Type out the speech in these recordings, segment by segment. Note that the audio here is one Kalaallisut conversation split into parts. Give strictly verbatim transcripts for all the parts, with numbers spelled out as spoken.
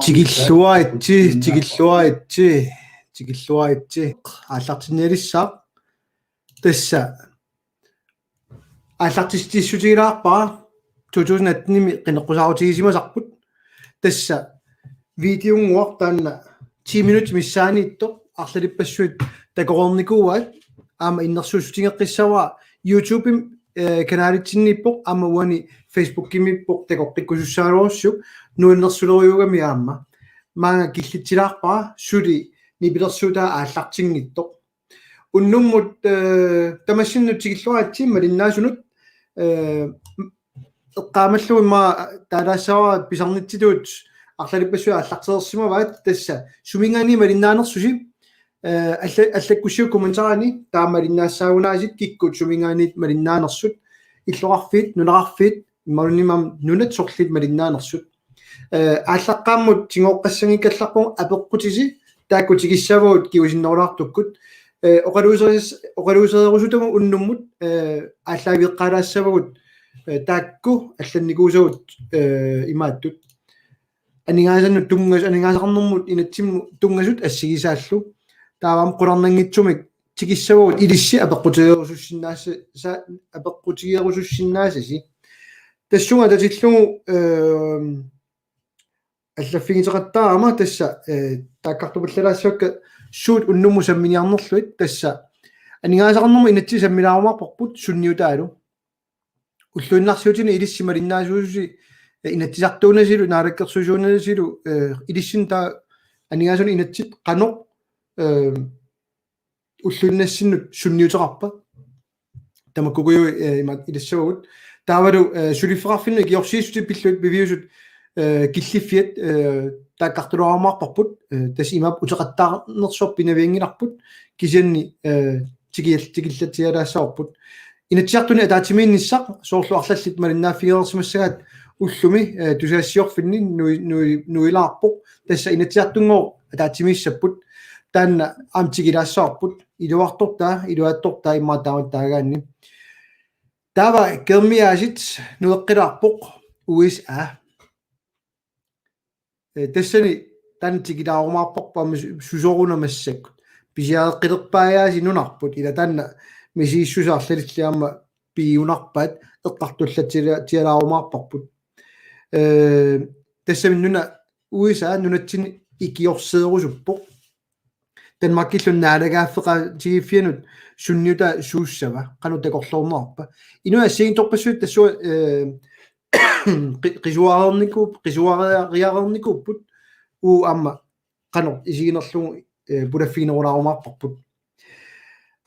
Tikilluaritsi, tikilluaritsi, tikilluaritsi. Aallartinnialissaaq. Tassa aallartissutigilaarpara to tusind atten-imi qineqqusaarutigisimasugut. Tassa videonnguaq taanna ti minutsit missaaniittoq arlalippassuit takoreernikuuaat aamma innersuussutigeqqissavara YouTube-imi, eh, kanalitsinniippoq aamma uani Facebook-imiippoq takoqqikkusussaagaluarsiuk nuannersuleruugami aamma. Maanga killitsilaarpara suli nipilersuutaa aallartinngitsoq. Unnummut, eh, tamassinnut tikilluaritsi malinnaasunut, eh, eqqaamallugu immaqa taalaassavara pisarnitsitut arlalippassuit aallartereersimavaat tassa suminngaanniit malinnaanersusi, eh, alla-, allakkussiuk kommentarini taama malinnaassaagunaasit kikkut suminngaanniit malinnaanersut illoqarfiit, nunaqarfiit, imaluunniit aamma nunat sorliit malinnaanersut. Eh, aallaqqaammut tigooqqassanngikkallarpugut apeqqutisi taakku tikissavagut kingusinnerulaartukkut. Eh, oqaluuseris-, oqaluusereerusutagut unnummut, eh, aallaaveeqqaalaassavagut, eh, taakku allannikuusagut, eh, imaattut. Aningaasannut tunngas-, aningaasaqarnermut inatsimmut tunngasut assigisaallu. Taava aamma qularnanngitsumik tikissavagut ilissi apeqqutigerusussinnaasa-, sa-, apeqqutigerusussinnaasasi. Tassunga atatillugu, ehm, allaffigiteqattaarama tassa, eh, taakkartupallalaassavakka suut unnummut samminiarnerlugit tassa aningaasaqarnermut inatsit sammilaarumaarparput sunniutaalu. Ulluinnarsiutini ilissi malinnaasuususi, eh, inatsisartuunasilu, naalakkersuisuunasilu, eh, ilissinnut taava aningaasanut inatsit qanoq, eh, ulluinnassinnut sunniuteqarpa. Tamakkuugujuit, eh, imaat ilassavagut. Taavalu, eh, suliffeqarfinnut ikiorsiissutit pillugit piviusut, eh, killiffiat, eh, taakkartulaarumaarparput, eh, tassa imaappoq uteqattaarnersuaq pinavianngilarput, kisianni, eh, tikial-, tikillatsialaassavarput. Inatsisartuni ataatsimiinnissaq, soorlu arlallit malinnaaffigereersimassagaat ullumi, eh, tusagassiorfinni nui-, nui-, nuilaarpoq, tassa Inatsisartunngooq ataatsimiissapput, taanna aamma tikilaassavarput, iluartortaa, iluaattortaa immaqa taamattaagaanni. Taava Kermiaasit nueqqilaarpoq U S A. Eh, tassani taanna tikilaarumaarparput aamma su-, susoruna massakkut. Pisiareqqilerpaajaasi nunarput, ila taanna misigissuseq arlalilli aamma piiunarpaat eqqartullatsiala-, tialaarumaarparput. Eh, tassami nuna U S A nunatsinni ikiorseerusuppoq. Danmarkillu naalagaaffeqatigiiffianut sunniutaa suussava, qanoq takorloornerarpa. Inuit assigiinngitsorpassuit tassunga, eh, qi-, qisuareernikuup-, qisuariareernikuupput, uagut aamma qanoq isiginerlugu, eh, pulaffiginerulaarumaarparput.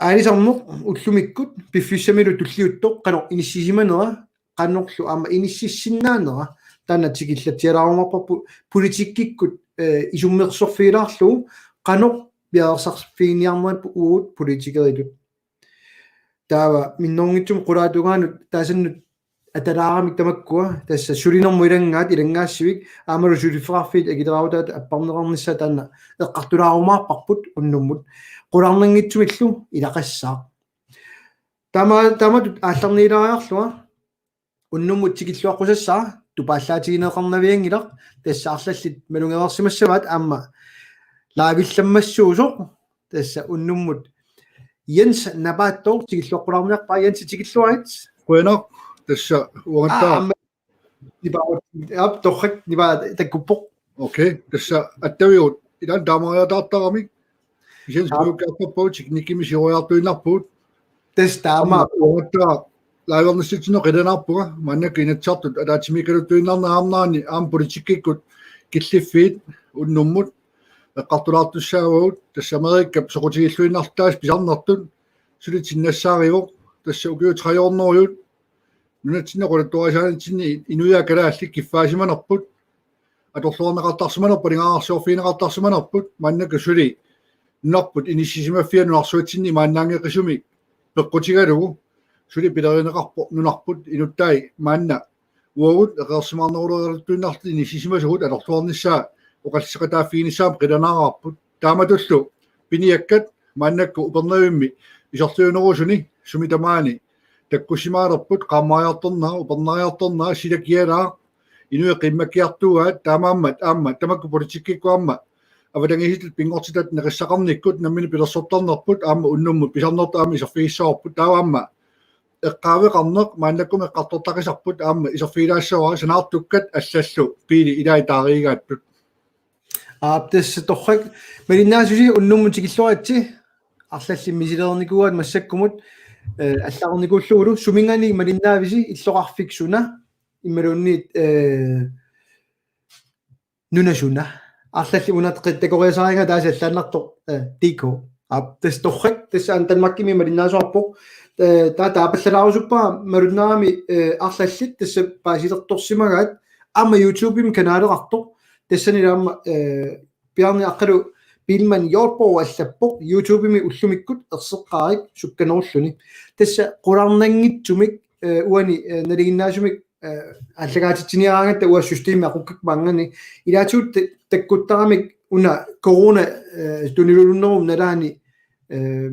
Aalisarneq ullumikkut piffissamilu tulliuttoq qanoq inissisimanera, qanorlu aamma inississinnaanera, taanna tikillatsialaarumaarparput politikkikkut, eh, isummersorfigilaarlugu qanoq piareersarfiginiarnerippoq uagut politikeritut. Taava minnerunngitsumik qulaatungaanut taasannut atalaaramik tamakkua, tassa sulinermut ilanngaat ilanngaassivik, aammalu suliffeqarfiit akileraarutaat apparneqarnissaat taanna eqqartulaarumaarparput unnummut. Qularnanngitsumillu ilaqassaaq. Taama, taamatut aallarniilaariarlunga unnummut tikilluaqqusassara tupaallaatigineqarnavianngilaq, tassa arlallit malugereersimassavaat aamma live-illammassuusoq, tassa unnummut Jens Napaattoq tikilluaqqulaarniarpaa. Jens, tikilluarit. Qujanaq, tassa uangattaaq. Aa, aamma nipaarut, aap, torrak nipaa takkuppoq. Okay, tassa attavigut ilaanni taamariataartaramik. Kisianni aap, suukkaarpappagut teknikkimik siuariartuinnarpugut. Tassa taama. Aamma uangattaaq live-ernissatsinnut qilanaarpunga, maannakkut Inatsisartut ataatsimiikkaluttuinnarneq aamma naani aamma politikkikkut killiffiit unnummut eqqartulaartussaavagut, tassa Amerikap soqutigilluinnartaasa pisarnertut suli tinnassaarivoq, tassa ukiut tre hundrede nunatsinni oqaluttuarisaanitsinni inuiaat kalaallit kiffaasimanerput, atorluarneqartarsimanerput, aningaasarsiorfigineqartarsimanerput, maannakkut suli nunarput inissisimaffia nunarsuatsinni imaannaanngeqisumik peqqutigalugu suli pilerineqarpoq nunarput, inuttai maanna uagut eqeersimaarneruleraluttuinnarluta inissisimasugut atorluarnissaa oqalliseqataaffiginissaanut qilanaaraarput. Taamatullu piniakkat maannakkut Upernavimmi isorliunerusuni sumi tamaani takkussimaalerput, qaammariartornera, upernariartornera, sila kialaaq, Inuit qimmakkiartuugaat taamaammat aamma tamakku politikkikkut aamma avatangiisitat pinngortitat neqissaqarnikkut nammineq pilersortarnerput aamma unnummut pisarnertut aamma iserfigissavarput taava aamma eqqaaveqarneq maannakkut eqqartortaqisarput aamma iserfigilaassavara sanaartukkat allallu biili ilai taariigaattut. Aap, tassa torrak malinnaasusi unnummut tikilluaritsi arlallit misilereernikuuaat massakkumut eh, allareernikuullugulu suminngaanniit malinnaavisi illoqarfik suna imaluunniit eh, nuna suna. Arlallit una qittakoriasaariga taasa allaannartoq eh, D K. Aap, tassa torrak, tassa aamma Danmarkimi malinnaasoqarpoq. Eh, taava taapallalaarusuppara malunnarami eh, arlallit tassa paasilertorsimagaat aamma YouTube-imi kanaleqartoq. Tassani aamma eh, Bjarne Aqqalu Biilmann Hjortborg allappoq YouTube-imi ullumikkut erseqqaarik sukkanerulluni. Tassa qularnanngitsumik eh, uani eh, nalinginnaasumik eh, aallakaatitsiniaraangatta uanga systemi aqukkakku maanngani ilaatigut ta- takkuttaramik una corona eh, tunilulunnerum nalaani eh,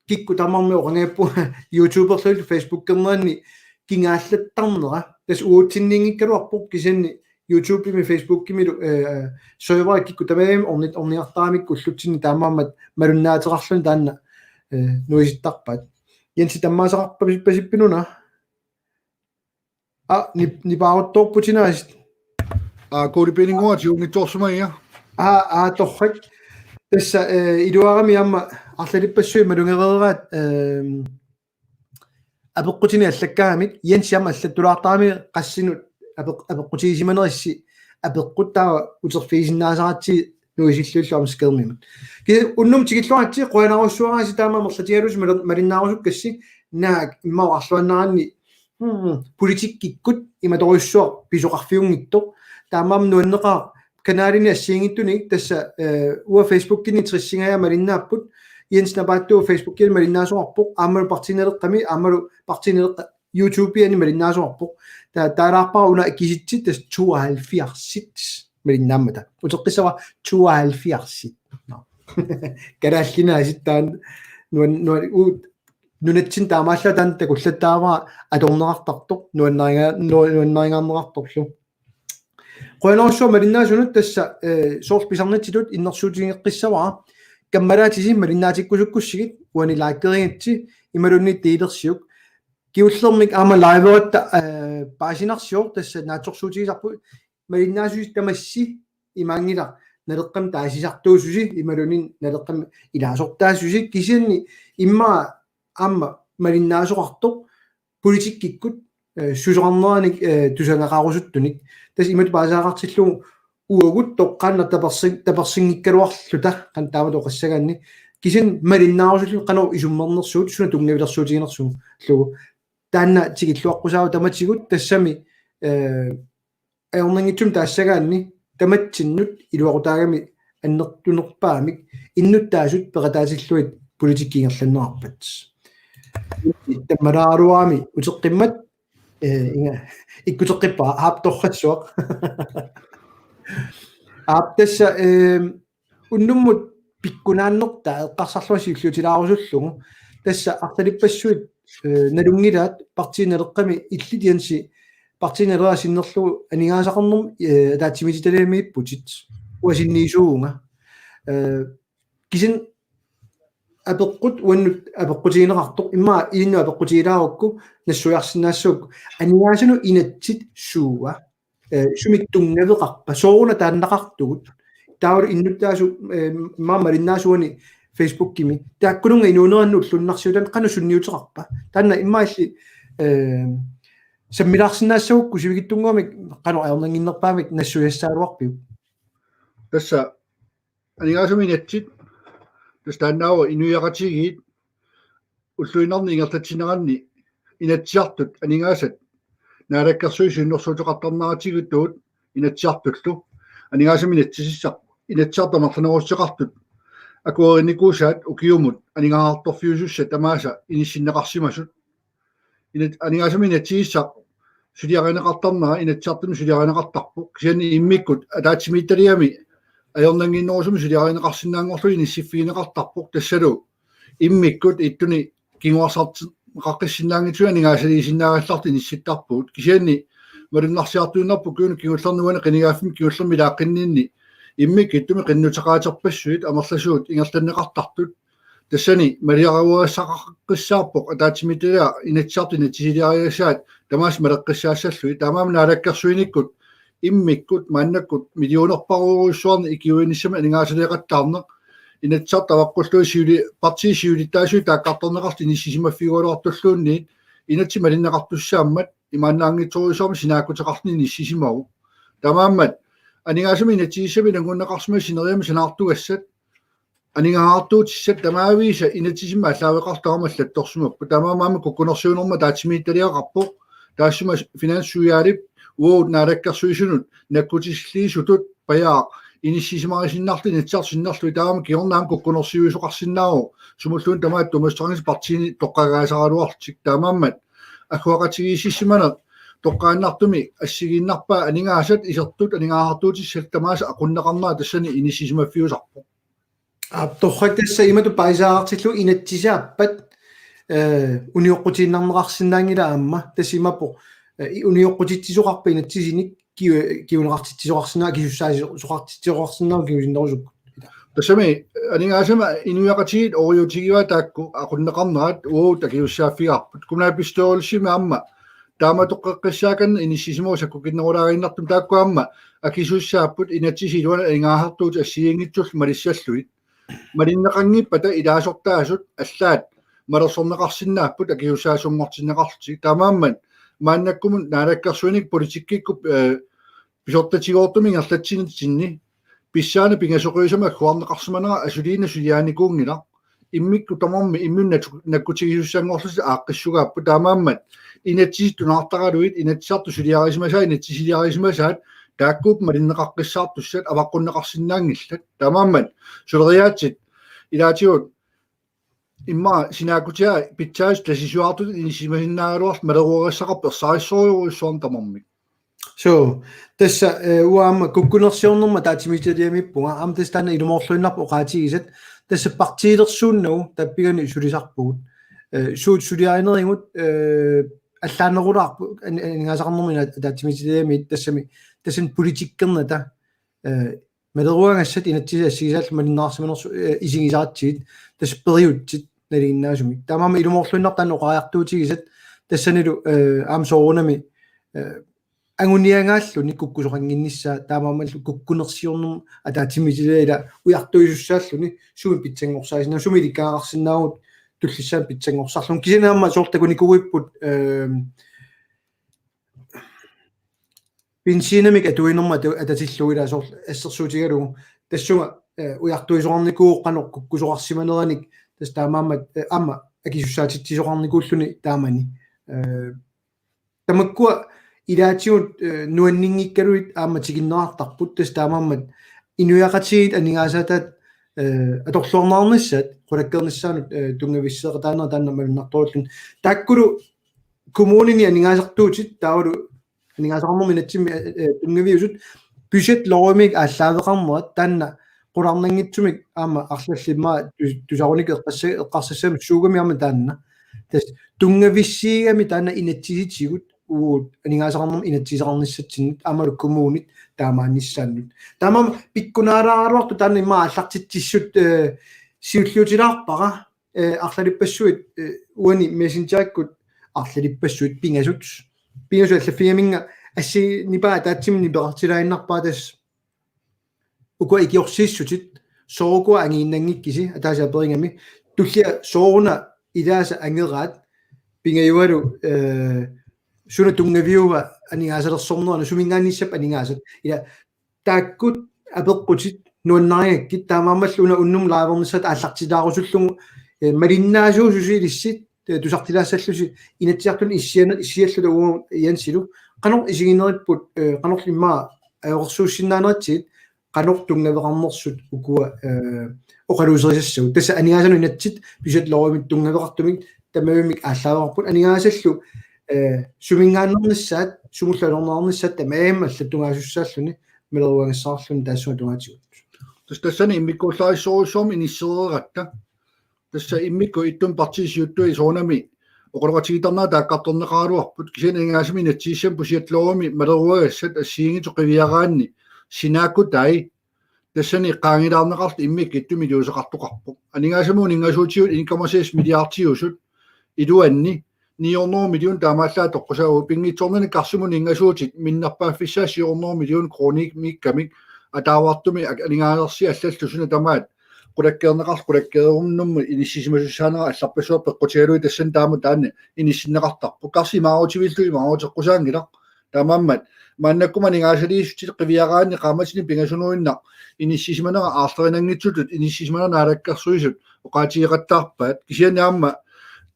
kikkut tamarmik oqanngippoq YouTuberlugit Facebookernerani kingaallattarnera. Tassa uatsinniinngikkaluarpoq kisianni YouTube-imi Facebookimilu eh, serveri kikkut tamarmik ornit orniartaramikku ullutsinni taamaammat malunnaateqarluni taanna eh, nuisittarpaat. Jensi tammaasaqarpasippinuna. Ah, ni, nipaaruttoorputinaasut. Ah, Kuuli Piininnguaq, tiunngitsoorsimagiga. Ah, ah, torrak. Tassa eh, iluarami aamma arlalippassuit malugereeraat eh, apeqqutini allakkaamik Jensi aamma allattulaartarami qassinut apeq, apeqqutigisimanerissi apeqqut taava uterfigisinnaasaratsigu nuisillugillu aamma skærmimut. Kisianni unnummut tikilluaritsi qujanarsuaraasi taama amerlatigalusi malinnaarusukassi naak immaqa arluannaranni politikkikkut imatorujussuaq pisoqarfiunngitsoq. Taamaammat nuanneqaaq kanalini assigiinngitsunik tassa eh, uanga Facebookimi tressingajaat malinnaapput. Jens Napaattooq Facebookimi malinnaasoqarpoq. Aammalu Partii Naleqqami, aammalu Partii Naleqqap YouTube-iani malinnaasoqarpoq. Taava taalaarpara una kisitsit tassa tooghalvfjerds malinnaammata. Uteqqissavara tooghalvfjerds. Nå. Kalaallinaasit taanna nuan, nuan, u, nunatsinni taamaallaat taanna takullattaavara atorneqartartoq, nuannariga-, nu-, nuannarigaarneqartorlu. Qujanarsuaq malinnaasunut tassa eh, soorlu pisarnitsitut innersuutigeqqissavara. Kammalaatisi malinnaatikkusukkussigit uani likerigatsi imaluunniit delersiuk. Kingullermik aamma liveratta eh, paasinarsivoq tassa naatsorsuutigisarput malinnaasusi tamassi imaanngilaq Naleqqami taasisartuususi imaluunniit Naleqqami ilaasortaasusi kisianni immaqa aamma malinnaasoqartoq politikkikkut eh, susoqarneranik eh, tusagaqarusuttunik. Tassa imatut paasaaqartillugu uagut toqqaannaq tapersi-, tapersinngikkaluarluta qanoq taamatut oqassagaanni. Kisianni malinnaarusulluta qanoq isummernersugut suna tunngavilersuutiginersullugu. Taanna tikilluaqqusaavoq tamatigut tassami eh, ajornanngitsumik taassagaanni tamatsinnut iluaqutaagami annertunerpaamik innuttaasut peqataatillugit politikki ingerlanneqarpat. Tammalaaruami uteqqimmat eh, inga ikkuteqqippara aap torrassuaq. Aap tassa eh, unnummut pikkunaannertaa eqqarsarlunga siulliutilaarusullugu. Tassa arlalippassuit eh, nalunngilaat Partii Naleqqami illit Jensi Partii Naleraq sinnerlugu aningaasaqarnermut eh, ataatsimiititaliamiipputit. Uanga sinniisuuvunga. Eh, kisianni apeqqut uannut apeqqutigineqartoq immaqa ilinnut apeqqutigilaarukku nassuiarsinnaassagukku aningaasanut inatsit suua eh, sumik tunngaveqarpa sooruna taannaqartugut taavalu innuttaasut eh, immaqa malinnaasuani Facebookimi taakkununnga inuunerannut ulluinnarsiutaannut qanoq sunniuteqarpa taanna immaqa illit eh, sammilaarsinnaassagukku sivikitsunnguamik qanoq ajornannginnerpaamik nassuiassagaluarpiuk? Tassa aningaasanut inatsit tassa taannaavoq inuiaqatigiit ulluinnarni ingerlatsineranni Inatsisartut aningaasat Naalakkersuisut siunnersuuteqartarneratigut Inatsisartullu aningaasanut inatsisissaq Inatsisartut amerlanerussuteqartut akuerinikuusaat ukiumut aningaasartuutigisussaat tamaasa inissinneqarsimasut. Inat-, aningaasanut inatsisissaq suliarineqartarnera Inatsisartunut suliarineqartarpoq. Kisianni immikkut ataatsimiititaliami ajornannginnerusumik suliarineqarsinnaanngorlugu inissiffigineqartarpoq tassalu immikkut ittuni kinguarsartinneqaqqissinnaanngitsunik aningaasaliisinnaagallartut inissittarpugut. Kisianni malunnarsiartuinnarpoq ukiuni kingullerni uani qinigaaffimmi kingullermi ilaaqqinninni immikkut ittumik qinnuteqaaterpassuit amerlasuut ingerlanneqartartut. Tassani maliaruagassaqaqqissaarpoq ataatsimiititaliaq Inatsisartut inatsisiliarigasaat tamaasa maleqqissaassallugit. Taamaammat naalakkersuinikkut immikkut maannakkut millionerparujussuarnik ikiuinissamik aningaasaleeqattaarneq Inatsisartut avaqqullugu siuli-, partiit siulittaasuat taakkartorneqartut inissisimaffigaluartulluunniit inatsit malinneqartussaammat imaannaanngitsorujussuarmik sinaakkuteqarluni inissisimavoq. Taamaammat aningaasanik inatsisissamik ilanngunneqarsimasut sineriammi sanaartugassat, aningaasartuutissat tamaviisa inatsisimmi aallaaveqartut aamma allattorsimapput. Taamaammat kukkunersiuinermut ataatsimiititaliaqarpoq. Taassuma finansudvalgip uagut naalakkersuisunut nakkutilliisutut pajaaq inissisimarisinnaarlugu Inatsisartut sinnerlugit, taamaammat kingorna aamma kukkunersiuisoqarsinnaavoq sumulluunniit tamaat tunngavilersuutit partiini toqqagaasaraluarlutik. Taamaammat agguaqatigiississimaneq toqqaannartumik assigiinnarpaa aningaasat isertut aningaasartuutissat tamaasa aqunneqarnera tassani inissisimaffiusarpoq. Aap, torrak, tassa imatut paasisaartillugu inatsisaappat, eh, unioqqutiinnarneqarsinnaanngilaq aamma. Tassa imaappoq, eh, i-, unioqqutitsisoqarpat inatsisinik kiu-, kiuneqartitsisoqarsinnaa-, akisussaasisoqartitsisoqarsinnaavoq kingusinnerusukkut. Tassami aningaasanik inuiaqatigiit ooriutigivaat taakku aqunneqarnerat uagut akisussaaffigaarput. Kommunalbestyrelsimi aamma taamatoqqeqqissaakanneq inissisimavoq sakkukinnerulaaginnartumik, taakku aamma akisussaapput inatsisit iluanni aningaasartuutit assigiinngitsullu malissallugit. Malinneqanngippata ilaasortaasut allaat malersorneqarsinnaapput akisussaasuunngortinneqarlutik. Taamaammat maannakkumut naalakkersuinikkut politikkikkut, eh, pisortatigoortumik ingerlatsinitsinni pissaaneq pingasoqiusamik agguarneqarsimanera asuliinnaq suliarinikuunngilaq. Immikkut tamarmik imminnut nakku-, nakkutigisussanngorlutik aaqqissugaapput. Taamaammat inatsisit tunaartaralugit Inatsisartut suliarisimasaat, inatsisiliarisimasaat taakkuupput malinneqaqqissaartussat avaqqunneqarsinnaanngillat. Taamaammat suleriaatsit ilaatigut immaqa sinaakkutiga pitsaasut tasisuartut inissisimasinnaagaluarlutik maleruagassaqarpoq ersarissorujussuarnik tamarmik. So, tassa, eh, uanga aamma kukkunersiornermut ataatsimiititaliamiippunga, aamma tassa taanna ilumoorluinnarpoq oqaatigisat, tassa partiilersuunnagu tappigani sulisarpugut. Eh, suut suliarinerigut, eh, allaanerulaarput an-, aningaasaqarnermut ina-, ataatsimiititaliamiit tassami, tassani politikkernata, eh, maleruagassat inatsisit assigisaallu malinnaarsimanersut, eh, isigisaratsigit, tassa periutsit nalinginnaasumik. Taamaammat ilumoorluinnarpoq taanna oqariartuutigisat, tassanilu, eh, aamma soorunami, eh, anguniagaalluni kukkusoqannginnissaa, taamaammallu kukkunersiornermut ataatsimiititaliaq ila ujartuisussaalluni sumi pitsanngorsaasinnaa-, sumi ilikkagaqarsinnaavugut tullissaani pitsanngorsarluni. Kisianni aamma soorlu takunikuuipput, eh, benzinimik atuinermut atu-, atatillugu ila soorlu assersuutigalugu tassunga, eh, ujartuisoqarnikuuvoq qanoq kukkusoqarsimaneranik, tassa taamaammat, eh, aamma akisussaatitsisoqarnikuulluni taamani. Eh, tamakkua ilaatigut, eh, nuanninngikkaluit aamma tikinneqartarput, tassa taamaammat inuiaqatigiit aningaasaataat, eh, atorluarneqarnissaat qulakkeernissaanut, eh, tunngavisseeqataanerat taanna malunnartorulluni. Taakkulu kommunini aningaasartuutit taavalu aningaasaqarnermut inatsimmi, eh, eh, tunngaviusut budgetlovimik aallaaveqarnerat taanna qularnanngitsumik aamma arlallit immaqa tu-, tusarunikuupput eqqassa-, eqqarsassammat suugami aamma taanna. Tassa tunngavissiigami taanna inatsisitigut uagut aningaasaqarnermut inatsiseqarnissatsinnut aammalu kommunit taamaannissaannut. Taamaammat pikkunaalaaraluartoq taanna immaqa aallartitsissut, eh, siulliutilaarpara, eh, arlalippassuit, eh, uani Messengerikkut arlalippassuit pingasut. Pingasut allaffigaminnga assi nipaa ataatsimik nipeqartilaaginnarpara tassa ukua ikiorsiissutit, soorukua angiinnanngikkisi, ataaseq aperigami, tullia sooruna ilaasa angeraat, pingajualu, eh, suna tunngaviuva aningaasalersornerani, suminngaanniissappat aningaasat. Ila taakkua apeqqutit nuannarigakkit, taamaammallu una unnuk live-ernissaata aallartitaarusullugu, eh, malinnaasuususi ilissi, eh, tusartilaassallusi Inatsisartuni issian-, issialluta uagut Jensilu. Qanoq isigineripput, eh, qanorlu immaqa ajoqersuussinnaaneratsigit, qanoq tunngaveqarnersut ukua, eh, oqaluuserisassavut. Tassa aningaasanut inatsit budgetlovimik tunngaveqartumik tamarmik aallaaveqarput. Aningaasallu, eh, suminngaanneernissaat, sumullu atorneqarnissaat tamarmik allattungaasussaallutik maleruagassaqarluni taassuma tungaatigut. Tassa tassani immikkuullarissorujussuarmik inissereeratta. Tassa immikkut ittumik partiit siuttui soorunami oqaloqatigiittarnerat taakkartorneqaraluarput, kisianni aningaasanik inatsisissamik pusialloorami maleruagassat assigiinngitsut qiviaraanni sinaakkutai tassani qaangilaarneqartut immikkut ittumi iliuuseqartoqarpoq. Aningaasamut inngasuutigut en komma seks milliardiusut iluanni ni hundrede million taamaallaat toqqusaagut, pinngitsoornani karsimut inngasuutit minnerpaaffissaat syv hundrede million kroninik miikkamik ataavartumik ak-, aningaasarsiat allallu suna tamaat qulakkeerneqarlutik qulakkeerunnummi inissisimasussaanera allarpassuaq peqqutigalugu tassani taama taanna inissinneqartarpoq. Karsi imaarutivillugu imaaruteqqusaanngilaq. Taamaammat maannakkut aningaasaliissutit qiviaraanni qaammatini pingasunuinnaq inissisimanera aarlerinanngitsutut inissisimanera naalakkersuisut oqaatigeqattaarpaat. Kisianni aamma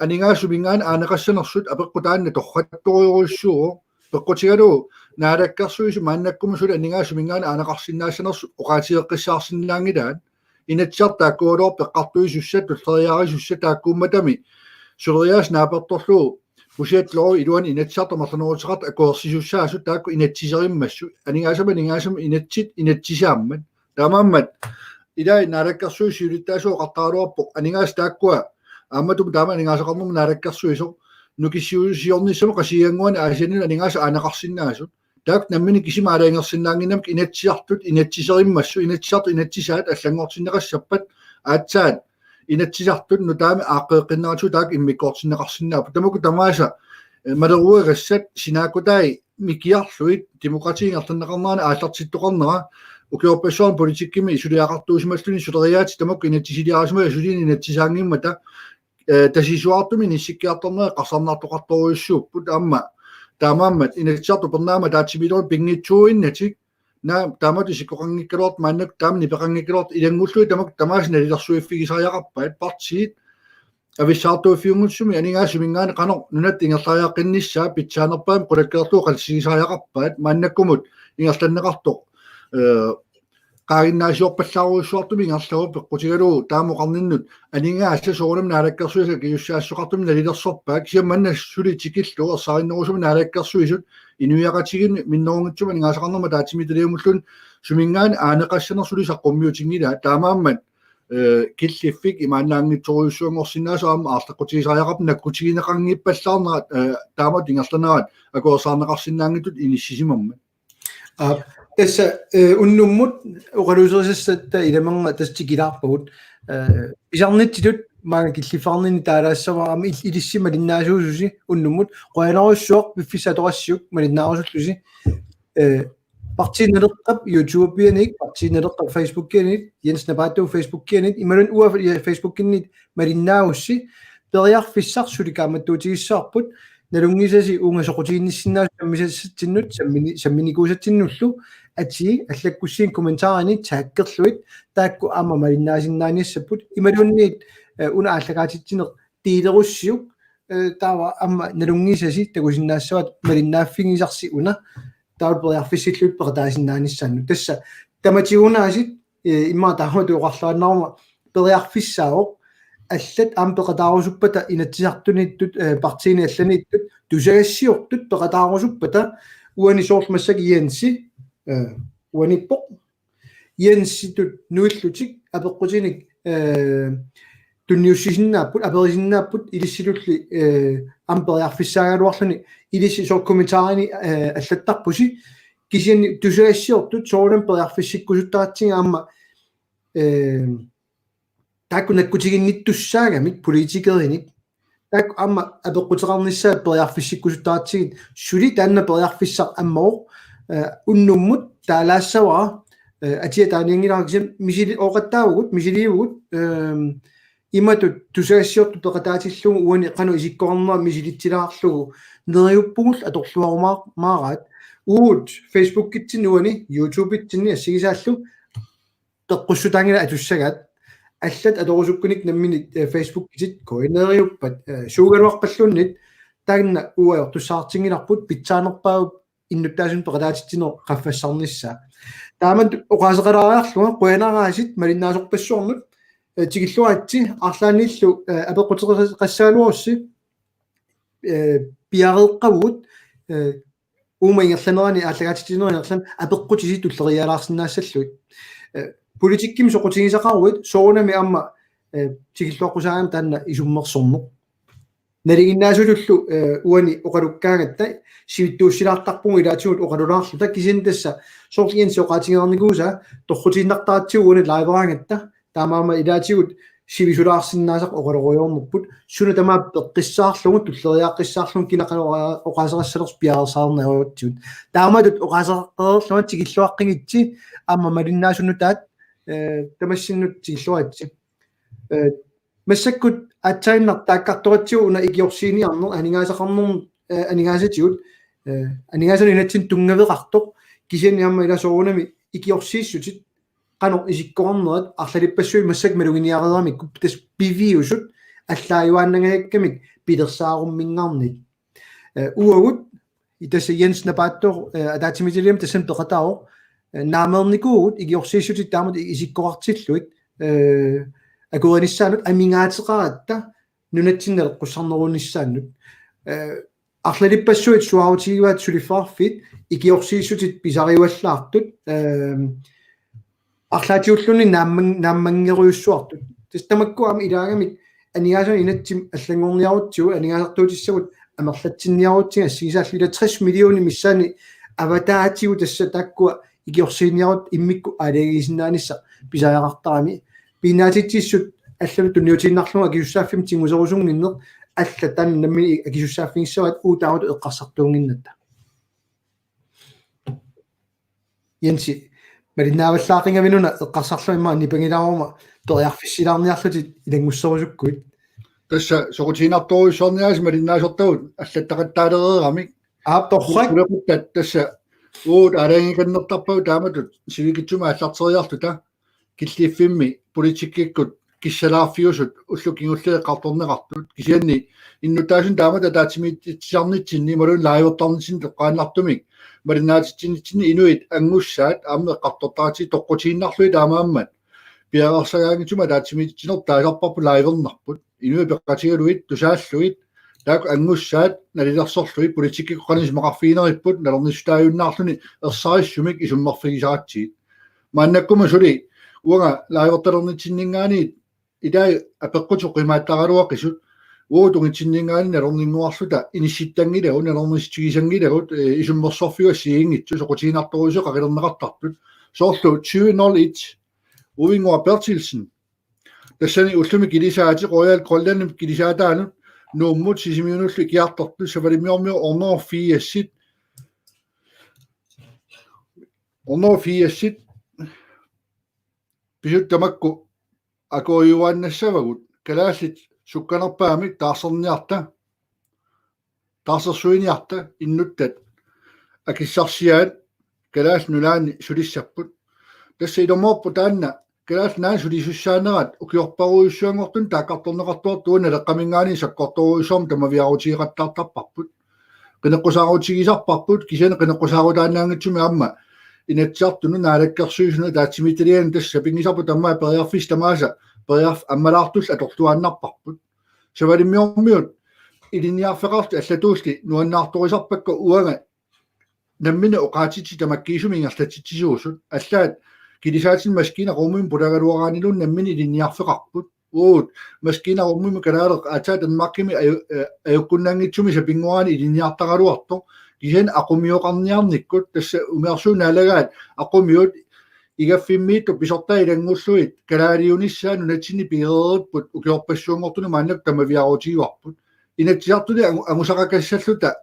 aningaasat suminngaanniit aaneqassanersut apeqqut taanna torrattorujussuuvoq. Peqqutigalugu naalakkersuisut maannakkut suli aningaasat suminngaanniit aaneqarsinnaassanersut oqaatigeqqissaarsinnaanngilaat. Inatsisartut taakkuugaluarput eqqartuisussat, tulleriiaarisussat taakkuummatami suleriaaseq naapertorlugu pusiallooruit iluanni Inatsisartut amerlaneruteqartut akuersisussaasut taakku inatsiserimmassuk. Aningaasamik aningaasamik inatsit inatsisaammat. Taamaammat ilai naalakkersuisut siulittaasuat oqartaraluarpoq aningaasat taakkua aammattut taama aningaasaqarnermut naalakkersuisoq nukissiusiornissamut Qasigiannguani Aasiannilu aningaasat aaneqarsinnaasut. Taakku nammineq kisima aalajangersinnaannginnamikku Inatsisartut inatsiserimmassuk, Inatsisartut inatsisaat allanngortinneqassappat aatsaat Inatsisartut nutaamik aaqqeeqqinneratsigit taakku immikkoortinneqarsinnaapput. Tamakku tamaasa, eh, maleruagassat sinaakkutai mikiarlugit demokrati ingerlanneqarnerani aallartittoqarnera ukiorpassuarni politikkimi suliaqartuusimalluni suleriaatsit tamakku inatsisiliarisimasut suliniut inatsisaanngimmata, eh, tasisuartumik inissikkiartornerat eqqarsarnartoqartorujussuupput aamma. Taamaammat Inatsisartut upernaammat ataatsimiilerunik pinngitsuuinnatik, naa taamatut isikkoqanngikkaluartut maannakkut taama nipeqanngikkaluartut ilanngullugit tamakku tamaasa nalilersuiffigisariaqarpaat. Partiit avissaartuuffiunngitsumik aningaasat suminngaanniit qanoq nunatta ingerlariaqqinnissaa pitsaanerpaamik qulakkeerlugu oqallisigisariaqarpaat. Maannakkumut ingerlanneqartoq, eh, qaanginnaasiorpallaarujussuartumik ingerlavoq peqqutigalugu taama oqarninnut aningaasat soorunami naalakkersuisut akisussaassuseqartumik nalilersorpaat. Kisianni manna suli tikillugu ersarinnerusumik naalakkersuisut inuiaqatigiinni minnerunngitsumik aningaasaqarnermut ataatsimiititaliamulluunniit suminngaanniit aaneqassanersut suli saqqummiutinngilaat. Taamaammat, eh, killiffik imaannaanngitsorujussuanngorsinnaasoq aamma aarleqqutigisariaqarpoq nakkutigineqanngippallaarnerat, eh, taamatut ingerlanerat akuersaarneqarsinnaanngitsutut inissisimammat. Aa, tassa, eh, unnummut oqaluuserisassatta ilamernga tassa tikilaarpagut. Eh, pisarnitsitut maanga killiffigininni taalaassavara aamma il-, ilissi malinnaasuususi unnummut. Qujanarsuaq piffissaq atorassiuk malinnaarusullusi. Eh, Partii Naleqqap YouTube-ianiit, Partii Naleqqap Facebook-ianiit, Jens Napaattooq Facebook-ianiit, imaluunniit uanga Facebookinniit malinnaagussi, periarfissaq suli kaammattuutigissavarput, nalunngisasi uunga soqutiginnissinnaasut sammisassatsinnut, sammini-, samminikuusatsinnullu, atii allakkussiin kommentarini taggerlugit, taakku aamma malinnaasinnaaniassapput, imaluunniit, eh, una aallakaatitsineq delerussiuk, eh, taava aamma nalunngisasi takusinnaassavaat malinnaaffigisarsi una, taava periarfissillugit peqataasinnaanissaannut. Tassa tamatigut aasiit, eh, immaqa taamatut oqarluinnaruma periarfissaavoq, allat aamma peqataarusuppata Inatsisartuniittut, eh, partiini allaniittut, tusagassiortut peqataarusuppata, uani soorlu massakkut Jensi, eh, uaniippoq, Jensitut nuillutik apeqqutinik, eh, tunniussisinnaapput, aperisinnaapput, ilissilulli, eh, aamma periarfissaagaluarluni, ilissi soorlu kommentarini, eh, allattarpusi, kisianni tusagassiortut soorunami periarfissikkusuttaratsigit aamma, eh, taakku nakkutiginnittussaagamik politikerinik, taakku aamma apeqquteqarnissaat periarfissikkusuttaratsigit, suli taanna periarfissaq ammavoq, eh, unnummut taalaassavara, eh, atia taanianngilara kisianni misili-, ooqattaavugut, misiliivugut, ehm, imatut tusagassiortut peqataatillugu uani qanoq isikkoqarnera misilitsilaarlugu neriuppugullu atorluarumaar-, maaraat. Uagut Facebookitsinni uani, YouTubeitsinni assigisaallu peqqussutaanngilaq atussagaat. Allat atorusukkunik nammineq, eh, Facebookitit K N R-iuppat, eh, suugaluarpalluunniit, taanna uagut ajortussaatinngilarput pitsaanerpaavoq innuttaasunut peqataatitsineq qaffassarnissaa. Taamatut oqaaseqalaariarlunga qujanaraasit malinnaasorpassuarnut, eh, tikilluaritsi arlaanniillu, eh, apeqquteqassagaluarussi, eh, piareeqqavugut, eh, uuma ingerlanerani aallakaatitsinerani ingerlanerani apeqqutisi tulleriiaalaarsinnaassallugit. Eh, politikkimi soqutigisaqaruit soorunami aamma, eh, tikilluaqqusaagamik taanna isummersorneq. Nalinginnaasutullu, eh, uani oqalukkaangatta, sivitsuussilaartarpugut ilaatigut oqalulaarluta, kisianni tassa soorlu Jensi oqaatigereernikuusaa, torrutiinnartaratsigu uani liveraangatta, taamaammat ilaatigut sivisulaarsinnaasaq oqalorujoornerput, suna tamaat peqqissaarlugu, tulleriaaqqissaarlugu, kina qanoq oqa-, oqaaseqassanersoq piareersarnerutsigut. Taamatut oqaaseqareerlunga tikilluaqqigitsi, aamma malinnaasunut taat, eh, tamassinnut tikilluaritsi. Eh, massakkut aatsaannaq taakkartoratsigu una ikiorsiiniarneq aningaasaqarnermut, eh, aningaasatigut, eh, aningaasanut inatsimmi tunngaveqartoq, kisianni aamma ila soorunami ikiorsiissutit qanoq isikkoqarnerat arlalippassuit massakkut maluginiareeramikku tassa piviusut allaajuaannangajakkamik pilersaarumminngaarnit. Eh, uagut, i tassa Jens Napaattooq, eh, ataatsimiititaliami tassani peqataavoq, eh, naameernikuuvugut ikiorsiissutit taamatut isikkoqartillugit, eh, akuerinissaannut amigaateqaratta nunatsinni naleqqussarnerunissaannut. Eh, arlalippassuit suaarutigivaat suliffeqarfiit ikiorsiissutit pisariuallaartut, eh, arlaatigulluunniit naamman-, naammanngerujussuartut. Tassa tamakku aamma ilaagamik aningaasanut inatsimmi allanngorniarutsigu, aningaasartuutissagut amerlatsinniarutsigu assigisaallu ila tres millioner missaanni avataatigut tassa taakkua ikiorsiiniarutta immikkut aalajangiisinnaanissaq pisariaqartarami. Pisinnaatitsissut allanut tunniutiinnarlugu akisussaaffimmik tiguserusunnginneq allat taanna nammineq akisussaaffigissavaat uagut taamatut eqqarsartuunnginnatta. Jensi, malinnaavallaaqigavit una eqqarsarlunga immaqa nipangilaaruma periarfissilaarniarlutit ilanngusserusukkuit. Tassa soqutiginartorujussuarniaritsi malinnaasortagut allattaqattaalereeramik. Aap, torrak. Sulequttat tassa uagut aalajangiikannertarpagut taamatut sivikitsumik aallarteriarluta. Killiffimmi politikkikkut kissalaarfiusut ullut kingulliit eqqartorneqartut, kisianni innuttaasut taamatut ataatsimiititsisarnitsinni imaluunniit livertarnitsinni toqqaannartumik malinnaatitsinitsinni inuit angussaat aamma eqqartortaratsigu toqqutiinnarlugit taamaammat piareersagaanngitsumik ataatsimiititsinerput taasarparput livernarput, inuit peqatigalugit tusaallugit taakku angussaat nalilersorlugit politikkikkut qanoq isumaqarfigineripput nalornissutaajunnaarluni ersarissumik isummerfigisaratsigit. Maannakkut suli uanga livertalernitsinninngaanniit ilai apeqqutit oqimaattaraluaqisut, uagut tungitsinninngaanniit nalorninnguarluta inissittanngilagut, nalornissutigisanngilagut, eh, isummersorfiup assigiinngitsut soqutiginartorujussuit qaqilerneqartartut. Soorlu tyve nul et, Uvinguaq Berthelsen. Tassani ullumi kilisaatit Royal Greenlandimi kilisaataanut Nuummut Sisimiunullu ikiartortut Savalimmiormiut hundrede og firsit, hundrede og firsit pisut tamakku akueriuaannassavagut, kalaallit sukkanerpaamik taarserniarta, taarsersuiniarta, innuttat akissarsiaat Kalaallit Nunaanni sulissapput. Tassa ilumoorpoq taanna Kalaallit Nunaanni sulisussaanerat ukiorparujussuanngortuni taakkartorneqartuartut, Naleqqaminngaanniit sakkortoorujussuarmik tamaviaarutigeqattaartarparput. Qineqqusaarutigisarparput, kisianni qineqqusaarutaannaanngitsumik aamma Inatsisartunut, Naalakkersuisunut, ataatsimiititalianut tassa sapinngisarput tamaat periarfissat tamaasa periarfissat ammalaartullu atorluaannarparput. Savalimmiormiut ilinniarfeqarlutik allatuulli nuannaartorisarpakka uanga nammineq oqaatsit tamakkiisumik ingerlatitsisuusut. Allaat kilisaatinik maskiinat aqummiummik pulagaluaraanniluunniit nammineq ilinniarfeqarput. Uagut maskiinat aqummiummik kalaaleq aatsaat Danmarkimi aju-, eh, ajukkunnaanngitsumik sapinngoraani ilinniartaraluartoq. Kisianni aqumioqarniarnikkut tassa umiarsuup naalagaat aqumiut igaffimmiittut pisortaat ilanngullugit kalaaliunissaat nunatsinni pigereeripput ukiorpassuanngortuni maannakkut tamaviaarutigaarput. Inatsisartuni angu-, angusaqakassalluta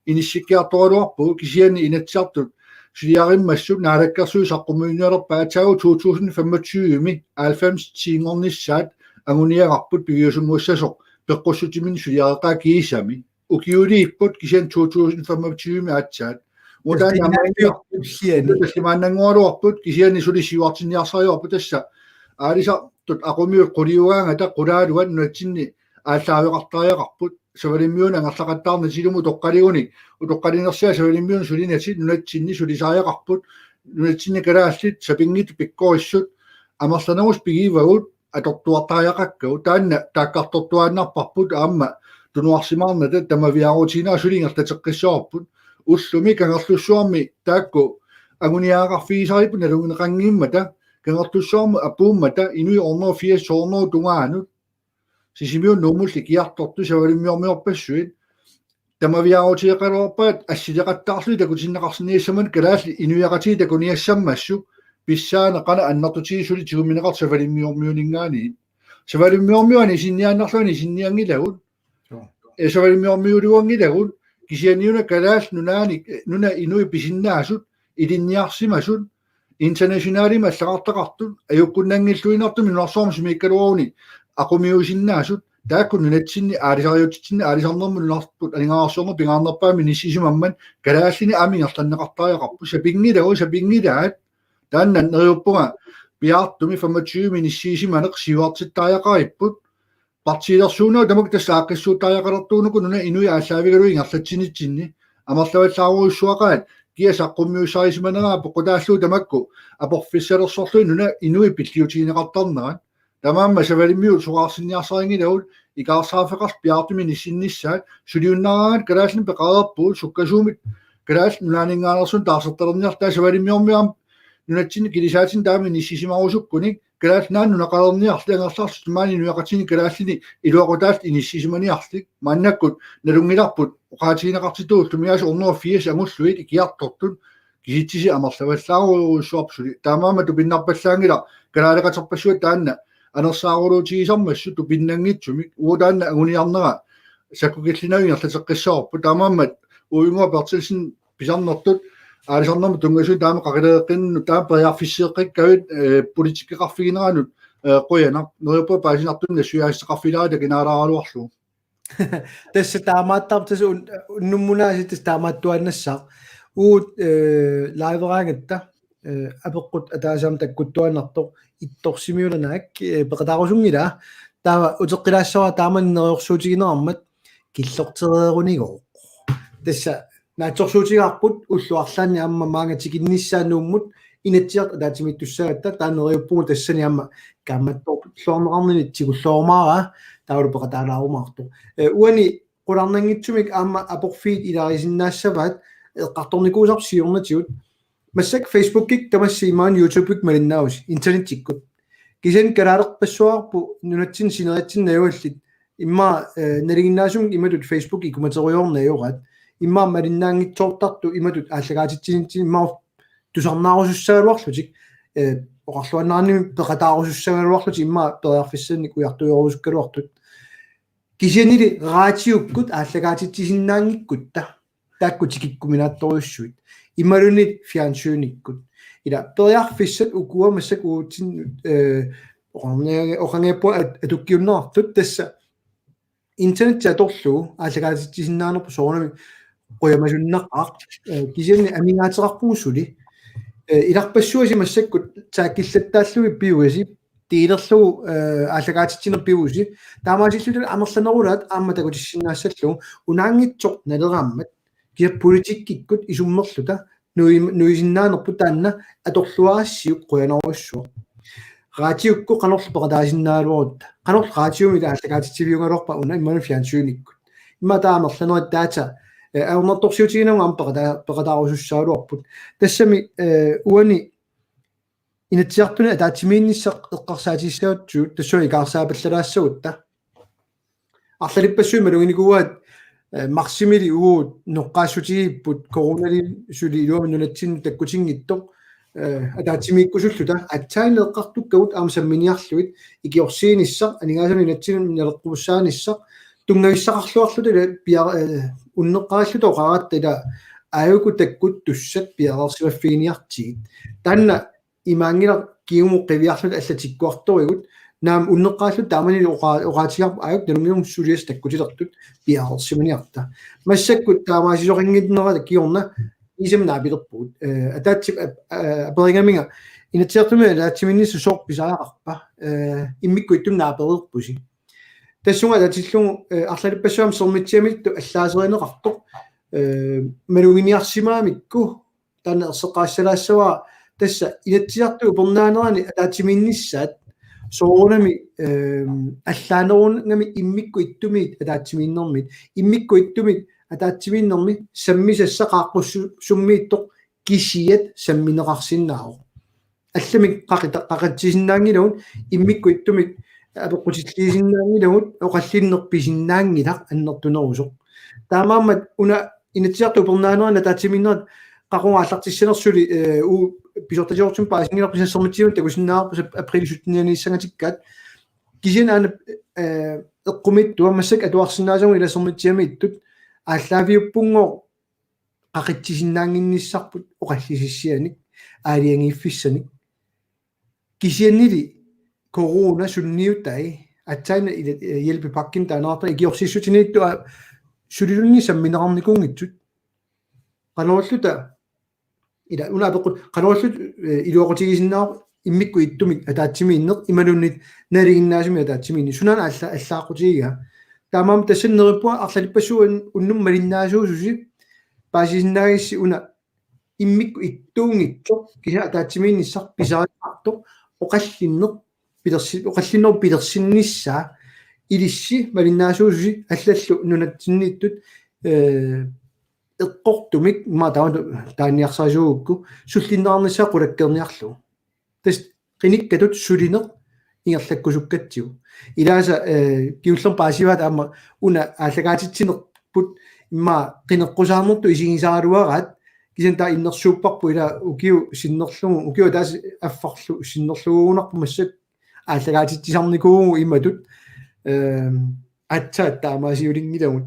inissikkiartoraluarpugut, kisianni Inatsisartut suliarimmassuk Naalakkersuisut saqqummiunnialerpaat, aatsaat to tusind femogtyve-mi halvfems tiinngornissaat anguniagarput piviusunnguassasoq peqqussutsiminnik suliareqaat kiisami. Ukiuliipput kisianni to tusind femogtyve-mi aatsaat. Uta Tassa taamaanngua-, usiani. Tallimaannanngoraluarput kisianni suli siuartinniarsarivarput tassa. Aalisartut aqumiut quliugaangata qulaaluat nunatsinni aallaaveqartariaqarput. Savalimmiunut angerlaqattaarnatik ilumut utoqqaligunik, utoqqalinersiaq Savalimmiunut sulinatik nunatsinni sulisariaqarput. Nunatsinni kalaallit sapinngitsut pikkorissut amerlanerusoq pigivagut atortuartariaqakkagut. Taanna taakkartortuaannarparput aamma tunuarsimaarnata tamaviaarutigineq suli ingerlateqqissavarput. Ullumi Kangerlussuarmi taakku anguniagaqarfigisaripput nalunngeqanngimmata, Kangerlussuarmut apuummata inuit hundrede og firs hundrede tungaanut Sisimiut Nuummulli ikiartortut savalimmiormiorpassuit. Tamaviaarutigeqalerpaat assileqattaarlugit takutinneqarsinnaassammat kalaallit inuiaqatigiit takuniassammassuk pissaaneq qanoq annertutigisut suli tigumineqartut savalimmiormiuninngaanniit. Savalimmiormiut anisinniaannarlugit anisinnianngilagut. Joo. Ee, savalimmiormiuuanngilagut kisianniuna Kalaallit Nunaanni, nunap inui pisinnaasut ilinniarsimasut internationalimik allaqartaqartut ajukkunnanngilluinnartumik nunarsuarmi sumiikkaluaruni aqumiuusinnaasut taakku nunatsinni aalisariutsitsinni aalisarnermut nunarput aningaasarsiornerup pingaarnerpaamik inissisimammat kalaallinik aamma ingerlanneqartariaqarput sapinngilagut sapinngilaat taanna neriuppunga piaartumik femogtyve inissiisimaneq siuartittariaqaripput partiilersuunerup tamakku tassa aaqqissuuttariaqalertuunuku nunap inui aallaavigalugu ingerlatsinitsinni amerlavallaarujussuaqaat kia saqqummiussarisimaneraa peqqutaallugu tamakku aporfissalersorlugit nunap inui pilliutigineqartarnerat. Taamaammat savalimmiut soraarsinniarsarinngilagut ikaarsaarfeqarlutik piaartumik inissinnissaat suliunnaaraangat kalaallinik peqareerpugut sukkasuumik Kalaallit Nunaanninngaanneersunik taarsertalerniarluta savalimmiormiut aamma nunatsinni kilisaatsinni taama inissisimarusukkunik Kalaallit Nunaanni nunaqalerniarlutik angerlarlutik maani inuiaqatigiinni kalaallinik iluaqutaallutik inissisimaniarlutik maannakkut nalunngilarput oqaatigineqartitut ullumiaasa hundrede og firs angullugit ikiartortut kisitsisit amerlavallaarujussuarput suli. Taamaammat tupinnarpallaanngilaq kalaaleqaterpassuit taanna anersaaruluutigisarmassuk tupinnanngitsumik. Uagut taanna anguniarnera sakkukillinnagit ingerlateqqissavarput. Taamaammat Uingo Berthelsen pisarnertut aalisarnermut tunngasut taama qaqilereqqinnut taama periarfissiiqqikkavit, eh, politikkeqarfigineranut, eh, qujanaq. Neriuppunga paasinartumik nassuiaassaqarfigilaarluta kinaalaaraluarlugu. Tassa taamaattarpoq tassa un-, unnummunaasiit tassa taamaattuaannassaaq. Uagut, eh, live-raangatta, eh, apeqqut ataaseq aamma takkuttuaannartoq Ittorsimiullanaak, eh, peqataarusunngilaa. Taava uteqqilaassavara taamani neriorsuutigineqarmat killortereerunigooq. Tassa naatsorsuutigaarput ullut arlaanni aamma maanga tikinnissaa Nuummut Inatsisartut ataatsimiittussaagatta taanna neriuppugut tassani aamma kaammattorluarneqarnini tigulluarumaaraa taavalu peqataalaarumaartoq. Eh, uani qularnanngitsumik aamma aporfiit ilaarisinnaassavaat eqqartornikuusarput siornatigut. Massakkut Facebookikkut tamassi imaluunniit YouTubeikkut malinnaavusi internettikkut. Kisianni kalaalerpassuarput nunatsinni sineriatsinni najugallit immaqa, eh, nalinginnaasumik imatut Facebook ikumaterujoorneq ajoraat. Immaqa malinnaanngitsoortartut imatut aallakaatitsinitsinni immaqa tusarnaarusussagaluarlutik, eh, oqarluaannarnimi peqataarusussagaluarlutik immaqa periarfissanik ujartuiorusukkaluartut. Kisiannili raatiukkut aallakaatitsisinnaanngikkutta taakku tikikkuminaattorujussuit. Imaluunniit fjernsynikkut. Ila periarfissat ukua massakkut uatsinnut, eh, oqarnia-, oqanngippunga at-, atukkiunneqartut tassa internetti atorlugu aallakaatitsisinnaanerput soorunami qujamasunnaqaaq, eh, kisianni amigaateqarpugut suli. Eh, ilarpassuasi massakkut taakkillattaallugit piuasi, tiilerlugu, eh, aallakaatitsineq piuasi, taamaasilluta amerlanerulaat aamma takutissinnaassallugu, unaanngitsoq naleraammat, kia politikkikkut isummerluta, nui-, nuisinnaanerput taanna atorluarassiuk qujanarujussuaq. Raatiukkut qanorlu peqataasinnaagaluarutta. Qanorlu raatiumi aallakaatitsiviugaluarpa una imaluunniit fjernsynikkut. Immaqa taava amerlanerit data, eh, ajornartorsiutiginagit aamma peqata-, peqataarusussagaluarput. Tassami, eh, uani Inatsisartuni ataatsimiinnissaq eqqarsaatissagatsigu tassunga ikaarsaapallalaassagutta. Arlalippassuit maluginikuuaat, eh, marsimili uagut noqqaassutigipput coronali suli iluamik nunatsinni takkutinngitsoq, eh, ataatsimiikkusulluta. Aatsaat eqqartukkagut aamma samminiarlugit ikiorsiinissaq, aningaasanut inatsinnut naleqqusaanissaq, tunngavissaqarluarluta ila pia-, eh, unneqqarilluta oqaratta ila aajuku takkuttussat piareersimaffiginiartigit. Taanna imaanngilaq kingumut qiviarluta allat tikkuartorigut, naamik unneqqarilluta taamani oqa-, oqaatigaarput aajuku nalunngilarput suliassat takkutilertut piareersimaniarta. Massakkut taamaasisoqannginnerata kingorna iisami naapilerpugut. Eh, ataatsi-, ap-, eh, aperigaminga Inatsisartuni ataatsimiinnissaq sooq pisariaqarpa, eh, immikkut ittumik naapereerpusi. Tassunga atatillugu, eh, arlalippassuit aamma Sermitsiamiittut allaaserineqartoq, eh, maluginiarsimagamikku taanna erseqqarissalaassavara tassa Inatsisartut upernaanerani ataatsimiinnissaat soorunami, ehm, allaanerugami immikkut ittumiit ataatsimiinnermiit, immikkut ittumiit ataatsimiinnermi sammisassaq qaaqqussu-, summiittoq kisiat sammineqarsinnaavoq. Allamik qaqita-, qaqitsisinnaanngilagut immikkut ittumik, apeqqutilliisinnaanngilagut, oqallinneq pisinnaanngilaq annertunerusoq. Taamaammat una Inatsisartut upernaaneranni ataatsimiinnerat qaqugu aallartissanersoq suli, eh, uu pisortatigoortumik paasinngilarput, Sermitsiami takusinnaavarput ap-, april syttenianiissangatikkaat. Kisianni aana, eh, eqqumiitsuat massakkut atuarsinnaasagut ila Sermitsimiittut aallaaviuppunngooq qaqitsisinnaannginnissarput oqallisissianik, aalajangiiffissanik. Kisiannili corona sunniutai aatsaat ila, eh, hjælpepakkemik taaneqartarami ikiorsiissutiniittut aa suliluunniit sammineqarnikuunngitsut. Qanorluunniit ila una apeqqut, qanorluunniit, eh, iluaqutigisinnaavoq immikkut ittumik ataatsimiinneq imaluunniit nalinginnaasumik ataatsimiinneq. Sunaana alla-, allaaqqutigigaa. Taamaammat tassani neriuppunga arlalippassuit unnuk malinnaasuususi paasisinnaagissi una immikkut ittuunngitsoq, kisianni ataatsimiinnissaq pisariaqartoq, oqallinneq pilersi-, oqallinnerup pilersinnissaa, ilissi malinnaasuususi allallu nunatsinniittut, eh, eqqortumik, ma taava taanniarsarisuugukku, sullinneqarnissaa qulakkeerniarlugu. Tassa qinikkatut sulineq ingerlakkusukkatsigu. Ilaasa, eh, kingullermik paasivaat aamma una aallakaatitsinerput immaqa qineqqusaarnertut isigisaraluaraat, kisianni taava innersuupparput ila ukiut sinnerlugu, ukiut ataaseq affarlu sinnerlugunarpoq massakkut aallakaatitsisarnikuuvugut imatut, ehm, aatsaat taamaasiulinngilagut.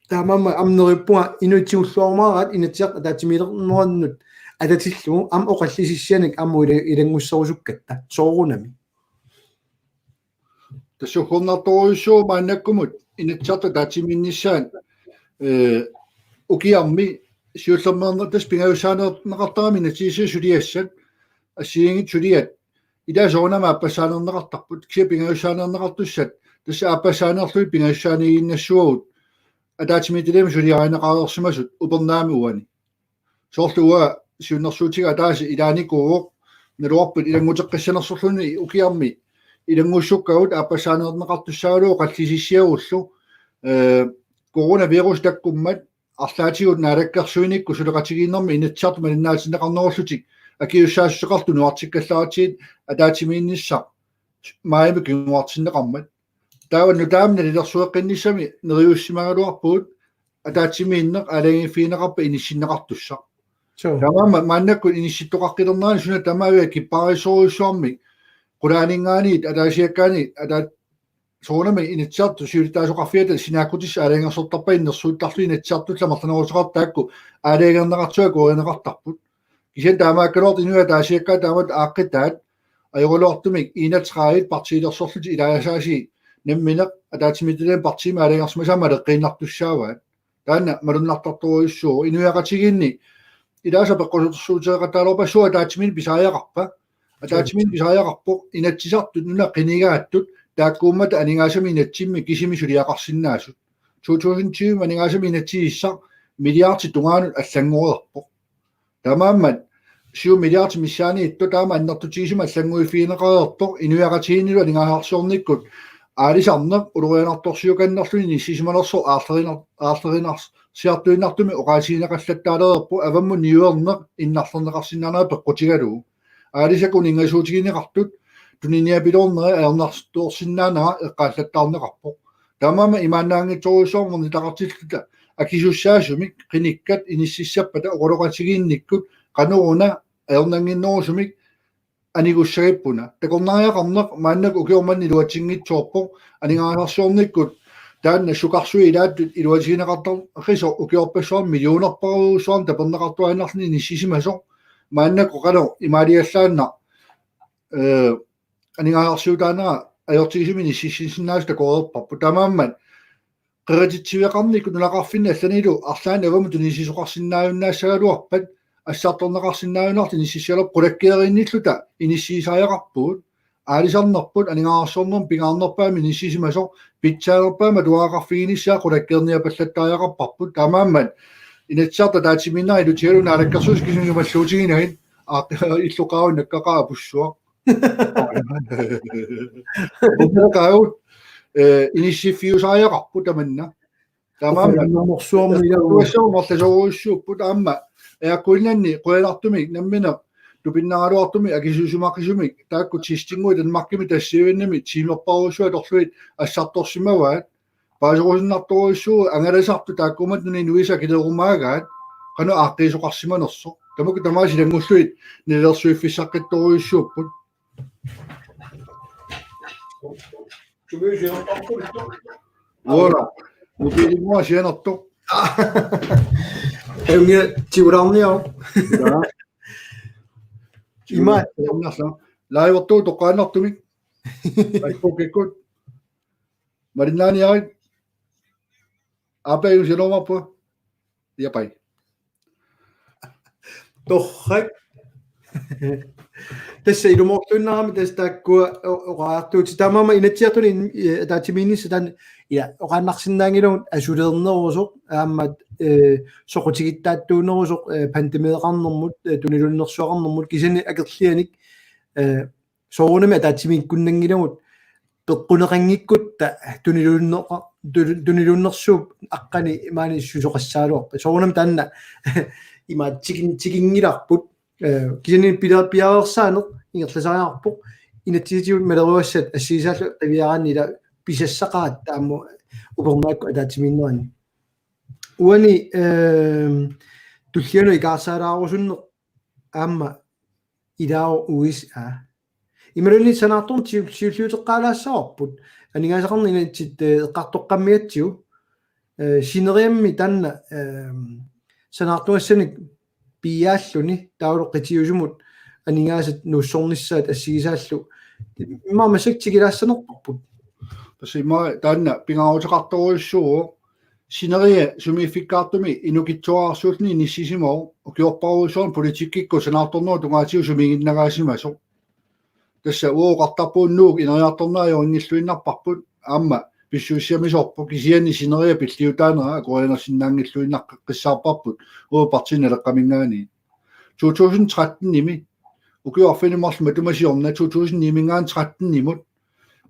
Taamaammat aamma neriuppunga inuit tigulluarumaaraat Inatsisartut ataatsimiilernerannut atatillugu aamma oqallisissianik aamma ila-, ilanngusserusukkatta. Soorunami. Tassa ugguarnartorujussuuvoq maannakkumut Inatsisartut ataatsimiinnissaat, eh, ukiarmi siullermeerneq tassa pingajussaaneerneqartarami inatsisissat suliassat, assigiinngitsut suliat, ila soorunami aappassaaneerneqartarput, kisianni pingajussaaneerneqartussat, tassa aappassaaneerlugit pingajussaaniiginnassavagut, ataatsimiititaliami suliarineqareersimasut upernaami uani. Soorlu uanga siunnersuutiga ataaseq ilaanikuuvoq, naluarput ilannguteqqissanersorluni ukiarmi ilanngussukkagut aappassaaneerneqartussaagaluarlugit oqallisissiagullu, eh, coronavirus takkummat arlaatigut naalakkersuinikkut suleqatigiinnermi Inatsisartut malinnaatinneqarnerullutik akisussaassuseqartut nuartikkallaratsigit ataatsimiinnissaq maajimi kinguartinneqarmat. Taava nutaamik nalilersueqqinnissami neriussimagaluarpugut ataatsimiinneq aalajangiiffigineqarpat inissinneqartussaq. Suu. Taamaammat maannakkut inissittoqaqqilernerani suna tamaavia kippaarissorujussuarmik qulaaninngaanniit ataasiakkaani ataat soorunami Inatsisartut siulittaasoqarfiata sinaakkutissat aalajangersortarpai innersuuttarlugit Inatsisartullu amerlanerussuteqartut taakku aalajangerneqartut akuerineqartarput. Kisianni taamaakkaluartoq inuit ataasiakkaat taamatut aaqqitaat ajoraluartumik enogtredive partiilersorlutik ilaasaasi nammineq ataatsimiititaliami partiimi aalajangersimasai maleqqiinnartussaavaat. Taanna malunnartartorujussuuvoq inuiaqatigiinni ilaasa peqqusersuuteqataalerpassuit ataatsimiinneq pisariaqarpa? Ataatsimiinneq pisariaqarpoq Inatsisartut nunat qinigaattut taakkuummata aningaasamik inatsimmi kisimik suliaqarsinnaasut. To tusind tyve aningaasamik inatsisissaq milliardit tungaanut allanngoriarpoq. Taamaammat syv milliardit missaanniittut taama annertutigisumik allannguiffigineqareerpoq inuiaqatigiinnilu aningaasarsiornikkut aalisarneq ulorianartorsiukannerluni inissisimanersoq aarlerinar-, aarlerinarsiartuinnartumik oqaatigineqallattaalereerpoq avammut niuerneq innarlerneqarsinnaanera peqqutigalugu. Aalisakkat uninngasuutigineqartut tuniniapiloorneri ajornartorsinnaanera eqqaallattaarneqarpoq. Taamaammat imaannaanngitsorujussuarmik nitaqartilluta akisussaasumik qinikkat inississappata oqaloqatigiinnikkut qanoruna ajornannginnerusumik anigussagippunga. Takornariaqarneq maannakkut ukioq manna iluatsinngitsoorpoq aningaasarsiornikkut taanna sukarsuit ilaattut iluatigineqartarfigisoq ukiorpassuarni millionerparujussuarnik taperneqartuaannarluni inissisimasoq. Maannakkut qanoq imaaliallaannaq, eh, aningaasarsiutaanera ajortigisumik inississinnaasoq takoreerparput. Taamaammat qerititsiveqarnikkut nunaqarfinni allanilu arlaannik avammut tunisisoqarsinnaajunnaassagaluarpat assartorneqarsinnaajunnaarluta inissisigaluarpat qulakkeeriinnilluta inissiisariaqarpugut. Aalisarnerput aningaasarsiornermut pingaarnerpaamik inissisimasoq pitsaanerpaamik atuagaqarfiginissaa qulakkeerniapallattariaqarparput. Taamaammat Inatsisartut ataatsimiinnerat ilutigalugu Naalakkersuisut kisimiisimalluutiginagit aaq illoqarunnakkaqaapussuaq. Upernaaqaagut, eh, inissiffiusariaqarput tamanna. Taamaammat upernaaqagut ila upernaaqagut upernaaqagut aamma Air Greenlandi qujanartumik nammineq tupinnaraluartumik akisuusimaqisumik taakku testinngui Danmarkimi tassaavinnami tiimerparujussuit atorlugit assartorsimavaat. Paaserusunnartorujussuuvoq angalasartut taakkuummata nunap inuisa akilerumaagaat qanoq aaqqiisoqarsimanersoq. Tamakku tamaasa ilanngullugit nalilersuiffissaqqittorujussuupput. Uala, mobiilinnguaq sianertoq. Unge tiulaarniaruk. Ja. Ima. Live-ertuuvoq toqqaannartumik. Facebookikkut. Malinnaaniarit. Aappaaju sianerumaarpunga. Japai. Torrak. Tassa ilumoorluinnarami tassa taakkua o-, oqariartuutit. Taamaammat inatsisartuni in-, eh, ataatsimiinnissaq taanna, ja, oqaannarsinnaanngilagut asuleernerusoq, aamma, eh, soqutigittaattuunerusoq, eh, pandemeeqarnermut, eh, tuniluunnersuaqarnermut, kisianni akerlianik, eh, soorunami ataatsimiikkunnanngilagut peqquneqanngikkutta tuniluunneqa-, tuni-, tuniluunnersuup aqqani maani susoqassagaluarpat. Soorunami taanna ima tikin-, tikinngilarput. Eh, kisianni pila-, piareersaaneq ingerlasariaqarpoq. Inatsisitigut maleruassat assigisaallu qiviaraanni ila pisassaqaat taama upernaakkut ataatsimiinneranni. Uani, ehm, tullianut ikaarsaarulaarusunneq aamma ilaavoq U S A. Imaluunniit sanaartorneq siu-, siulliuteqqaalaassavarput. Aningaasaqarneq inatsit, eh, eqqartoqqammigatsigu. Eh, sineriammi taanna, ehm, sanaartugassanik piiaalluni taavalu qitiusumut aningaasat nuussornissaat assigisaallu. Immaqa massakkut tikilaassanerparput. Tassa immaqa taanna pingaaruteqartorujussuuvoq. Sineriak sumiiffikkaartumik inukitsuararsuulluni inissisimavoq, ukiorparujussuarni politikkikkut sanaartornerup tungaatigut sumiiginnaraasimasoq. Tassa uagut oqartarpugut Nuuk ineriartornera ajorinngilluinnarparput, aamma pissusissamisoorpoq, kisianni sineriak pilliutaanera akuerinersinnaanngilluinnaqqissaarparput uagut Partii Naleqqaminngaanniit. To tusind tretten-imi, ukiut arfineq-marluk matuma siorna, to tusind ni-minngaanniit tretten-imut,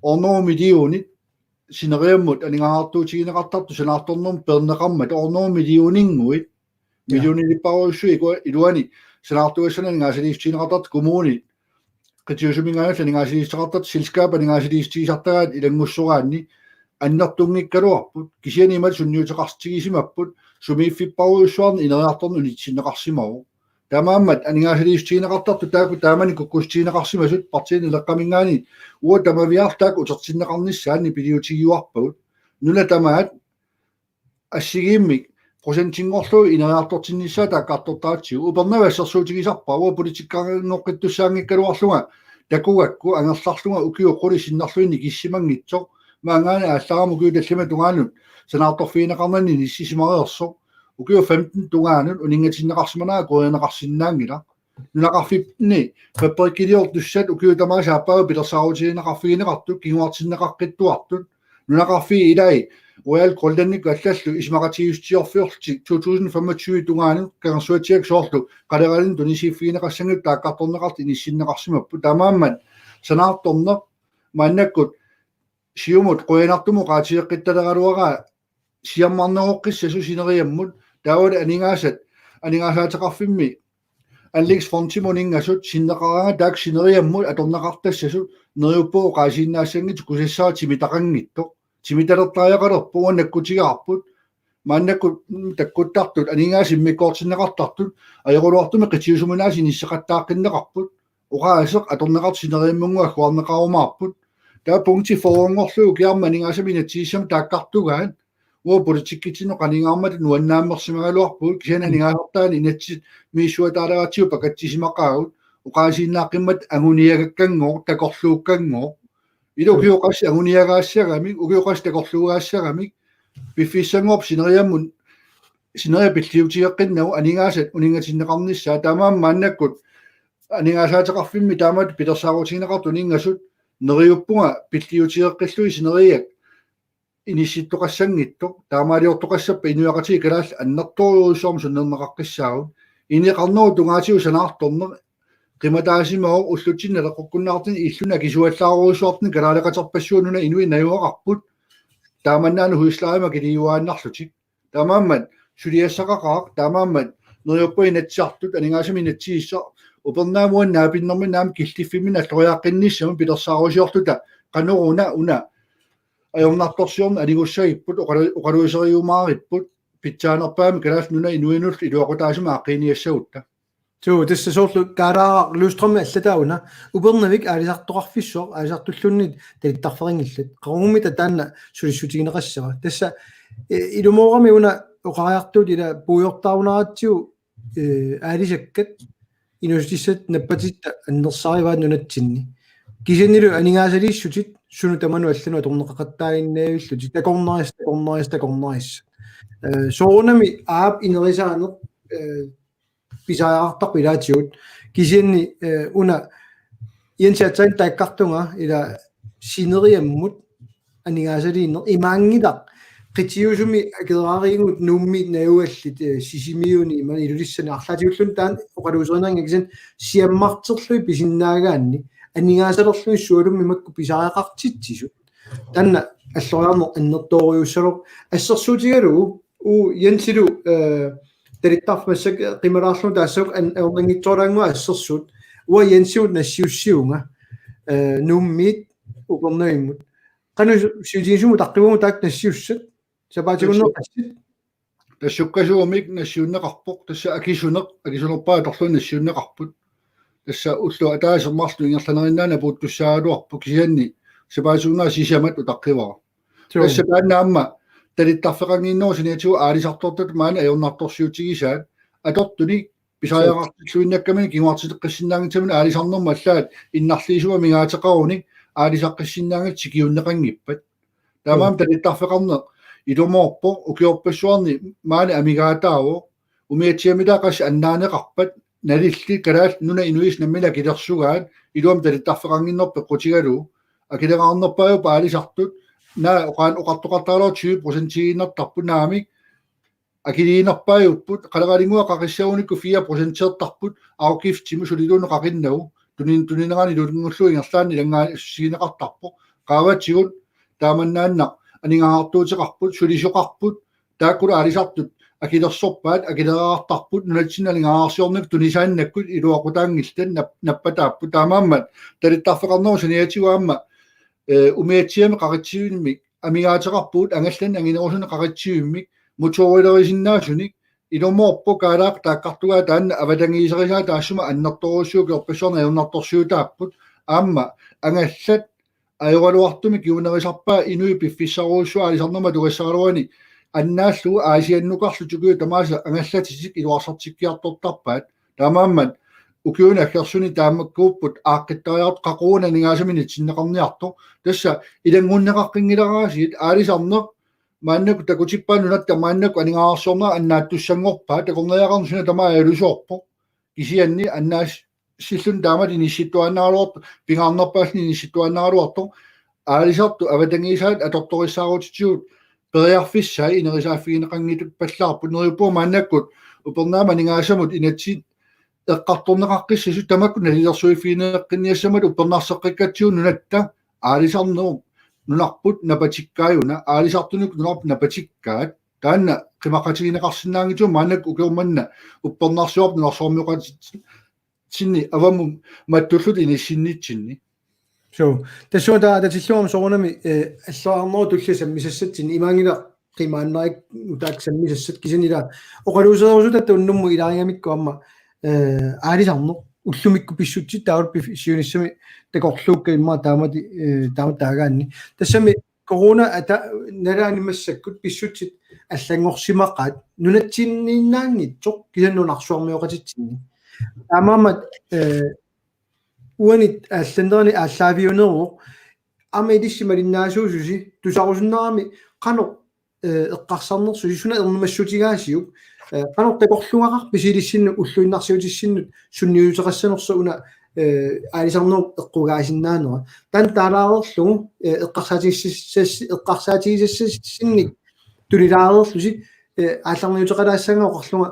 hundrede millionit sineriammut aningaasartuutigineqartartut sanaartornermut peerneqarmata hundrede millioninnguit. Ja. Millionilipparujussuit iku-, iluani sanaartugassanik aningaasaliissutigineqartartut kommunit qitiusuminngaanniillu aningaasaliissuteqartartut selskabit aningaasaliissutigisartagaat ilanngussoraanni annertunngikkaluarput. Kisianni imatut sunniuteqartitsisigisimapput, sumiiffipparujussuarni ineriartorneq unitsinneqarsimavoq. Taamaammat aningaasaliissutigineqartartut taakku taamani kukkussutigineqarsimasut Partii Naleqqaminngaanniit uagut tamaviaarluta taakku utertinneqarnissaat nipiliutigiuarpagut. Nuna tamaat assigiimmik procentinngorlugu ineriartortinnissaa taakkartortaratsigu. Upernaviit assersuutigisarpara, uagut politikkanngortittussaanngikkaluarlunga takugakku angerlarlunga ukiut qulit sinnerlugit nikissimanngitsoq. Maanngaanniit aallarama ukiut tallimat tungaanut sanaartorfigineqarnani inissisimareersoq. Ukiut femten tungaanut uninngatinneqarsimanera akuerineqarsinnaanngilaq. Nunaqarfinni fabrikkiliortussat ukiut tamaasa aappaagu pilersaarutigineqarfigineqartut, kinguartinneqaqqittuartut. Nunaqarfiit ilai Royal Greenlandikkut allallu isumaqatigiissutigiorfiorlutik to tusind femogtyve tungaanut kangersuatsiakkut soorlu qaleralinnik tunisiiffigineqassanngitsut taakkartorneqartut inissinneqarsimapput. Taamaammat sanaartorneq maannakkut Siumut qujanartumik oqaatigeqqittaleraluaraa siammarneroqqissasoq sineriammut, taavalu aningaasat, aningaasaateqarfimmi anlægsfondimut uninngasut sinneqaraangat taakku sineriammut atorneqartassasut neriuppunga oqaasiinnaassanngitsut kusassara timitaqanngitsoq. Timitalertariaqalerpoq, uanga nakkutigaarput. Maannakkut takkuttartut aningaasat immikkoortinneqartartut ajoraluartumik qitiusuminaasa inisseqattaaqqinneqarput. Oqaaseq atorneqartoq sineriammunngooq agguarneqarumaarput. Taava punkti fyrrenngorlugu ukiarmi aningaasamik inatsisissami taakkartugaat. Uagut politikkitsinnut qanigaarmata nuannaammersimagaluarpugut, kisianni aningaasartaani inatsit misissuataaleratsigu pakatsisimaqaagut, oqaasiinnaaqqimmat anguniagakkanngooq, takorluukkanngooq. Ila ukiut qassit anguniagaassagamik, ukiut qassit takorluugaassagamik, piffissanngorpoq sineriammut, sineriak pilliutigeqqinnagu aningaasat uninngatinneqarnissaat, taamaammat maannakkut aningaasaateqarfimmi taamatut pilersaarutigineqartut uninngasut neriuppunga pilliutigeqqillugit sineriak inissittoqassanngitsoq, taamaaliortoqassappat inuiaqatigiit kalaallit annertoorujussuarmik sunnerneqaqqissaagut. Ineqarnerup tungaatigut sanaartorneq qimataasimavoq, ullutsinni naleqqukkunnaartutut illuni akisuallaarujussuartutut kalaaleqaterpassuit nunat inuit najugaqarput. Taamannaana huslejemik akiliiuaannarlutik. Taamaammat suliassaqaqaaq, taamaammat neriuppunga Inatsisartut, aningaasanut inatsisissaq, Upernaamut naapinnermi naam killiffimmi alloriaaqqinnissamut pilersaarusiorluta qanoruna una ajornartorsiorneq anigussagipput oqalu-, oqaluuseriumaaripput pitsaanerpaamik Kalaallit Nunaat inuinullu iluaqutaasumik aaqqiiniassagutta. Suu, tassa soorlu Kaalaaraq Lystrøm allataavuna Upernavik aalisartoqarfissuaq aalisartulluunniit talittarfeqanngillat. Qaqugummi taanna sulissutigineqassava. Tassa eh, ilumoorami una oqariartuut ila puigortaarunaratsigu eh, aalisakkat inuussutissat nappatitta annersaarivaat nunatsinni. Kisiannili aningaasaliissutit sunut tamanut allanut atorneqaqattaaginnavillutik takornarissat, takornarissat, takornarissat. Eh, soorunami aap inerisaaneq eh, pisariaqartarpoq ilaatigut. Kisianni eh, una Jens aatsaat taakkartunga ila sineriammut aningaasaliineq imaanngilaq qitiusumi akerariigut Nuummi najugallit eh, Sisimiuni imaluunniit Ilulissani arlaatigulluunniit taanna oqaluuserinerunga kisianni siammarterlugit pisinnaagaanni aningaasalerlugit sualummik makku pisariaqartitsisut. Taanna alloriarneq annertoorujussuuvoq assersuutigalugu uu Jensilu eh, talittarfik massakkut qimalaarlugu taassuma an-, ajornanngitsoorlaannguaq assersuut. Uanga Jensimut nassiussivunga eh, Nuummiit Upernavimmut. Qanoq siutigisumik utaqqivugut taakku nassiussat? Sapaatip-akunnerit qassit? Tassa sukkasuumik nassiunneqarpoq, tassa akisuneq, akisunerpaat atorlugit nassiunneqarput. Tassa ulloq ataaseq marluk ingerlaneriinnaanni apuuttussaagaluarpoq kisianni sapaatip-akunnera sisamat utaqqivara. Suu. Tassa taanna aamma talittarfeqannginnerup saniatigut aalisartortut maani ajornartorsiutigisaat atortunik pisariaqartilluinnakkaminik kinguartiteqqissinnaanngitsaminik aalisarnermut allaat innarliisumik amigaateqarunik aalisarneqarsinnaanngitsut tikiunneqanngippat. Taamaammat talittarfeqarneq ilumoorpoq ukiorpassuarni maani amigaataavoq umiatsiamitaaq qassit annaaneqarpat nalillit Kalaallit Nunaat inuisa namminneq akilersugaat iluamik talittarfeqannginnerup peqqutigalugu akileraarnerpaajupput aalisartut naak oqaan oqartoqartaraluartut tyve procentiinnartarput naamik akiliinerpaajupput qaleralinnguaq qaqissagunikku fire procenteertarput afgiftimut sulilluunniit qaqinnagu tunin-, tuninerani ilulinngullugu ingerlaannaq ilanngaasigineqartarpoq qaavatigut taamannaannaq aningaasartuuteqarput sulisoqarput taakkulu aalisartut akilersorpaat akileraartarput nunatsinni aningaasarsiornikkut tunisaannakkut iluaqutaanngillat nap-, nappataapput taamaammat talittarfeqarnerup saniatigut aamma eh, umiatsiamik qaqitsivimmik amigaateqarpugut angallanneq anginerusunik qaqitsivimmik motoorilerisinnaasunit ilumoorpoq Kaalaaq taakkartugaa taanna avatangiiserisaa taassuma annertoorujussuuvoq ukiorpassuarni ajornartorsiutaapput aamma angallat ajoraluartumik kingunerisarpaat inuit piffissarujussuit aalisarnermut atugassaraluanik annaallugu Aasiannukarlutik ukiut tamaasa angallatitik iluarsartikkiartortarpaat taamaammat ukiuni aggersuni taamaakkuupput aaqqittariartoq qaqugu aningaasami nitsinneqarniartoq tassa ilanngunneqaqqinngilara aasiit aalisarneq maannakkut takutippaa nunatta maannakkut aningaasarsiorneq annaattussanngorpaat takornariaqarneq suna tamaat ajalusoorpoq kisianni annaassilluni taamatut inissittuaannaraluartoq pingaarnerpaalluni inissittuaannaraluartoq aalisartut avatangiisaat atortorissaarutitigut periarfissaat inerisaaffigineqanngippallaarput neriuppunga maannakkut Upernaamut aningaasamut inatsit eqqartorneqaqqissasut tamakku nalilersuiffigineqqinniassammat uppernarseqqikkatsigu nunatta aalisarnerup nunarput napatikkaajuna aalisartunikkut nunarput napatikkaat taanna qimaqqatigineqarsinnaanngitsugut maannakkut ukioq manna uppernarsuarput nunarsuarmioqatit sinni avammut mattullutik inissinnitsinni. Suu, tassunga taava atatillugu aamma soorunami eh, alloriarnerup tullia sammisassatsinnik imaanngilaq qimaannarik nutaaq sammisassat kisianni ila oqaluusereerusutatta unnummut ilaarigamikku aamma eh, aalisarneq ullumikkut pissutsit taavalu pif-, siunissami takorluukkat immaqa taamatut eh, taamatut taagaanni. Tassami corona ata nalaani massakkut pissutsit allanngorsimaqaat nunatsinniinnaanngitsoq kisianni nunarsuarmioqatitsinni. Taamaammat eh, uani allannerani aallaaviuneruvoq aamma ilissi malinnaasuususi tusarusunnarami qanoq eh, eqqarsarnersusi suna ernumassutigaasiuk eh, qanoq takorluugaqarpisi ilissinnut ulluinnarsiutissinnut sunniuteqassanersoq una eh, aalisarnerup eqqugaasinnaanera. Taanna taalaareerlugu eh, eqqarsaatigisassas-, eqqarsaatigisassassinnik tulilaareerlusi eh, aallarniuteqalaassanngilaq oqarlunga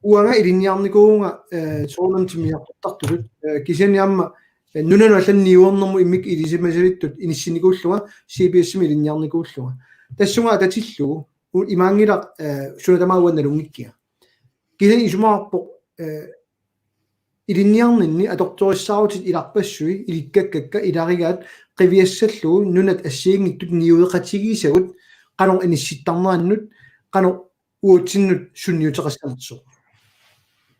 uanga ilinniarnikuuvunga eh, soorunami timmisartortartutut eh, kisianni aamma eh, nunanut allanut niuernermut immikkut ilisimasalittut inissinnikuullunga C B S-imi ilinniarnikuullunga. Tassunga atatillugu u-, imaanngilaq eh, suna tamaat uanga nalunngikkiga. Kisianni isumaqarpoq eh, ilinniarninni atortorissaarutit ilarpassui ilikkakkakka ilarigaat qiviassallugu nunat assigiinngitsut niueqatigisagut qanoq inissittarnerannut qanoq uatsinnut sunniuteqassanersoq.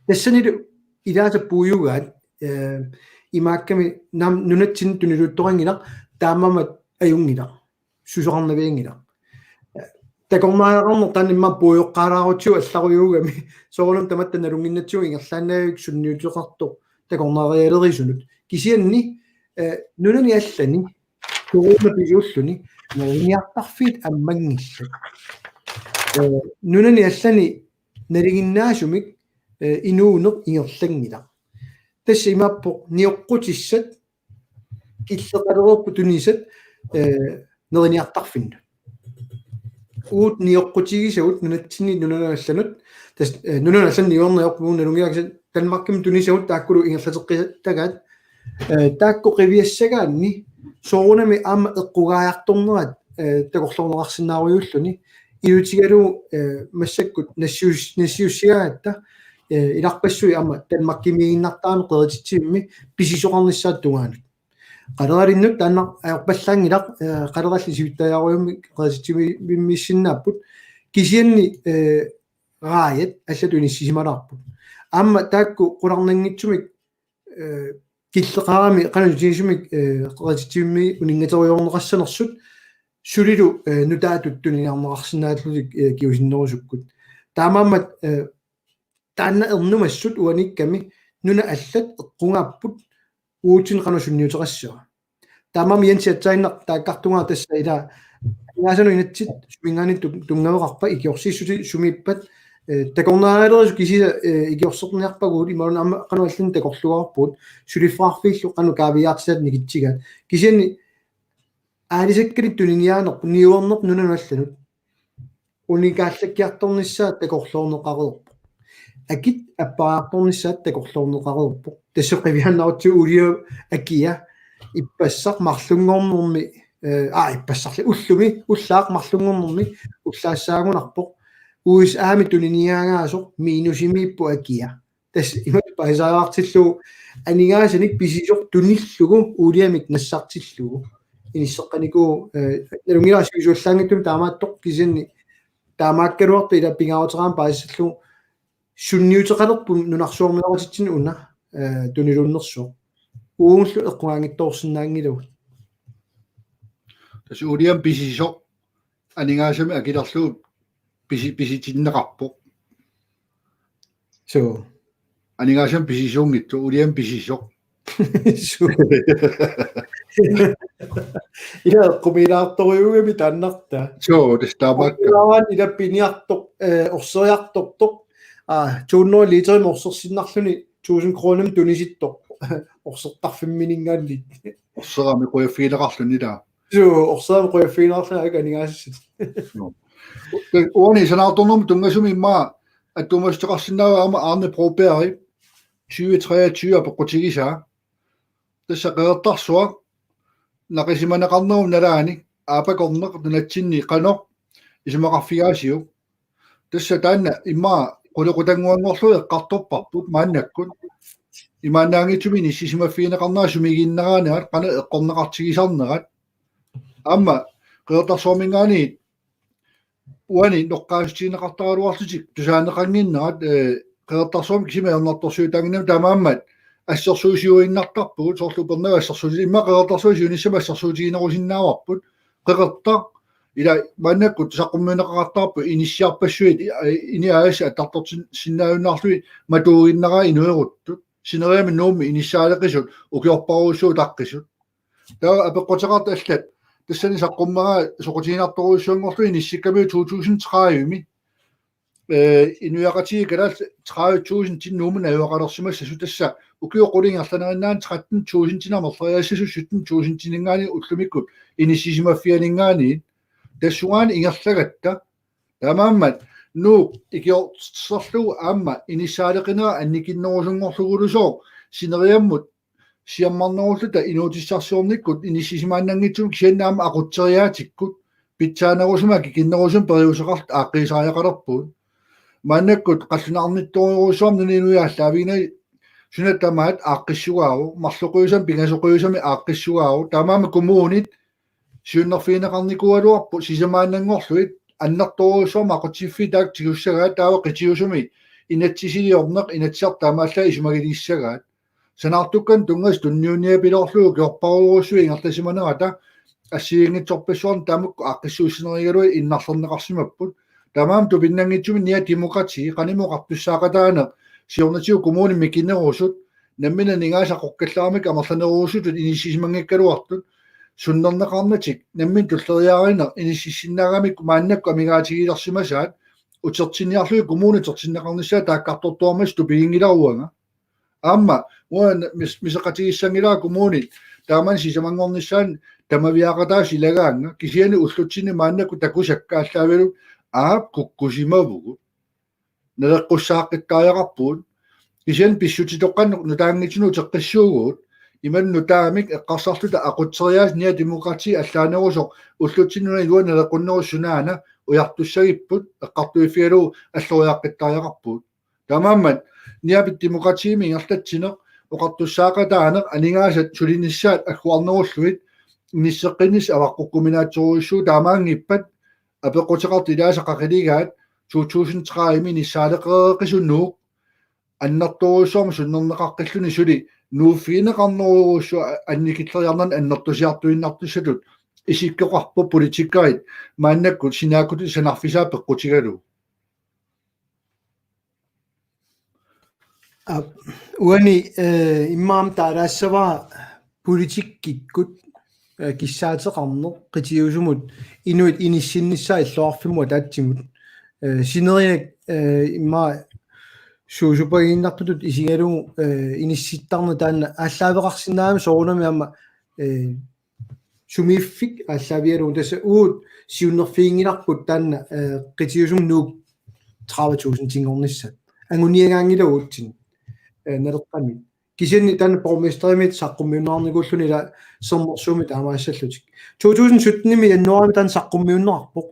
Tassanilu ilaasa puiugaat, eh, imaakkami naam nunatsinni tuniluttoqanngilaq taamaammat ajunngilaq. Susoqarnavianngilaq. Takornariaqarneq taanna immaqa puioqqaalaarutsigu allarujuugami soorunami tamatta nalunnginnatsigu ingerlaannavik sunniuteqartoq takornarialerisunut. Kisianni, eh, nunani allani, corona pisuulluni, neriniartarfiit ammanngillat. Eh, nunani allani nalinginnaasumik, eh, inuuneq ingerlanngilaq. Tassa imaappoq nioqqutissat killeqalereerput tunisat, eh, neriniartarfinnut. Uut nioqqutigisagut nunatsinni nunanut allanut, tassa, eh, nunanut allanut niuerneq ajorput uagut nalunngilarsi Danmarkimi tunisagut taakkulu ingerlateqqittagaat, eh, taakku qiviassagaanni soorunami aamma eqqugaajartornerat, eh, takorloorneqarsinnaarujuulluni, ilutigalugu, eh, massakkut nassius-, nassiussigaangatta, eh, ilarpassui aamma Danmarkimiiginnartarami qerititsivimmi pisisoqarnissaata tungaanut. Qaleralinnut taanna ajorpallaanngilaq, eh, qalerallit sivittariarujummik qerititsivimmiissinnaapput. Kisianni, eh, raajat allatut inissisimalaarput. Aamma taakku qularnanngitsumik, eh, killeqarami qanoq itigisumik, eh, qerititsivimmi uninngateriarneqassanersut sulilu, eh, nutaatut tuniniarneqarsinnaallutik, eh, kingusinnerusukkut. Taamaammat, eh, taanna ernumassuk uaniikkami nunat allat eqqugaapput uatsinnut qanoq sunniuteqassava. Taamaammat Jensi aatsaannaq taakkartugaa tassa ila aningaasanut inatsit suminngaanniit tu-, tunngaveqarpa ikiorsiissutit sumiippat, eh, takornarialerisut kisiisa, eh, ikiorserniarpagut imaluunniit aamma qanoq allanut takorluugaarpugut suliffeqarfiillu qanoq kaaviiaartitaat nikitsigaat. Kisianni aalisakkanik tuniniaanerput niuerneq nunanut allanut unikaallakkiartornissaa takorloorneqareerpoq. Akit appariartornissaat takorloorneqareerpoq. Tassa qiviaannarutsi ulia akia ippassaq marlunngornermi, eh, aa, ippassarli ullumi, ullaaq marlunngornermi ullaassaagunarpoq. U S A-mi tuniniaagaasoq minusimiippoq akia. Tassa imatut paasisariaqartillugu aningaasanik pisisoq tunillugu uuliamik nassartillugu. Inisseqqanikuuvoq, eh, nalunngilara sivisuallaanngitsumik taamaattoq kisianni taamaakkaluartoq ila pingaaruteqarami paasissallugu sunniuteqalerput nunarsuarmioqatitsinnut una, eh, tuniluunnersoq. Uagullu eqqugaanngitsoorsinnaanngilagut. Tassa uuliamik pisisoq aningaasamik akilerlugu pisi-, pisitinneqarpoq. Suu. Aningaasamik pisisuunngitsoq, uuliamik pisisoq. Suu. Ila eqqumiilaartorujuugami taannartaa. Suu, tassa taamaakka. Oqilaavan ila piniartoq, eh, orseriartortoq. Aa, to hundrede literimik orsersinnarluni tusind kronimik tunisittoq. Orsertarfimmininngaanniit. Orserami qujaffigineqarluni ila. Suu, orserami qujaffigineqarluni aamma aningaasassat. Joo. Uani sanaartornermut tunngasumik immaqa attuumassuteqarsinnaavaa aamma Arne Broberg tyve treogtyve apeqqutigisaa. Tassa Qeqertarsuaq naqisimaneqarnerup nalaani aapakorneq nunatsinni qanoq isumaqarfigaasiuk. Tassa taanna immaqa qulequtannguanngorlugu eqqartorparput maannakkut. Imaannaanngitsumik inissisimaffigineqarnerat sumigiinnaraanerat qanoq eqqorneqartigisarnerat. Aamma Qeqertarsuarminngaanniit uani noqqaassutigineqartaraluarlutik tusaaneqannginnerat, eh, Qeqertarsuarmi kisimi ajornartorsiutaannginnami taamaammat assersuusiuinnartarpugut soorlu upernagu assersuuti-, immaqa Qeqertarsuaq siunissami assersuutiginerusinnaavarput. Qeqertaq ila maannakkut saqqummiunneqaqattaarpoq inissiarpassuit, eh, INI A/S attartorsinnaajunnaarlugit matuuginnaraa inueruttut. Sineriammi Nuummi inissaaleqisut ukiorparujussuit utaqqisut. Taava apeqquteqartut allat tassani saqqummeraa soqutiginartorujussuanngorlugit inissikkamiuk to tusind tredive-mi. Eh, inuiaqatigiit kalaallit tredive tusind-inik Nuummut najugaqalersimassasut tassa ukiut qulit ingerlanerinnaanni tretten tusind-inik amerleriassasut sytten tusind-ininngaanniit ullumikkut inissisimaffianinngaanniit tassungaani ingerlagatta. Taamaammat Nuuk ikiorserlugu aamma inissaaleqinera annikinnerusunngorlugulusooq sineriammut siammarnerulluta inuutissarsiornikkut inissisimaannanngitsumik kisianni aamma aqutseriaatikkut pitsaanerusumik akikinnerusumik periuseqarluta aaqqiisariaqalerpugut. Maannakkut qallunaarnittorujussuarmik nunap inui aallaaviginagit Suna tamaat aaqqissugaavoq, marloqiusamik pingasoqiusamik aaqqissugaavoq. Taamaammat kommunit siunnerfigineqarnikuugaluarput sisamaannanngorlugit annertoorujussuarmik aqutsiffiit taakku tigussagaat, taava qitiusumi inatsisiliorneq, Inatsisartut taamaallaat isumagilissagaat. Sanaartukkanik tunngasut tunniunniapiloorlugit ukiorparujussuit ingerlasimanerata assigiinngitsorpassuarnik tamakku aaqqissuussinerigalugit innarlerneqarsimapput. Taamaammat tupinnanngitsumik Nia Demokrati qanimut oqartussaaqataaneq siornatigut kommunit mikinerusut, nammineq aningaasat aqqukallaramik amerlanerusutut inissisimanngikkaluartut, sunnerneqarnatik nammineq tulleriiaarineq inississinnaagamikku maannakkut amigaatigilersimasaat, utertinniarlugit kommunit utertinneqarnissaat taakkartortuarmassuk tupiginngilaruanga. Aamma uanga mis-, miseqatigissanngilara kommunit taamani sisamanngornissaannik tamaviaaqataasut ilagaannga, kisianni ullutsinni maannakkut takusakka aallaavigalugit aap kukkusimavugut. Naleqqussaaqqikkaajaqarpugut. Kisianni pissutitoqqannut nutaanngitsunut uteqqissuugut, imaluunniit nutaamik eqqarsarluta aqutseriaaseq Nia Demokrati allaanerusoq ullutsinni una ilua naleqqunnerusoq sunaana ujartussagipput, eqqartuiffigalugu alloriaqqikkaajaqarpugut. Taamaammat Niamit Demokratiimit ingerlatsineq, oqartussaaqataaneq, aningaasat sulinissaat agguarnerullugit inisseqqinnissaq avaqqukkuminaatsorujussuuvoq. Taamaanngippat apeqquteqartut ilaasa qaqiligaat to tusind tredive-mi inissaaleqereeqisut Nuuk annertoorujussuarmik sunnerneqaqqilluni suli nuuffigineqarnerujussuaq annikilleriarnerni annertusiartuinnartussatut isikkoqarpoq politikerit maannakkut sinaakkutut sanarfisaa peqqutigalugu. Aap, uani, eh, immaqa taalaassavara politikkikkut, eh, kissaateqarneq qitiusumut inuit inissinnissaat illoqarfimmut ataatsimut. Eh, sineriak, eh, immaqa suusupagiinnartutut isigalugu, eh, inissittarneq taanna aallaaveqarsinnaammat soorunami aamma, eh, sumiiffik aallaavigalugu, tassa uagut siunnerfiginngilarput taanna, eh, qitiusumut Nuuk tredive tusindinngornissaat. Anguniagaanngilagut uatsinnut, eh, Naleqqami. Kisianni taanna borgmesterimit saqqummiunneqarnikuulluni ila Sermersuumi taamaassallutik. To tusind sytten-imi januaarimi taanna saqqummiunneqarpoq.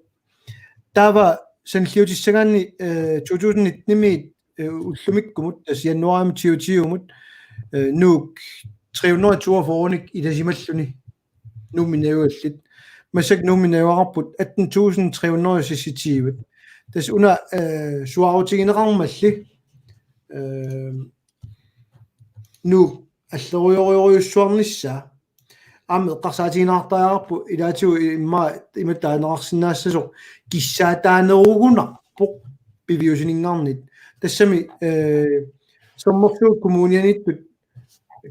Taava sanilliutissagaanni, eh, to tusind nitten-imi, eh, ullumikkumut, tassa januaarimi tyve tyve-mut, eh, Nuuk tre hundrede toogfyrre-nik ilasimalluni Nuummi najugallit. Massakkut Nuummi najugaqarput atten tusind tre hundrede seksogtyve. Tassa una, eh, suaarutigineqarmalli, eh, Nuuk alloriorujussuarnissaa aamma eqqarsaatigineqartariaqarpoq ilaatigut immaqa imatut taaneqarsinnaassasoq kissaataanerugunarpoq piviusuninngornit. Tassami, eh, Sermersuup kommunianiittut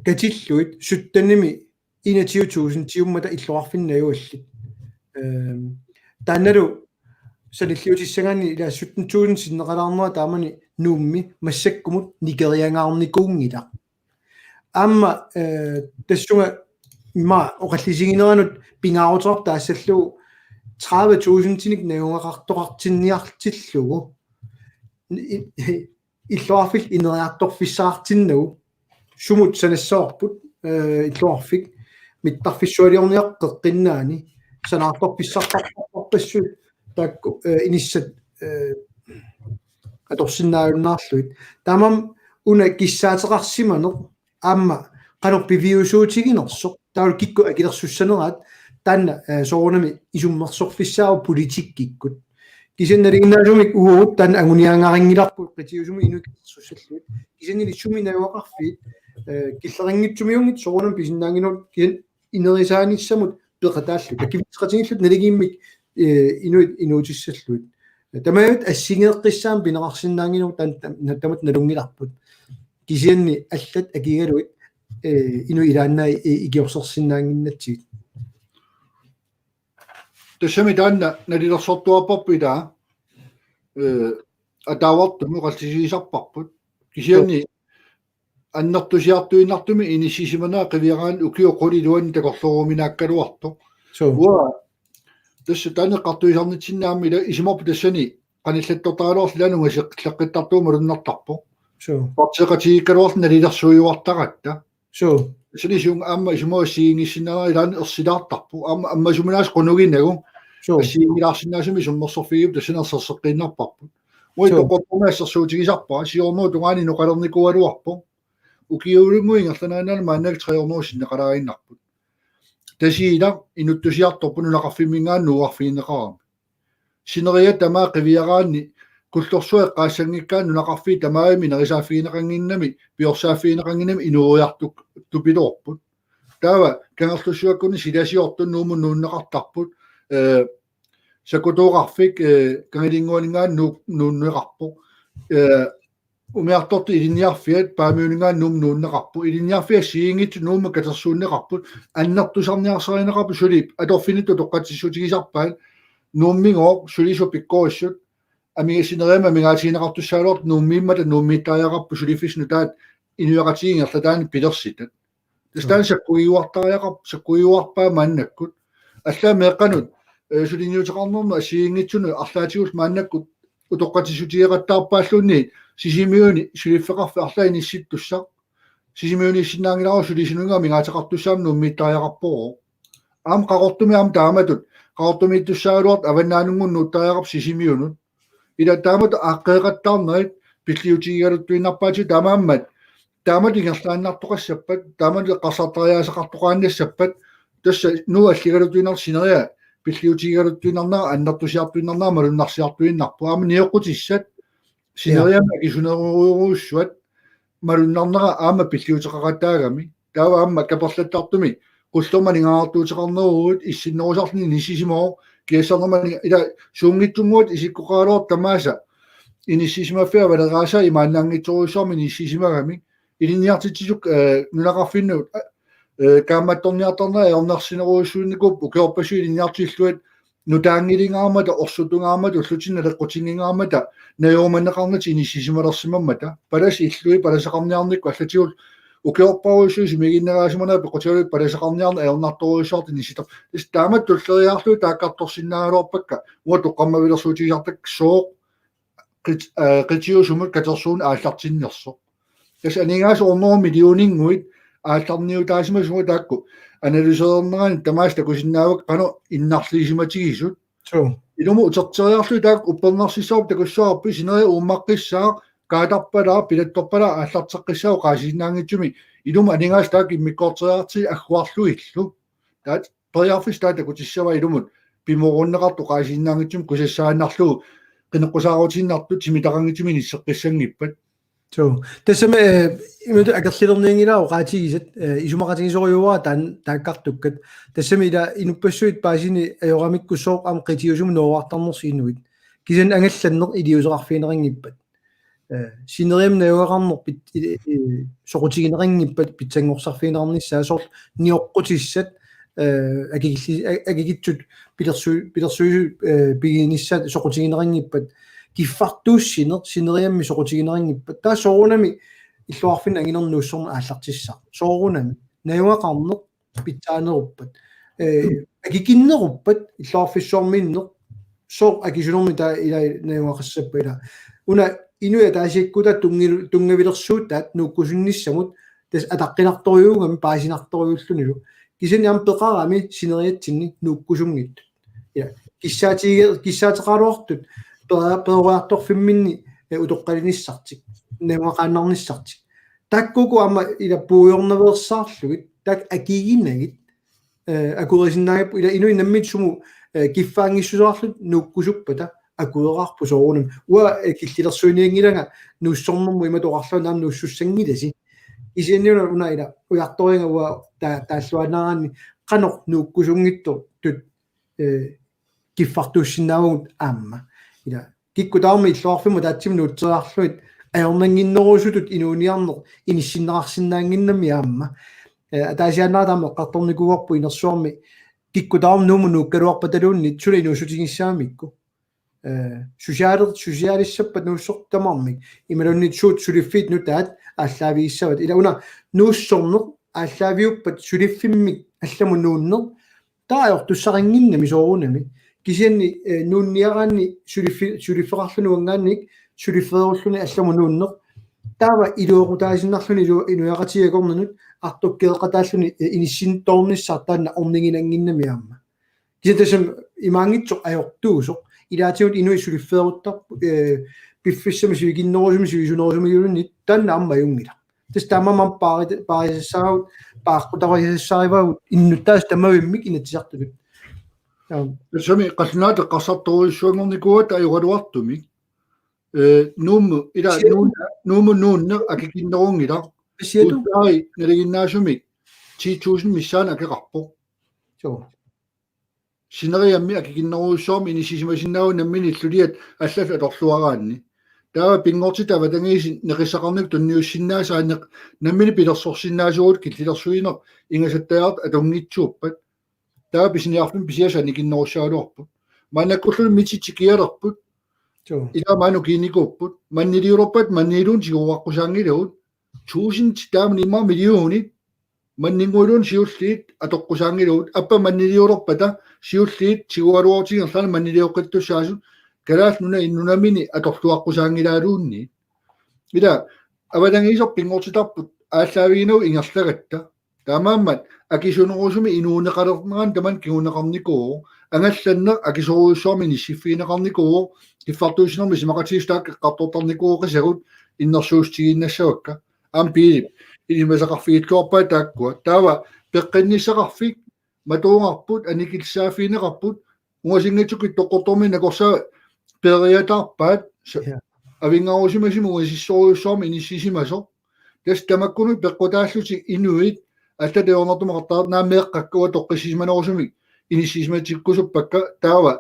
katillugit sytten-imi enogtyve tusindiummata illoqarfinni najugallit. Ehm, taannalu sanilliutissagaanni ila sytten tusind sinneqalaarnera taamani Nuummi massakkumut nikeriangaarnikuunngilaq. Aamma, eh, tassunga immaqa oqallisigineranut pingaaruteqarpoq taassallugu tredive tusindinik najugaqartoqartinniartillugu. I-, i-, illoqarfik ineriartorfissaqartinnagu sumut sanassavarput, eh, illoqarfik mittarfissualiorniaqqeqqinnaani sanaartorfissartarpassuit taakku, eh, inissat, eh, atorsinnaajunnaarlugit. Taamaammat una kissaateqarsimaneq aamma qanoq piviusuutiginersoq, taavalu kikkut akilersussaneraat, taanna, eh, soorunami isummersorfissaavoq politikkikkut. Kisianni nalinginnaasumik uagut taanna anguniaganngilarput qitiusumut inuit akilersussallugit. Kisiannili sumi najugaqarfiit, eh, killeqanngitsumiunngitsut soorunami pisinnaanngilagut kisianni inerisaanissamut peqataallutik. Akivitseqatigiillutik naligiimmik, eh, inuit inuutissallugit. Tamarmik assigiinngeqqissaarmik pineqarsinnaanngilagut taanna tam-, na-, tamatta nalunngilarput. Kisianni allat akigalugit, eh, inuit ilaannaat i-, ikiorsersinnaannginnatsigit. Tassami taanna nalilersortuarparput ilaa, eh, ataavartumik oqallisigisarparput. Kisianni annertusiartuinnartumik inissisimanera qiviaraanni ukiut qulit iluanni takorlooruminaakkaluartoq. Suu. Uanga tassa taanna eqqartuisarnitsinni aamma ila isumaqarpunga tassani qanillattortaraluarluta ilaanni ungaseqqittartuuvoq malunnartarpoq. Suu. Partiiqatigiikkaluarluta nalilersuiuartaratta. Suu. Tassani isummat aamma isumaqarfiginngissinnaanerat ilaanni ersilaartarpoq. Aamma ammasuminaasa qunuginagu. Suu. Assigiinngilaarsinnaasumik isummersorfigiupput tassani erserseqqiinnarparput. Uagut, suu, Qaqortumi assersuutigisarpara, siorna tungaani inoqalernikuugaluarpoq. ukiulinnguit ingerlaneriinnaanni maannakkut tre hundrede sinneqalaaginnarput. Tasiilaq inuttusiartorpoq nunaqarfimminngaanniit nuuarfigineqarami. Sineriak tamaat qiviaraanni kullorsuaq eqqaassanngikkaanni nunaqarfiit tamarmik nerisaaffigineqannginnami, piorsaaffigineqannginnami inuuiartupiloorput. Taava Kangerlussuakkunni silasiortut Nuummut nuunneqartarput, eh, sakutooqarfik, eh, Kangilinnguaninngaanniit nuu-, nuunneqarpoq. Eh, umiartortut ilinniarfiat Paamiuninngaanniit Nuummut nuunneqarput. Ilinniarfiat assigiinngitsut Nuummut katersuunneqarput. Annertusarniarsarineqarpoq suli atorfinittut utoqqatsissutigisarpaat Nuummigooq sulisut pikkorissut. Amiga-, sineriammi amigaatigineqartussaagaluartut Nuummiimmata Nuummiittariaqarput suliffissat nutaat inuiaqatigiit ingerlataanni pilersitat. Tassa taanna sakkugiuartariaqar-, sakkugiuarpaa maannakkut. Allaat meeqqanut, eh, suliniuteqarnermut assigiinngitsunut arlaatigullu maannakkut utoqqatsissutigeqattaarpaalluunniit Sisimiuni suliffeqarfik arlaat inissittussaq. Sisimiuni issinnaanngilara sulisuninnga amigaateqartussaammat Nuummiittariaqarpoq. Aamma Qaqortumi aamma taamatut, Qaqortumiittussaagaluartoq avannaanunngooq nuuttariaqarpoq Sisimiunut. Ila taamatut aaqqeeqattaarnerit pilliutigigaluttuinnarpaatigut taamaammat. Taamatut ingerlaannartoqassappat, taamatut eqqarsartariaasaqartoqaannassappat, tassa Nuup alligaluttuinnartoq sineriak pilliutigigaluttuinnarnera, annertusiartuinnarnera, malunnarsiartuinnarpoq. Aamma nioqqutissat, sineriammi akisunerujorujussuat, malunnarnera aamma pilliuteqaqattaagami. Taava aamma kaperlattartumi qullormut aningaasartuuteqarneruvoq, issinnerusarluni inissisimavoq, kiassarnermut aninga-, ila suunngitsunnguatsiarluni isikkoqaraluartoq tamaasa inissisimaffiga Valeraasa imaannaanngitsorujussuarmik inissisimagami. Ilinniartitsisut, eh, nunaqarfinnut, eh, kaammattorniartarnerat ajornarsinerujussuunnikuupput ukiorpassuit ilinniartillugit nutaanngilingaarmata, orsutungaarmata, ullutsinnut naleqqutinngikkaarmata, najuumaneqarnatik inissisimalersimammata, palasip illui palasaqarniarnikkut allatigullu ukiorparujussuit sumiginneraasimanerat peqqutigalugu palasaqarniarneq ajornartorujussuartut inissittar-. Tassa taamatut tulleriiaarlugit taakkartorsinnaagaluarpakka, uanga toqqammavilersuutigisartakka sooq qit-, eh, qitiusumut katersuuneq aallartinnersoq. Tassa aningaasat hundrede millioninnguit aallarniutaasimasut taakku analyserernerani tamaasa takusinnaavakka qanoq innarliisimatigisut. Suu. Ilumut uterteriarlugit taakku uppernarsissaarput takussavarput, sineriak uummaqqissaaq, kaatarpalaaq, pilattorpalaaq aallarteqqissaaq oqaasiinnaanngitsumik, ilumut aningaasat taakku immikkoorteriartigit agguarlugillu. Taava periarfissaq taava takutissavaa ilumut pimoorunneqartoq oqaasiinnaanngitsumik kusassaannarlugu qineqqusaarutiinnartut timitaqanngitsumik inisseqqissanngippat. Suu. Tassami, eh, imatut akerlilernianngilara oqaatigisat, eh, isumaqatigisorujussuuara taan-, taakkartukkat. Tassami ila inuppassuit paasini ajoramikku sooq aamma qitiusumut nuuartarnersoq inuit. Kisianni angallanneq iliuuseqarfigineqanngippat. Eh, sineriammi najugaqarneq pit-, i-, i-, soqutigineqanngippat pitsanngorsarfigineqarnissaa soorlu nioqqutissat, eh, akikilli-, a-, akikitsut pilersu-, pilersuisut, eh, piginissaat soqutigineqanngippat, kiffartuussineq sineriammi soqutigineqanngippat. Taava soorunami illoqarfinni anginerni nuussorneq aallartissaaq. Soorunami. Najugaqarneq pitsaaneruppat. Eh, akikinneruppat illoqarfissuarmiinneq sooq akisunermi taava ilai najugaqassappat ila. Una inuit ataasiakkaat tunngi-, tunngavilersuutaat nuukkusunnissamut tassa ataqqinartorujuugami paasinartorujuullunilu. Kisianni aamma peqarami sineriatsinni nuukkusunngitsut. Ja. Kissaatiga-, kissaateqaraluartut pera-, peroriartorfimminni, eh, utoqqalinissartik. Najugaqaannarnissartik. Taakkuuku aamma ila puigornaveersaarlugit, taakku akiginagit, eh, akuerisinnaagit ila inuit nammineq sumut, eh, kiffaanngissuseqarlutik nuukkusuppata akuereerput soorunami. Uanga, eh, killilersuinianngilanga nuussornermut imatut oqarlunga aamma nuussussanngilasi. Kisianni una, una ila ujartoriga uanga ta-, taalluaannaraanni qanoq nuukkusunngitsortut, eh, kiffartuussinnaavagut aamma. Ila kikkut tamarmik illoqarfimmut ataatsimut nuutseriarlugit ajornannginnerusutut inuuniarneq inissinneqarsinnaannginnami aamma. Eh, ataasiaannarnera taama eqqartornikuuarput inersuarmi kikkut tamarmik Nuummut nuukkaluarpataluunniit suli inuussutigissagamikku. Eh, sociali-, socialissappat nuussortut tamarmik. Imaluunniit suut suliffiit nutaat aallaavigissavat. Ila una nuussorneq aallaaviuppat suliffimmik allamut nuunneq taava ajortussaqannginnami soorunami. Kisianni, eh, nuunniaraanni suliffi-, suliffeqarluni uanngaanniit suliffeerulluni allamut nuunneq. Taava iluaqutaasinnarluni ilu-, inuiaqatigiit akornannut artukkeeqataalluni, eh, inissintoornissaq taanna orniginannginnami aamma. Kisianni tassami imaanngitsoq ajortuusoq. Ilaatigut inuit suliffeeruttarput, eh, piffissami sivikinnerusumi sivisunerusumigilluunniit taanna aamma ajunngilaq. Tassa taamaammat paari-, paarisassaagut, paaqqutarisassaarivagut innuttaasut tamavimmik Inatsisartutut. Taava. Tassami qallunaat eqqarsartorujussuanngornikuugatta ajoraluartumik. Eh, Nuummi, ila Siatu. Nuun-, Nuummi nuunneq akikinneruunngilaq. Siatu. Ullaai nalinginnaasumik ti tusind missaani akeqarpoq. Suu. Sineriammi akikinnerujussuarmik inissisimasinnaavugut nammineq illuliat allallu atorluaraanni. Taava pinngortitaq avatangiisit neqissaqarnikkut tunniussinnaasaaneq nammineq pilersorsinnaasugut killilersuineq ingasattajaartut atunngitsuuppat. Taava pisiniarfimmi pisiassat anikinnerussagaluarput. Maannakkulluunniit mititsi kialerput. Suu. Ilaa maani ukiinikuupput. Manniliulerpat manniliulluni tiguaqqusaanngilagut. Tusind taamani immaqa millionit. Manninnguiluunniit siulliit atoqqusaanngilagut. Appa manniliulerpata siulliit tigugaluarutigi ingerlaannaq mannilioqqittussaasut Kalaallit Nunaanni nunamini atorluaqqusaanngilaaluunniit. Ila avatangiiseq pinngortitarput aallaaviginagu ingerlagatta. Taamaammat akisunerusumik inuuneqalernerani tamanna kinguneqarnikuuvoq. Angallanneq akisorujussuarmik inissiffigineqarnikuuvoq. Kiffartuussinermi isumaqatigiissut taakku eqqartortarnikuuvoq, qisagut innersuussutigiinnassavakka. Aamma Piilip ilimasaqarfigilluarpaa taakkua. Taava peqqinnissaqarfik matuugarput, anikillisaaffigineqarput, ungasinngitsukku Ittoqqortoormiit nakorsaa peeriataarpaat, sa-, Ja. avinngarusimasumik ungasissorujussuarmik inissisimasoq. Tassa tamakkununnga peqqutaallutik inuit allatut ajornartumik oqartarput, naamik meeqqakka uanga toqqissisimanerusumik inissisimatikkusuppakka, taava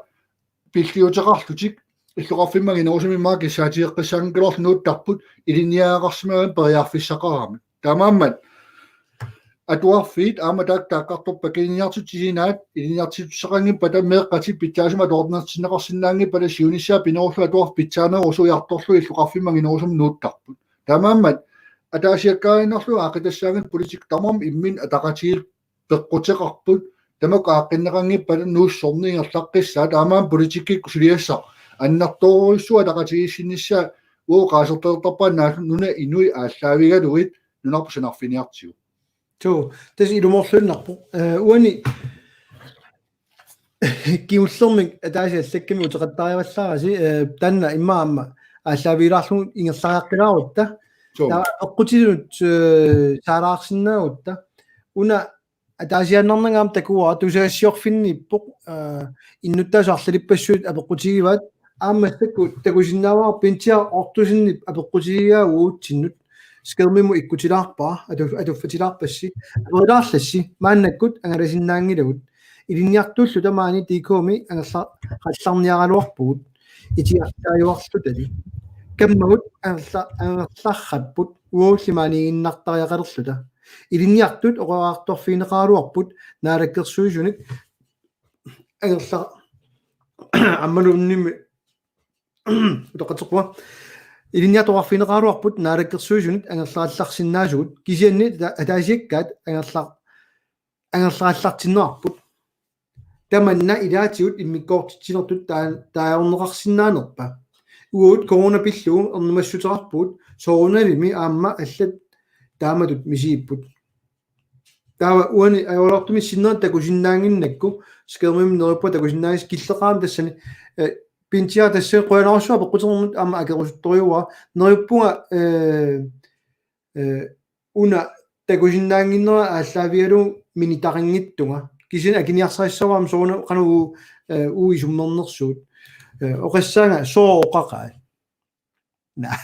pilliuteqarlutik illoqarfimmi anginerusumik immaqa kissaatigeqqissaanngikkaluarlutik nuuttarput ilinniagaqarsimagaanni periarfissaqaramik. Taamaammat atuarfiit aamma taakku taakkartorpakka, ilinniartitsisinaat, ilinniartitsissaqanngippata meeqqatik pitsaasumik atuartinneqarsinnaanngippata siunissaa pinerullugu atuarfik pitsaanerusoq ujartorlugu illoqarfimmi anginerusumik nuuttarput. Taamaammat ataasiakkaannarlugu aaqqitassaanngitsut politikki tamarmik imminnut ataqatigiit peqquteqarput, tamakku aaqqinneqanngippata nuussorneq ingerlaqqissaaq, taamaammat politikkikkut suliassaq annertoorujussuaq ataqatigiissinnissaa. Uagut oqaasertalertarpara naallugu nunap inui aallaavigalugit nunarput sanarfiniartigu. Suu, tassa ilumoorluinnarpoq. Eh, uani kingullermik ataaseq allakkami uteqattaarivallarasi, eh, taanna immaqa aamma aallaavigilaarlugu ingerlariaqqilaarutta. Suu. Taava apeqqutiginut, eh, saalaarsinnaagutta. Una ataasiaannarnanga aamma takuara tusagassiorfinniippoq, eh, innuttaasut arlalippassuit apeqqutigivaat, aamma massakkut takusinnaavara Pintiaq Ortussenip apeqqutigigaa uatsinnut. Skærmimut ikkutilaarpara, atu-, atuffatilaarpassi. Aperilaarlassi, maannakkut angalasinnaanngilagut. Ilinniartuulluta maani D K-mi angerla-, qallarniaraluarpugut. Itigartaajuarlutali. Kammagut angerla-, angerlarrapput, uagulli maaniiginnartariaqalerluta. Ilinniartut oqariartuarfigineqaraluarput Naalakkersuisunit angerla-, ammaluunniimmi utoqqatserpunga. Ilinniartut oqarfigineqaraluarput Naalakkersuisunit angerlarallarsinnaasugut, kisianni ta-, ataasiakkaat angerla-, angerlarallartinneqarput. Tamanna ilaatigut immikkoortitsinertut taa-, taagorneqarsinnaanerpa? Uagut corona pillugu ernumassuteqarpugut, soorunalimi aamma allat taamatut misigipput. Taava uani ajoraluartumik sinneri takusinnaannginnakku, skærmimi neriuppunga takusinnaanngilasi, killeqarami tassani, eh, Pintiaq tassani qujanarsuaq apeqquteqarnermut aamma akerusuttorujuara, neriuppunga, eh, eh, una takusinnaannginnera aallaavigalugu minitaqanngitsunga. Kisianni akiniarsarissavara aamma soorunami qanoq, eh, uagut isummernersugut. Eh, oqassaanga sooq oqaqaat. Naa.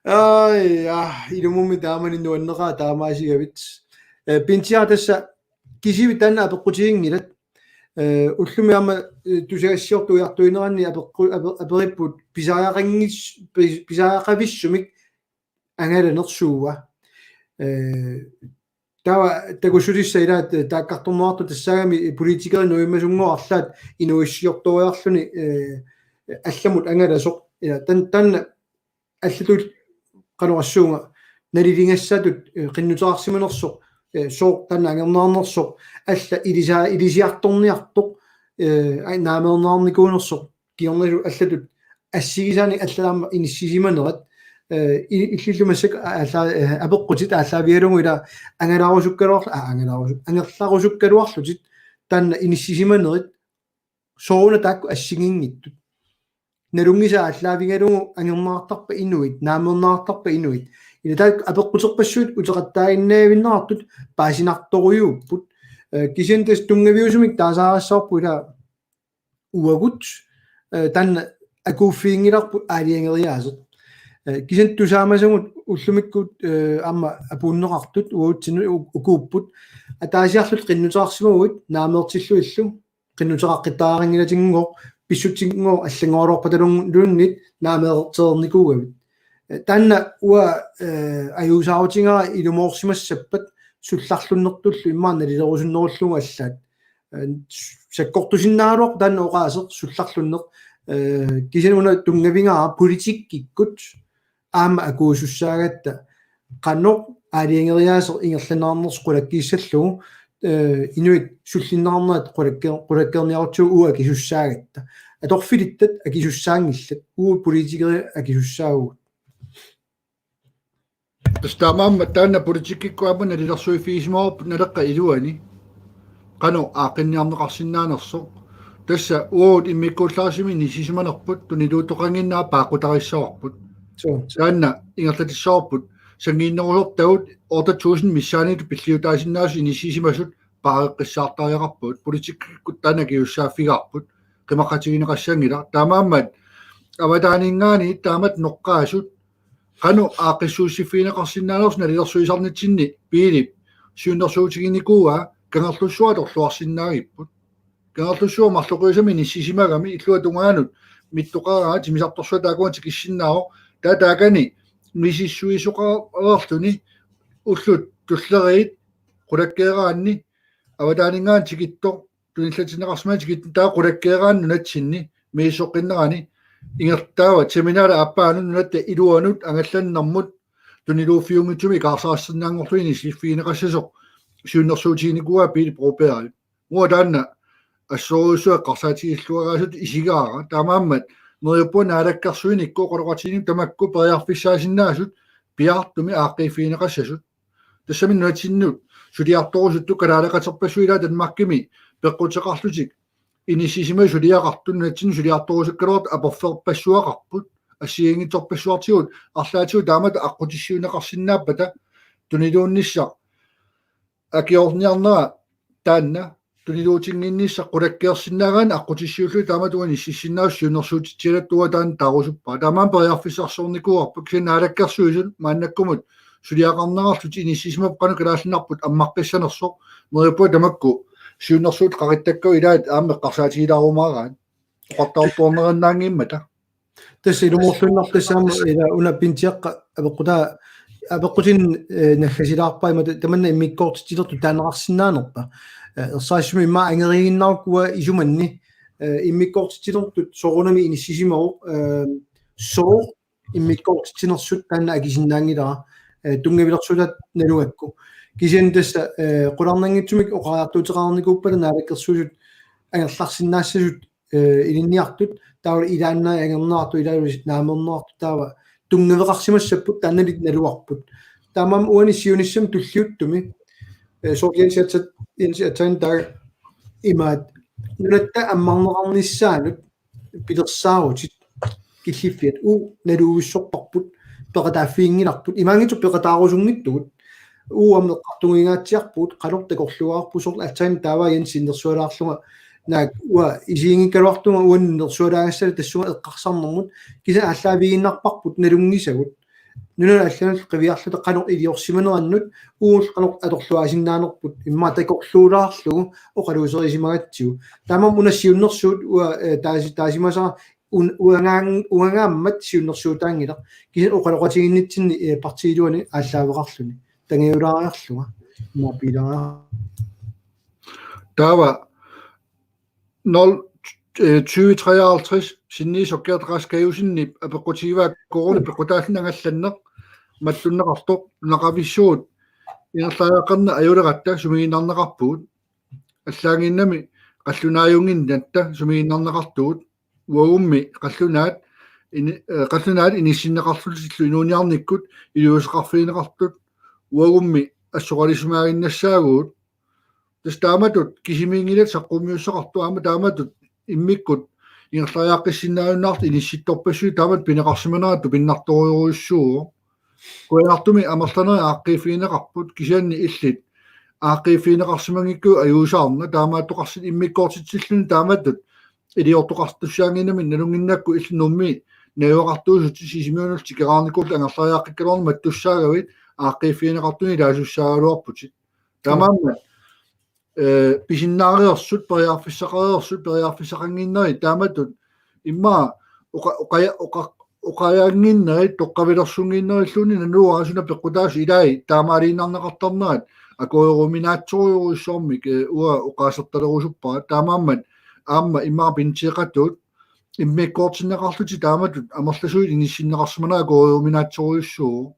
Ai, ja, ilumummi taamani nuanneqaaq taamaasigavit. Eh, Pintiaq tassa kisivit taanna apeqqutiginngilat. Eh, ullumi aamma, eh, tusagassiortut ujartuineranni apeqqu-, ape-, aperipput pisariaqanngis-, pis-, pisariaqavissumik angalanersuua. Eh, taava takussutissaat ilaat, eh, taakkartorneqartut tassaagami politikerit nuimasunngooq arlaat inuuissiortoriarluni, eh, allamut angalasoq. Ila tan-, taanna allatut qanorsuunga naliligassatut, eh, qinnuteqarsimanersoq, eh, sooq taanna angerneqarnersoq, alla ilisa-, ilisiartorniartoq, eh, ai, naameerneqarnikuunersoq, kingornagut allatut assigisaanik allat aamma inissisimanerat, eh, i-, illillu massakkut a-, alla-, eh, apeqqutit aallaavigalugu ila angalaarusukkaluarl-, a-, angalaarusu-, angerlarusukkaluarlutit taanna inissisimanerit sooruna taakku assigiinngitsut. nalunngisaa aallaavigalugu angerneqartarpa inuit, naameerneqartarpa inuit. Ila taakku apeqquterpassuit uteqattaaginnaavinneqartut paasinartorujuupput. Eh, kisianni tassa tunngaviusumik taasaarissavarput ila uagut, eh, taanna akuuffiginngilarput aalajangeriaaseq. Eh, kisianni tusaamasagut ullumikkut, eh, aamma apuunneqartut uagutsinnut u-, ukuupput. Ataasiarluta qinnuteqarsimaguit naameertillugillu, qinnuteqaqqittariaqanngilatinngooq, pissutsinngooq allanngorluarpataluunniit naameertereernikuugavit. Eh, taanna uanga, eh, ajuusaarutigaara ilumoorsimassappat sullarlunnertullu immaqa nalilerusunnerullugu allaat. Eh, sakkortusinnaagaluarpoq taanna oqaaseq sullarlunneq, eh, kisianni una tunngavigaara politikkikkut aamma akuusussaagatta qanoq aalajangeriaaseq ingerlanneqarnersoq qulakkiissallugu, eh, inuit sullinneqarnerat qulakke-, qulakkeerniarutsigu uagut akisussaagatta. Atorfilittat akisussaanngillat, uagut politikerit akisussaavugut. Tassa taamaammat taanna politikkikkut aamma nalilersuiffigisimavoq Naleqqap iluani qanoq aaqqinniarneqarsinnaanersoq. Tassa uagut immikkuullarissamik inissisimanerput tuniluuttoqannginnera paaqqutarissavarput. Suu. Taanna ingerlatissavarput sanngiinnerusortagut otte tusind missaanniittut pilliutaasinnaasut inissisimasut paareqqissaartariaqarpagut. Politikkikkut taanna akisussaaffigaarput. Qimaqqatigineqassanngilaq. Taamaammat avataaninngaanniit taamatut noqqaasut qanoq aaqqissuussiffigineqarsinnaanersoq nalilersuisarnitsinni Piilip siunnersuutiginikuuaa Kangerlussuaq atorluarsinnaagipput. Kangerlussuaq marloqiusamik inissisimagami illuatungaanut mittoqaraat timmisartorsuaq taakkua tikissinnaavoq. Taava taakani misissuisoqarluni ullut tulleriit qulakkeeraanni avataaninngaanniit tikittoq tunillatinneqarsimasoq taava qulakkeeraanni nunatsinni misissoqqinnerani ingerlaavoq seminaarit aappaanut nunatta iluanut angallannermut tuniluuffiunngitsumik ikaarsaarsinnaanngorlugit inissinneqassasoq siunnersuutiginikuuaa Piilip Brobergip. Uanga taanna assorujussuaq eqqarsaatigilluaraasutut isigaara. Taamaammat neriuppunga naalakkersuinikkut oqaloqatigiinnikkut tamakku periarfissaasinnaasut piaartumik aaqqiiffigineqassasut. Tassami nunatsinnut suliartorusuttut kalaaleqaterpassuit ilaat Danmarkimi peqquteqarlutik inissisimasut suliaqartut nunatsinnut suliartorusukkaluartut aporferpassuaqarput assigiinngitsorpassuartigut arlaatigut taamatut aqqutissiuunneqarsinnaappata tuniluunnissaq akiorniarnera taanna tuniluutinnginnissaq qulakkeersinnaagaanni aqqutissiuullugit taamatut uani inississinnaasoq siunnersuutitsialaartoq taanna taarusuppara. Taamaammat periarfissarsiornikuuarput kisianni naalakkersuisut maannakkumut suliaqarnerarlutik inissisimapput qanoq kalaallinarput ammaqqissanersoq neriuppunga tamakku siunnersuutit qaqittakkagut ilaat aamma eqqarsaatigilaarumaaraat. Oqartartuarneriinnaanngimmata. Tassa ilumoorluinnarpoq tassami ila una Pintiaqqa apeqqutaa apeqqutinik, eh, naggasilaarpara imatut tamanna immikkoortitsinertut taaneqarsinnaanerpa. Eh, ersarissumik immaqa angeriiginnarukku uanga isumanni, eh, immikkoortitsinertut soorunami inissisimavoq, eh, sooq immikkoortitsinersut taanna akisinnaanngilara, eh, tunngavilersuutaat nalugakku. Kisianni tassa, eh, qularnanngitsumik oqariartuuteqarnikuuppata naalakkersuisut angerlarsinnaassasut eh, ilinniartut, taava ilaannaat angerneqartut, ilaallusi naameerneqartut, taava tunngaveqarsimassapput, taannalu naluarput. Taamaammat uani siunissami tulliuttumi, eh, soorlu Jens Atsat-, Jens Atsani taava imaat, nunatta ammarneqarnissaanut pilersaarutit killiffiat, uagut naluvissorparput, peqataaffiginngilarput, imaanngitsoq peqataarusunngitsugut, uagut aamma eqqartuigaatsiarpugut, qanoq takorluugaarput, soorlu aatsaat taava Jens innersualaarlunga, naak uanga isiginngikkaluartunga uannut nersualaagassara tassunga eqqarsarnermut, kisianni aallaavigiinnarparput nalunngisagut. Nunanut allanut qiviarluta qanoq iliorsimanerannut, uagut qanoq atorluaasinnaanerput, immaqa takorluulaarlugu oqaluuserisimagatsigu. Taamaammat una siunnersuut uanga, eh, taasi-, taasimasara un-, uangaan-, uangaammat siunnersuutaanngilaq. Kisianni oqaloqatigiinnitsinni, eh, partiip iluani aallaaveqarluni. Tangajulaariarlunga. Immaqa piilaariar-. Taava nul, eh, tyve treoghalvtreds, Sinni Sukkiaraq Kajusenip apeqqutigivaa: Koruunip peqqutaalluni angallanneq mattunneqartoq nunaqavissuit ingerlariaqqanni ajuleratta sumiginnarneqarpugut. Allaanngimmat qallunaajunnginnatta sumiginnarneqartugut. Uagummi qallunaat ini-, eh, qallunaat inissinneqarlutillu inuuniarnikkut iliuuseqarfigineqartut uagummi assoqalisimaaginnassaagut. Tassa taamatut kisimiinngilatit saqqummiussaqartut aamma taamatut immikkut ingerlariaqqissinnaajunnaartut inissittorpassuit taamatut pineqarsimanera tupinnartorujussuuvoq. Qujanartumik amerlanerit aaqqiiffigineqarput kisianni illit aaqqiiffigineqarsimanngikkuit ajuusaarnat taamaattoqarsinnaapput immikkoortitsilluni taamatut iliortoqartussaannginnami nalunnginnakku illit Nuummi najugaqartuusutsit Sisimiunullu tikeraarnikuullutit angerlariaqqikkaluarlutit mattussaagavit aaqqiiffigineqartunik ilaasussaagaluarputit. Taamaammat eh, pisinnaareersut, periarfissaqareersut, periarfissaqannginnerit taamatut immaqa oqa-, oqaja-, oqa-, oqajaannginnerit toqqavilersunnginnerilluunniit naluara suna peqqutaasut ilai taamaaliinnarneqartarnerat akueriuminaatsorujussuarmik, eh, uanga oqaasertalerusuppaat taamaammat aamma immaqa pinseeqatut immikkoortinneqarlutit taamatut amerlasuut inissinneqarsimanerat akueriuminaatsorujussuuvoq.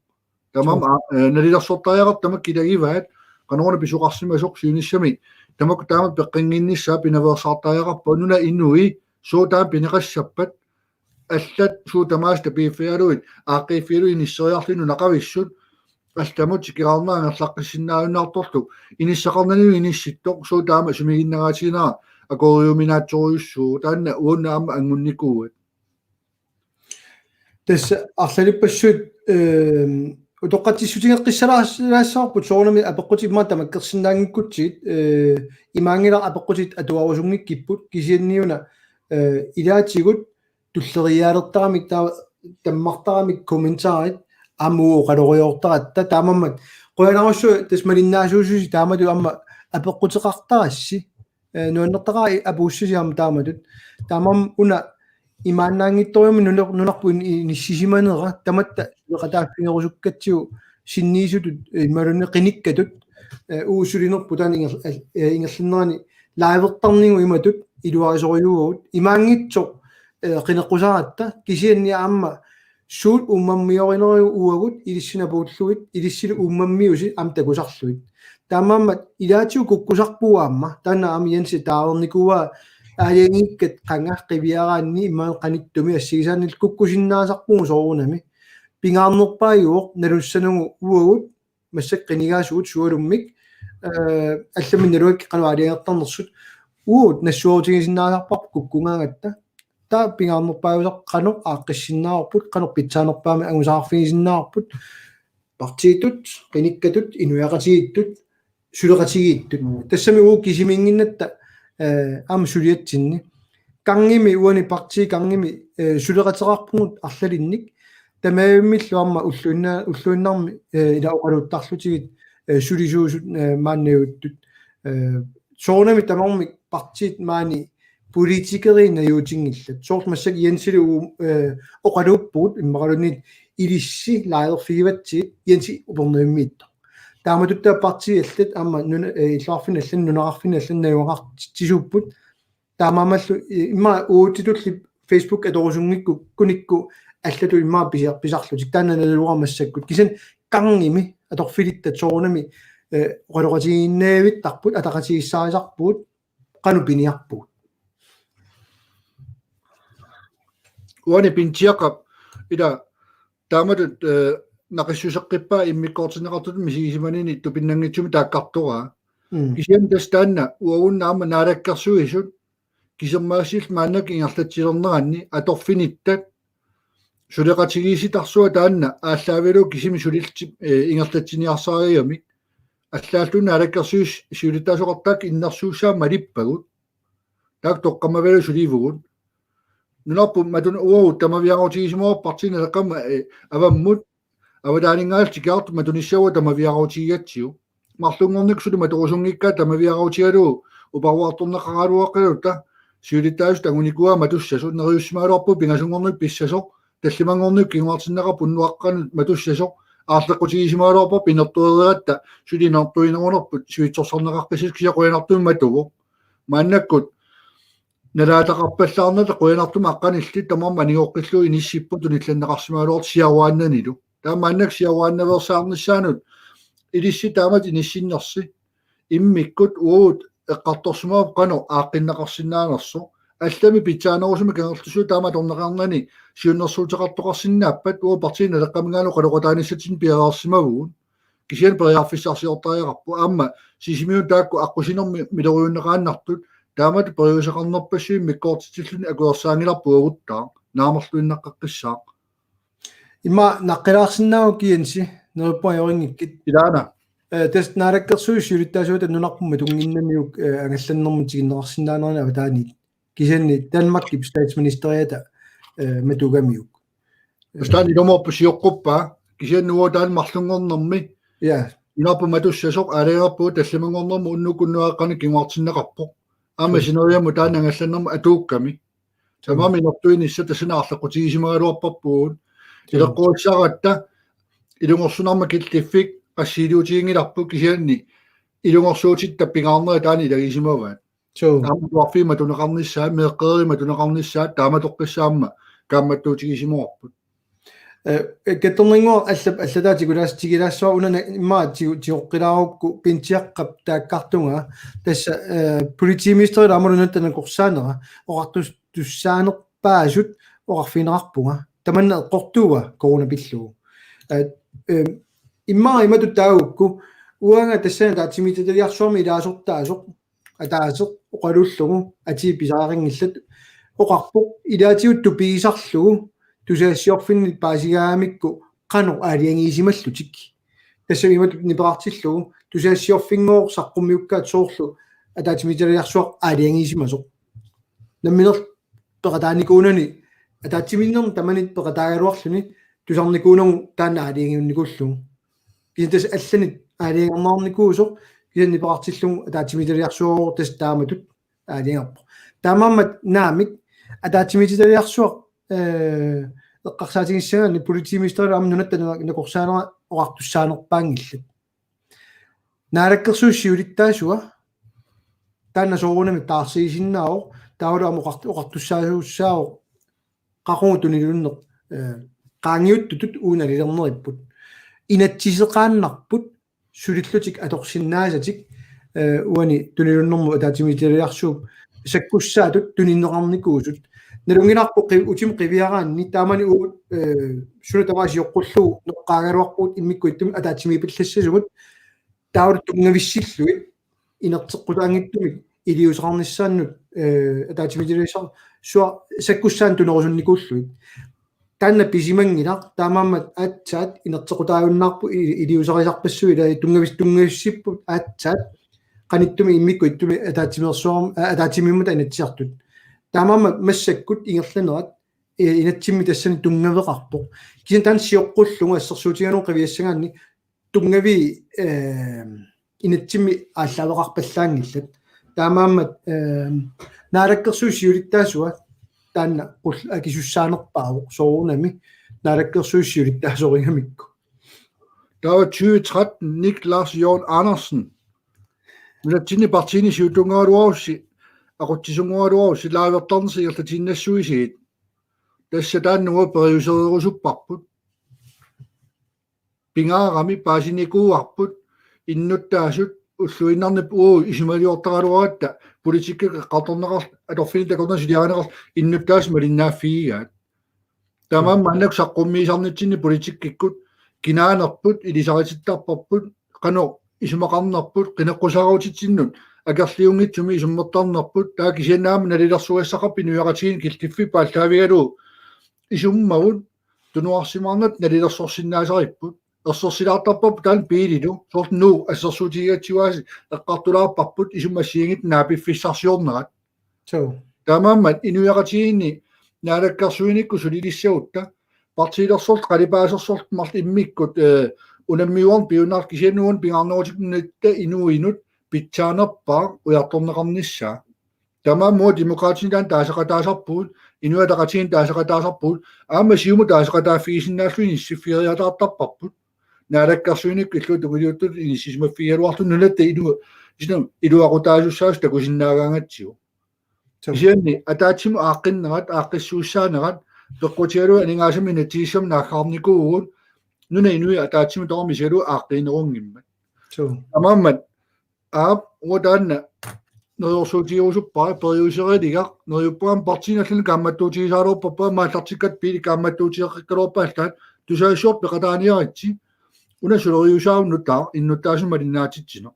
Taamaammat, aa, eh, nalilersortariaqartut tamakku ilagivaat, qanoruna pisoqarsimasoq siunissami. Tamakku taamatut peqqinnginnissaat pinaveersaartariaqarput una inui, suut taama pineqassappat, allat suut tamaasa tapiiffigalugit, aaqqiiffigalugit inisseriarlugit nunaqavissut, allamut tikeraarneq angerlaqqissinnaajunnaartorlu, inissaqarnanilu inissittoq, suut taama sumiginnagaatiginera, akueriuminaatsorujussuuvoq, taanna uunga aamma angunnikuuat. Tassa arlalippassuit, ehm, utoqqatsissutigeqqissalaassavarput soorunami apeqqutit immaqa tamakkersinnaanngikkutsigit, eh, imaanngilaq apeqqutit atuarusunngikkipput kisianniuna, eh, ilaatigut tulleriiaalertaramik taa-, tammartaramik kommentarit aamma oqaloriartortaratta taamaammat qujanarsuaq tassa malinnaasuususi taamatut aamma apeqquteqartarassi. Eh, nuannertaqaaq apuussisi aamma taamatut. Taamaammat una imaannaanngitsorujummik nunar-, nunarput in-, inissisimanera tamatta suleqataaffigerusukkatsigu sinniisutut, eh, imaluunniit qinikkatut, eh, uagut sulinerput taanna inger-, eh, ingerlannerani livertarnigut imatut iluarisorujuuvugut. Imaanngitsoq, eh, qineqqusaratta kisianni aamma suut uummammiorinerigut uagut ilissi napuullugit, ilissilu uummammiusi aamma takusarlugit. Taamaammat ilaatigut kukkusarpugut aamma, taanna aamma Jensi taarnikuuaa aalajangiikkat qanga qiviaraanni imaluunniit qanittumi assigisaannik kukkusinnaasarpugut soorunami. Pingaarnerpaajuvoq nalussanerput uagut massakkut qinigaasugut sualummik, eh, allamik nalugakkit qanoq aalajangertarnersut uagut nassuerutigisinnaasarparput kukkugaangatta. Taava pingaarnerpaajusarpoq qanoq aaqqissinnaavarput, qanoq pitsaanerpaamik angusaarfigisinnaavarput, partiitut, qinikkatut, inuiaqatigiittut, suleqatigiittut. Mm. Tassami uagut kisimiinnginnatta, eh, aamma suliatsinni. Gangimi uani partii gangimi, eh, suleqateqarpugut arlalinnik. Tamarmillu aamma ulluinna-, ulluinnarmi, eh, ila oqaluuttarlutigit, eh, sulisuusut, eh, maannajuuttut. Eh, soorunami tamarmik partiit maani politikerit najuutinngillat. Soorlu massakkut Jensilu, eh, oqaluuppugut immaqaluunniit ilissi liverfigivatsigit Jensi Upernavimmiittoq. Taamatut taava partiit allat aamma nuna-, eh, illoqarfinni allani nunaqarfinni allani najugaqartitsisuupput. Taamaammallu, eh, immaqa uagutsitulli Facebook atorusunngikkunikku allatut immaqa pisiar-, pisarlutik. Taanna naluara massakkut. Kisianni gangimi atorfilittat soorunami, eh, oqaloqatigiinnavittarput, ataqatigiissaarisarpugut, qanoq piniarpugut. Uani pinsiaqap ila taamatut, eh, naqissuseqqippaa immikkoortinneqartutut misigisimanini tupinnanngitsumik taakkartoraa. Mm. Kisianni tassa taanna uagunna aamma Naalakkersuisut kisermaasillit maannakkut ingerlatsilerneranni atorfinittat suleqatigiissitarsua taanna aallaavigalugu kisimi sulillutik, eh, ingerlatsiniarsarigamik. Allaalluunniit Naalakkersuisut siulittaasoqartaakka innersuussaat malippagut. Taakku toqqammavigillu sulivugut. Nunarput matun uagut tamaviaarutigisimavoq Partii Naleqqami, eh, avammut avataaninngaanniit tikeraartut matunissavut tamaviaarutigigatsigu. Marlunngornikkut suli matorusunngikkaat tamaviaarutigalugu uparuartorneqaraluaqqigaluta siulittaasut angunikuuaat matussasut neriussimagaluarpugut pingasunngornikkut pissasoq tallimanngornikkut kinguartinneqarpoq unnuaqqanut matussasoq aarleqqutigisimagaluarparput inertuereeratta suli inertuinerunerput sivitsorsarneqaqqissasoq kisianni qujanartumik matuvoq. Maannakkut nalaataqarpallaarnata qujanartumik aqqanillit tamarmik anigoqqillugu inissipput tunillanneqarsimagaluartut siaruaannanilu. Taava maannakkut siaruaannaveersaarnissaanut ilissi taamatut inissinnersi immikkut uagut eqqartorsimavoq qanoq aaqqinneqarsinnaanersoq. Allamik pitsaanerusumik kangerlussuit taama atorneqarnani siunnersuuteqartoqarsinnaappat uagut Partii Naleqqaminngaanniit oqaloqataanissatsinnut piareersimavugut. Kisianni periarfissarsiortariaqarpoq aamma Sisimiuni taakku aqqusinermi miloriunneqaannartut Taamatut periuseqarnerpassuit mikkoortitsilluni akuersaanngilarput uaguttaaq, naamerluinnaqqeqqissaaq. Immaqa naqqilaarsinnaagukku, Jensi, neriuppunga ajorinngikkuit. Ilaana. Eh, tassa Naalakkersuisut siulittaasuata nunarput matunnginnamiuk, eh, angallannermut tikinneqarsinnaanerani avataaniit. Kisianni Danmarkip statsministeriata, eh, matugamiuk. Tassa taanna ilumoorpoq sioqquppaa, kisianni uagut taanna marlunngornermi. Ja. Nunarput matussasoq aalajangerpugut tallimanngornermi unnukkut unnuaqqanik kinguartinneqarpoq. Aamma, mm, sineriamut taanna angallannermut atuukkami. Tamarmik inortuinissaq tassani arlaqqutigisimaagaluarparput. Joo. Ileqquissaaratta ilungersunarmat killiffik qassiiliutiginngilarput, kisianni ilungersuutitta pingaarnerit taanna ilagisimavaat. Joo. Aamma atuarfiit matuneqarnissaat, meeqqeriit matuneqarnissaat, taamatoqqissaaq aamma kaammattuutigisimavarput. Eh, Kattorninnguaq alla-, allataa tikulaas-, tikilaassuara, una na-, immaqa tigu-, tigoqqilaarukku Bent Jakob taakkartunga. Tassa, eh, politimesterip aammalu nunatta nakorsaanera oqartus-, tussaanerpaasut oqarfigineqarpunga. Tamanna eqqortuua corona pillugu. Eh, eh, immaqa imatut taagukku, uanga tassani ataatsimiititaliarsuarmi ilaasortaasoq ataaseq oqaluullugu atii pisariaqanngillat, oqarpoq ilaatigut tupigisarlugu tusagassiorfinni paasigaagamikku qanoq aalajangiisimallutik. Tassami imatut nipeqartillugu tusagassiorfinngooq saqqummiukkaat soorlu ataatsimiititaliarsuaq aalajangiisimasoq. Nammineq peqataanikuunani, ataatsimiinnermi tamanit peqataagaluarluni tusarnikuunagu taanna aalajangiunnikuullugu. Kisianni tassa allanit aalajangerneqarnikuusoq, kisianni nipeqartillugu ataatsimiititaliarsuaq tassa taamatut aalajangerpoq. Taamaammat naamik, ataatsimiititaliarsuaq, eh, eqqarsaatigissagaanni politimesterip aamma nunatta na-, nakorsaanera oqartussaanerpaanngillat. Naalakkersuisut siulittaasuat taanna soorunami taarsiisinnaavoq, taavalu aamma oqart-, oqartussaasuussaavoq qaqugu tunilunneq, eh, qaangiuttutut uagut nalilerneripput. Inatsiseqaannarput sulillutik atorsinnaasatik, eh, uani tunilunnermut ataatsimiititaliarsuup sakkussaatut tunineqarnikuusut. Nalunngilarput qi-, utima qiviaraanni taamani uagut, eh, suna tamaat sioqqullugu noqqaagaluarpugut immikkut ittumik ataatsimiipallassaasugut, taavalu tunngavissillugit inerteqqutaanngitsumik iliuuseqarnissaannut, eh, ataatsimiititaliarsuaq sakkussaanut tunerusunnikuullugit. Taanna pisimanngilaq, taamaammat aatsaat inerteqqutaajunnaarput i-, iliuuserisarpassuit, ilaa tunngavis-, tunngavissipput aatsaat qanittumi immikkut ittumik ataatsimeersuarm-, a-, ataatsimiimmata Inatsisartut. Taamaammat massakkut ingerlanerat, eh, inatsimmi tassani tunngaveqarpoq. Kisianni taanna sioqqullugu assersuutigalugu qiviassagaanni tunngavii, eh, inatsimmi aallaaveqarpallaanngillat. Taamaammat, eh, Naalakkersuisut siulittaasuat taanna qul-, akisussaanerpaavoq soorunami Naalakkersuisut siulittaasorigamikku. Taava tyve tretten, Nick Lars Jørgen Andersen. Nunatsinni partiini siuttunngoraluarussi, aqutsisunngoraluarussi, liveertarnersi ingerlatiinnassuusigit. Tassa taanna uagut periusereerusupparput. Pingaarami paasinikuuarput innuttaasut ulluinnarni uagut isumaliortaraluaratta politikkikkut eqqartorneqarluta atorfinni takornarsi iliarineqarluta innuttaasut malinnaaffigigaat. Taamaammat maannakkut saqqummiisarnitsinni politikkikkut kinaanerput, ilisaritittarparput, qanoq isumaqarnerput, qineqqusaarutitsinnut akerliunngitsumik isummertarnerput, taava kisianni aamma nalilersugassaqarpoq inuiaqatigiinni killiffipput aallaavigalugu isummagut tunuarsimaarnata nalilersorsinnaasaripput. Ersersilaartarparput taanna biililu, soorlu Nuuk assersuutigigatsigu aasiit eqqartulaarparput isummat assigiinngitsut naapiffissarsiornerat. Suu. Taamaammat inuiaqatigiinni naalakkersuinikkut sulilissagutta partiilersorluta qalipaasersorluta marluk immikkut, eh, unammiuarneq piunnaarluta kisianni uani pingaarnerutikkut nunatta inuinut pitsaanerpaaq ujartorneqarnissaa. Taamaammat Demokraatinit taanna taaseqataasarpugut, Inuit Ataqatigiinni taaseqataasarpugut, aamma Siumut taaseqataaffigisinnaalluni inissiffigeriataartarparput. Naalakkersuinikkut illuatungiliuttut inissisimaffigigaluarluta nunatta ilu-, sina iluaqutaasussaasoq takusinnaagaangatsigu. Suu. Kisianni ataatsimut aaqqinnerat, aaqqissuussaanerat, peqqutigalugu aningaasanut inatsisissamut naaggaarnikuuvugut, nunap inui ataatsimut tamarmik isigalugu aaqqiinerunngimmat. Suu. Taamaammat aap, uanga taanna neriorsuutigerusuppara, periusereerigaq, neriuppunga aamma partiinit allanut kaammattuutigisaraluarparput, aamma aallartikkatta biili kaammattuutigeqqikkaluarpallutik, tusagassiortut peqataaniaritsi, una suleriusaavoq nutaaq, innuttaasut malinnaatitsineq.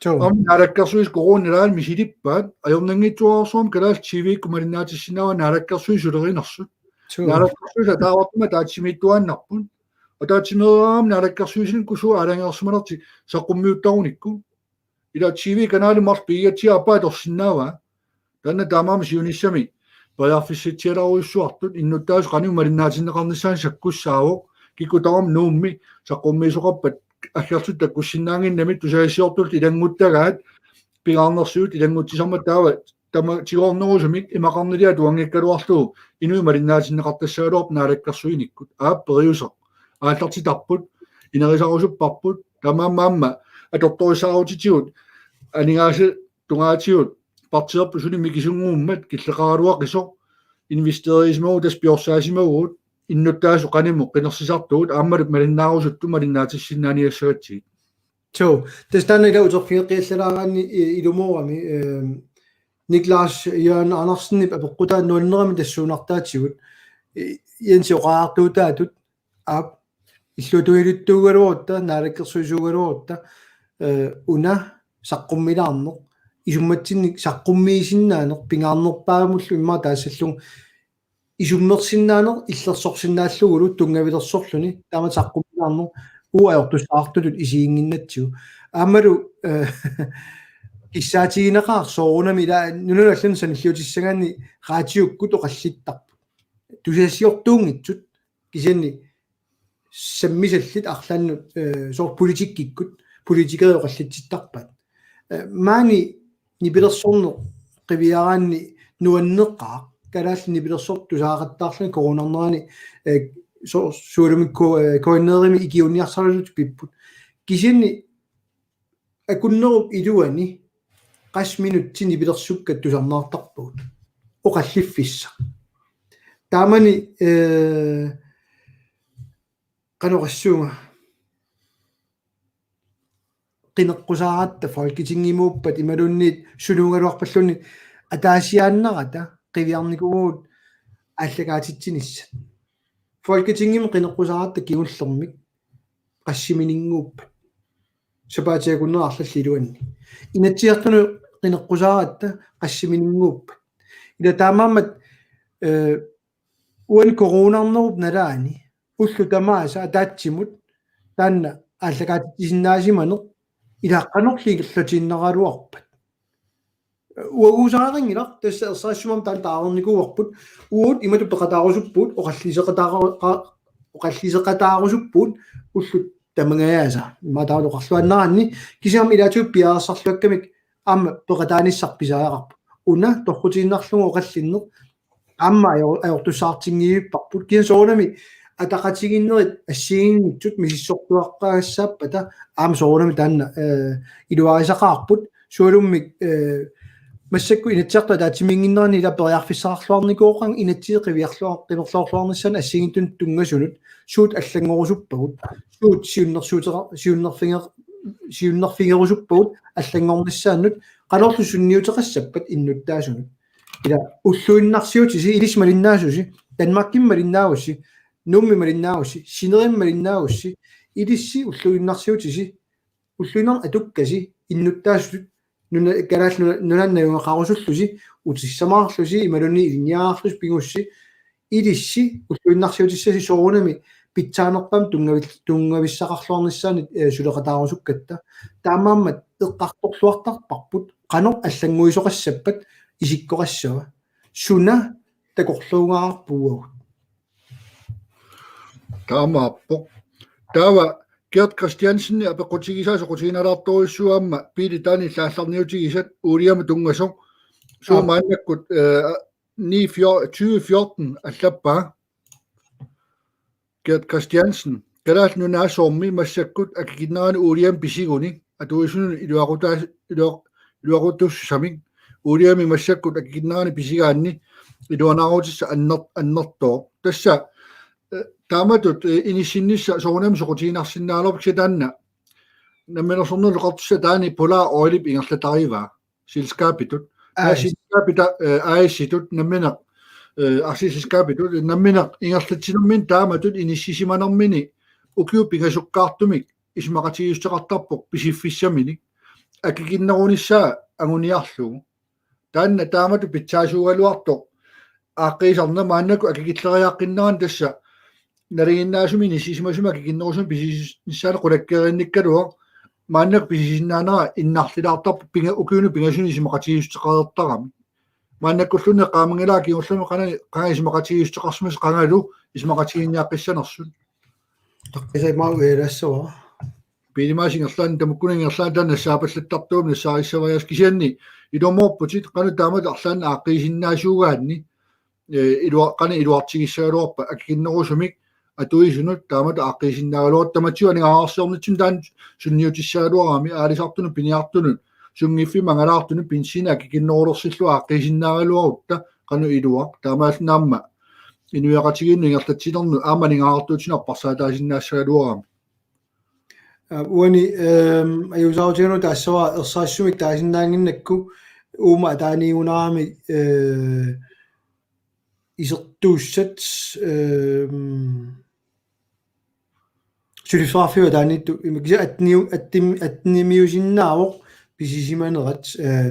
Suu. Aamma naalakkersuisut coronap nalaani misilippaat, ajornanngitsuararsuarmik kalaallit T V-kkut malinnaatissinnaavaat naalakkersuisut sulerinersut. Suu. Naalakkersuisut ataavartumik ataatsimiittuaannarput. Ataatsimeereerami naalakkersuisunikkut suut aalajangersimanertik saqqummiuttarunikku. Ila T V-kanalit marluk pigigatsigu aappaa atorsinnaavaa. Taanna taamaammat siunissami periarfissatsialarujussuartut innuttaasut qanoq malinnaatinneqarnissaannik sakkussaavoq, kikkut tamarmik Nuummi saqqummiisoqarpat aggersut takkussinnaannginnamik tusagassiortullu ilannguttagaat pingaarnersiutit ilanngutsisarmata taava tama tigoornerusumik imaqarniliaq atuanngikkaluarlugu inuit malinnaatinneqartassagaluarput naalakkersuinikkut. Aap, periuseq aallartitarput, inerisarusupparput, taamaammat aamma atortorissaarutitigut aningaasat tungaatigut partiipput suli mikisunnguummat killeqaraluaqisoq, investeriisimavugut, tassa piorsaasimavugut, innuttaasut qanimut qinersisartugut aammalu malinnaarusuttut malinnaatissinnaaniassagatsigit. Suu, tassa taanna ila uterfigeqqiallalaaraanni i-, ilumoorami, ehm, Niklas Jørgen Andersenip apeqqutaa nuannerami tassuunartaatigut, i-, Jensi oqaartuutaatut, aap, illuatungiluttuugaluarutta, naalakkersuisuugaluarutta, eh, una saqqummilaarneq, isummatsinnik saqqummiisinnaaneq, pingaarnerpaamullu immaqa taassallugu isummersinnaaneq illersorsinnaallugulu tunngavilersorluni, taama saqqummilaarneq, uagut ajortussaartutut isiginnginnatsigu. Aammalu, eh, kissaatigineqaaq soorunami ila nunanut allanut sanilliutissagaanni raatiukkut oqallittarput. Tusagassiortuunngitsut kisianni sammisallit arlaannut, eh, soorlu politikkikkut, politikerit oqallitsittarpaat. Eh, maani nipilersorneq qiviaraanni nuanneqaaq, kalaallit nipilersortut tusaaqattaarluni coronarnerani, eh, so-, sualummik ko-, eh, K N R-imi ikiuiniarsaralutik pipput. Kisianni akunnerup iluani qassit minutsit nipilersukkat tusarnaartarpagut. Oqalliffissaq. Taamani, eh, qanoq oqassuunga, qineqqusaaratta Folketingimuuppat imaluunniit sunuugaluarpalluunniit ataasiaannarata qiviarnikuuvugut aallakaatitsinissat. Folketingimi qineqqusaaratta kingullermik qassimininnguuppat. Sapaatip akunnera arlallit iluanni. Inatsisartunut qineqqusaaratta qassimininnguuppat. Ila taamaammat, eh, uani coronarnerup nalaani ullut tamaasa ataatsimut taanna aallakaatitsisinnaasimaneq ila qanorlu ingerlatiinnaraluarpat. Uaguusaarinngilara, tassa ersarissumik taanna taarnikuuarput, uagut imatut peqataarusuppugut, oqalliseqataara-, qa-, oqalliseqataarusuppugut ullut tamangajaasa. Immaqa taava oqarluaannaraanni, kisianni ilaatigut piareersarluakkamik aamma peqataanissaq pisariaqarpoq. Una torrutiinnarlugu oqallinneq aamma ajor-, ajortussaartinngivipparput. Kisianni soorunami ataqatigiinnerit assigiinngitsut misissortuaqqagassaappata aamma soorunami taanna, eh, iluarisaqaarput. Sualummik, eh, massakkut Inatsisartut ataatsimiinnginneranni ila periarfissaqarluarnikuuvoq qanga inatsisit qiviarluar-, qimerloorluarnissaannut assigiinngitsunut tunngasunut, suut allanngorusuppagut, suut siunnersuutera-, siunnerfinger-, siunnerfigerusuppagut allanngornissaannut, qanorlu sunniuteqassappat innuttaasunut. Ila ulluinnarsiutisi, ilissi malinnaasusi, Danmarkimi malinnaagussi, Nuummi malinnaagussi, Sinerimi malinnaagussi, ilissi ulluinnarsiutisi, ulluinnarni atukkasi innuttaasutut nuna-, Kalaallit Nuna-, Nunaanni najugaqarusullusi, utissamaarlusi, imaluunniit ilinniagarlusi pigussi, ilissi ulluinnarsiutissasi soorunami pitsaanerpaamik tunngavil-, tunngavissaqarluarnissaannik, eh, suleqataarusukkatta. Taamaammat eqqartorluartarparput qanoq allannguisoqassappat isikkoqassava. Suna takorluugaarput uagut. Taamaappoq. Taava Gert Christiansen apeqqutigisaa soqutiginalaartorujussuuvoq aamma Pele Danip aallarniutigisat Uliamut tunngasoq. Suu. Aap. Maannakkut, eh, ni fjor-, tyve fjorten allappaa. Gert Christiansen. Kalaallit Nunaata soormi massakkut akikinnerani Uliamip pisiguni atuisunut iluaqutaa-, iluaq-, iluaqutussusamik. Uliamip massakkut akikinnerani pisigaanni iluanaarutissaq anner-, annertooq. Tassa, eh, taamatut, eh, inissinnissaq soorunami soqutiginarsinnaagaluarpoq kisianni taanna. Namminersornerullu Oqartussat taanna Polar Oilip ingerlatarivaa. Selskabitut. Aa, A/S. Selskabita, eh, A/S-itut nammineq, eh, aktieselskabitut nammineq ingerlatsinermini taamatut inissisimanermini ukiut pingasukkaartumik isumaqatigiissuteqartarpoq pisiffissaminik. akikinnerunissaa anguniarlugu. Taanna taamatut pitsaasuugaluartoq aaqqiisarneq maannakkut akikilleriaqqinnerani tassa nalinginnaasumik inissisimasumik akikinnerusumik pisisinnaaneq qulakkeerinnikkaluaq maannakkut pisisinnaanera innarlilaartarpoq pinga ukiuni pingasuni isumaqatigiissuteqareertarami. Maannakkulluunniit qaamanngilara kingullermik qanga qanga isumaqatigiissuteqarsimasoq qangalu isumaqatigiinniaqqissanersut. Taqqisai mau eelassavara. Piilimaasi ingerlaannaq tamakkununnga ingerlaannaq taanna nassaappallattartuugami nassaarissavariaaseq kisianni ilumoorputit qanoq taamatut arlaannik aaqqiisinnaasuugaanni eh, ilua-, qanoq iluartigissagaluarpat akikinnerusumik atuisunut taamatut aaqqiisinnaagaluarutta tamatigut aningaasarsiornitsinni taanna sunniutissagaluarami aalisartunut piniartunut sunngiffimmik angalaartunut pinsiinik akikinnerulersillugu aaqqiisinnaagaluarutta qanoq iluaq taamaallunaamma inuiaqatigiinnut ingerlatsinermut aamma aningaasartuutinik apparsaataasinnaassagaluarami. Aa, uani, ehm, ajuusaarutigalugu taassavara ersarissumik taasinnaannginnakku uuma ataaniigunarami, eh, isertuussat, ehm, suliffeqarfiup ataaniittoq ima kisianni atteniu-, attim-, attenimiusinnaavoq pisisimanerat, eh,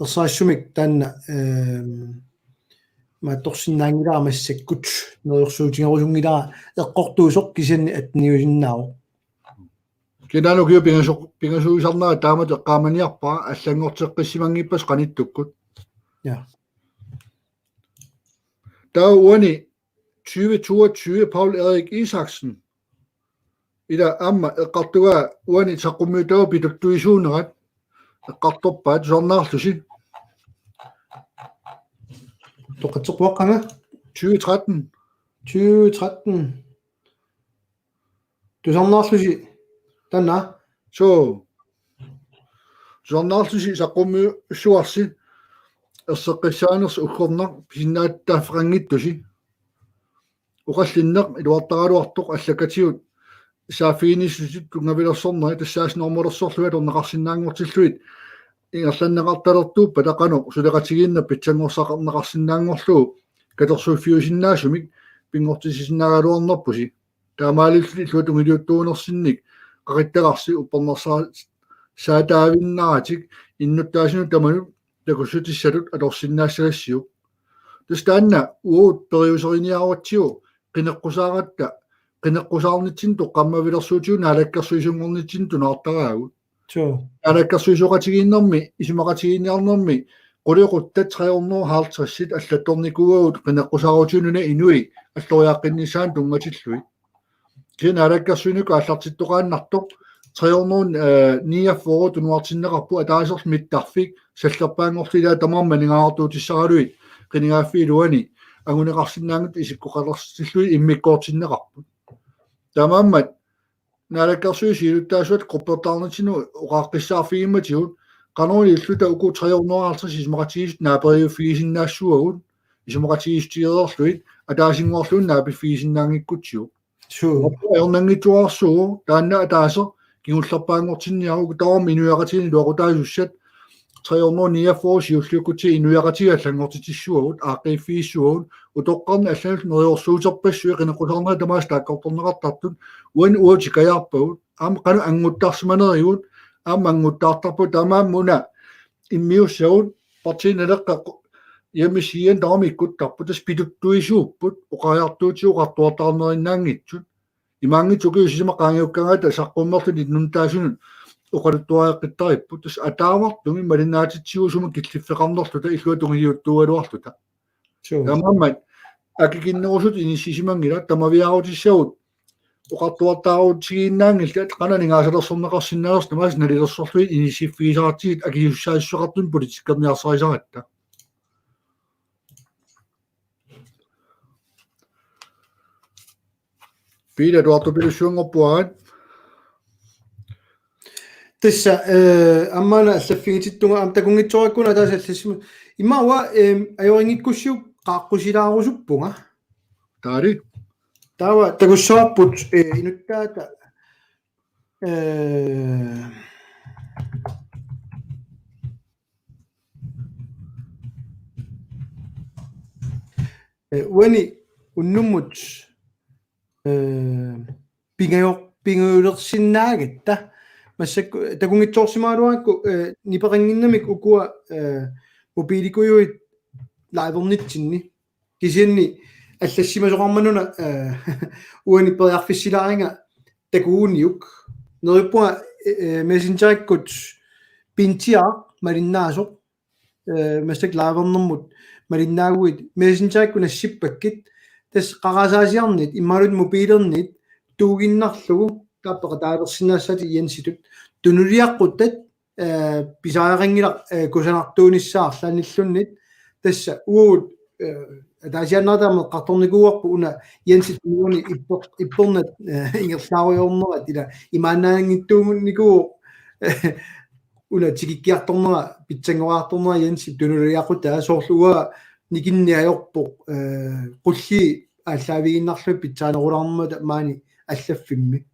ersarissumik taanna, ehm, maattorsinnaanngilara massakkut neriorsuutigerusunngilara eqqortuusoq kisianni atteniusinnaavoq. Kinaana ukiut pingasu-, pingasuusarnera taamatut eqqaamaniarpara allanngorteqqissimanngippasi qanittukkut. Ja. Taava uani tyve toogtyve Paul Erik Isaksen. Ila aamma eqqartugaa uani saqqummiuttagaa pituttuisuunerat eqqartorpaat tusarnaarlusi. Toqqatseqquaqqanga. Tyve tretten. Tyve tretten. Tusarnaarlusi taanna. Suu. Tusarnaarlusi saqqummiussuarsi erseqqissaanersi uggornaq pisinnaatitaaffeqanngittusi. Oqallinneq iluartaraluartoq allakkatigut saaffiginnissutit tunngavilersornerit tassaasinermulersorlugit atorneqarsinnaanngortillugit ingerlanneqartalertuuppata qanoq suleqatigiinneq pitsanngorsaqarneqarsinnaanngorlugu katersuiffiusinnaasumik pinngortissisinnaagaluarnerpusi. Taamaalilluni illuatungiliuttuunersinnik qaqittagarsi uppernarsaasaataavinnaratik innuttaasunut tamanut takussutissatut atorsinnaassagassiuk. Tassa taanna uagut periuseriniarutsigu qineqqusaaratta, qineqqusaarnitsinni toqqammavilersuutigut naalakkersuisunngornitsinni tunaartaraagut. Suu. Naalakkersuisooqatigiinnermi, isumaqatigiinniarnermi, qulequttat tre hundrede og halvtreds allattornikuuagut qineqqusaarutigut nunap inui alloriaqqinnissaannut tunngatillugit. Kisianni naalakkersuinikkut aallartittoqaannartoq tre hundrede niogfyrre tunuartinneqarpoq ataaserlu mittarfik sallerpaanngorlu ilaat tamarmik aningaasartuutissaralugit qinigaaffiup iluani anguneqarsinnaanngitsut isikkoqalersillugit immikkoortinneqarput. Taamaammat naalakkersuisut siulittaasuat quppertaarnitsinnut oqaaqqissaarfigimmatigut qanoq ililluta uku tre hundrede og halvtreds isumaqatigiissut naaperiuffigisinnaassuagut isumaqatigiissutigereerlugit ataasinnguarluunniit naapiffigisinnaanngikkutsigu. Suu. Ajornanngitsuararsuuvoq taanna ataaseq kingullerpaanngortinniaruk tamarmik inuiaqatigiinni iluaqutaasussat tre hundrede niogfyrre siulliukkutsigu inuiaqatigiit allanngortitsissuagut aaqqiiffigissuagut utoqqarni allanullu neriorsuuterpassuit qineqqusaarnerit tamaasa taakkortorneqartartut uani uagut ikajaarpagut aamma qanoq annguttarsimanerigut aamma annguttartarpagut taamaammat una immiussagut Partii Naleqqap hjemmesiden tamarmi ikkuttarput tassa pituttuisuupput oqariartuutigut oqartuartarnerinnaanngitsut. Imaanngitsoq ukiut sisamat qaangiukkaangata saqqummerluni innuttaasunut oqaluttuariaqqittaripput tassa ataavartumik malinnaatitsigusumik killiffeqarnerluta illuatungiliuttuugaluarluta. Suu. Taamaammat akikinnerusutut inissisimanngilaq tamaviaarutissagut oqartuartaarutigiinnaanngillat qanoq aningaasalersorneqarsinnaanersoq tamaasa nalilersorlugit inissiffigisaqartigit akisussaassuseqartumik politikkerniarsarisaratta. Piila Tuartupilussuanngorpuaat. Tassa, eh, aamma una allaffigitittunga aamma takunngitsoorikkuuna ataaseq allassimasoq. Immaqa uanga, eh, ajorinngikkussiuk qaaqqusilaarusuppunga. Taali. Taava takussavarput, eh, inuttaata, eh, eh, uani unnummut, eh, pingajo-, pingajulersinnaagatta Massakkut takunngitsoorsimagaluarakku, eh, nipeqannginnamik ukua, eh, mobiilikujuit live-ernitsinni. Kisianni allassimasoqarmanuna, eh, uani periarfissilaariga takuuniuk. Neriuppunga, eh, Messengerikkut pintiaq malinnaasoq, eh, massakkut live-ernermut malinnaaguit Messengerikkut nassippakkit, tassa qarasaasiarnit imaluunniit mobiilernit tuuginnarlugu taava peqataalersinnaassaatit Jensitut. Tunuliaquttat, eh, pisariaqanngilaq, eh, kusanartuunissaa arlaannilluunniit. Tassa uagut, eh, ataasiaannartaa eqqartornikuuarput una Jensip tunuani ipper-, ippernat, eh, ingerlaarujoornerat ila imaannaanngitsuunnikuuvoq, eh, una tikikkiartornera, pitsanngoriartornera Jensip tunuliaqutaa, soorlu uanga nikinneq ajorpoq, eh, qulliit aallaavigiinnarlugit pitsaanerulaarnermata maani allaffimmi.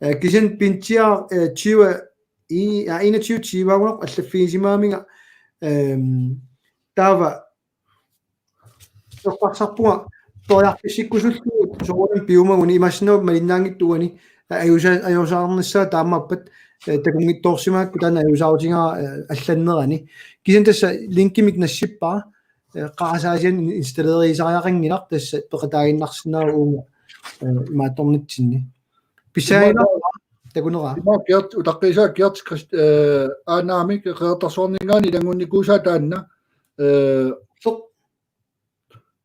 Eh, kisianni pintiaq, eh, tyve, i-, ja, enogtyve tyve-ugunarpoq allaffigisimagaanni, ehm, taava eqqarsarpunga periarfissikkusullugu soorunami piumaguni, imaassinnaavoq malinnaanngitsoq uani, eh, ajusa-, ajuusaarnissaa taamaappat, eh, takunngitsoorsimagakku taanna ajuusaarutigaara, eh, allannerani. Kisianni tassa linkimik nassippara, eh, qarasaasianik installerisariaqanngilaq, tassa peqataaginnarsinnaavoq uunga, eh, imaattornitsinni. Pissaaginnarpara takuneraa. Ima Gert, utaqqiisaa Gert Christ-, eh, aanaamik Qeqertarsuarninngaanniit ilanngunnikuusaa taanna, eh, Soq.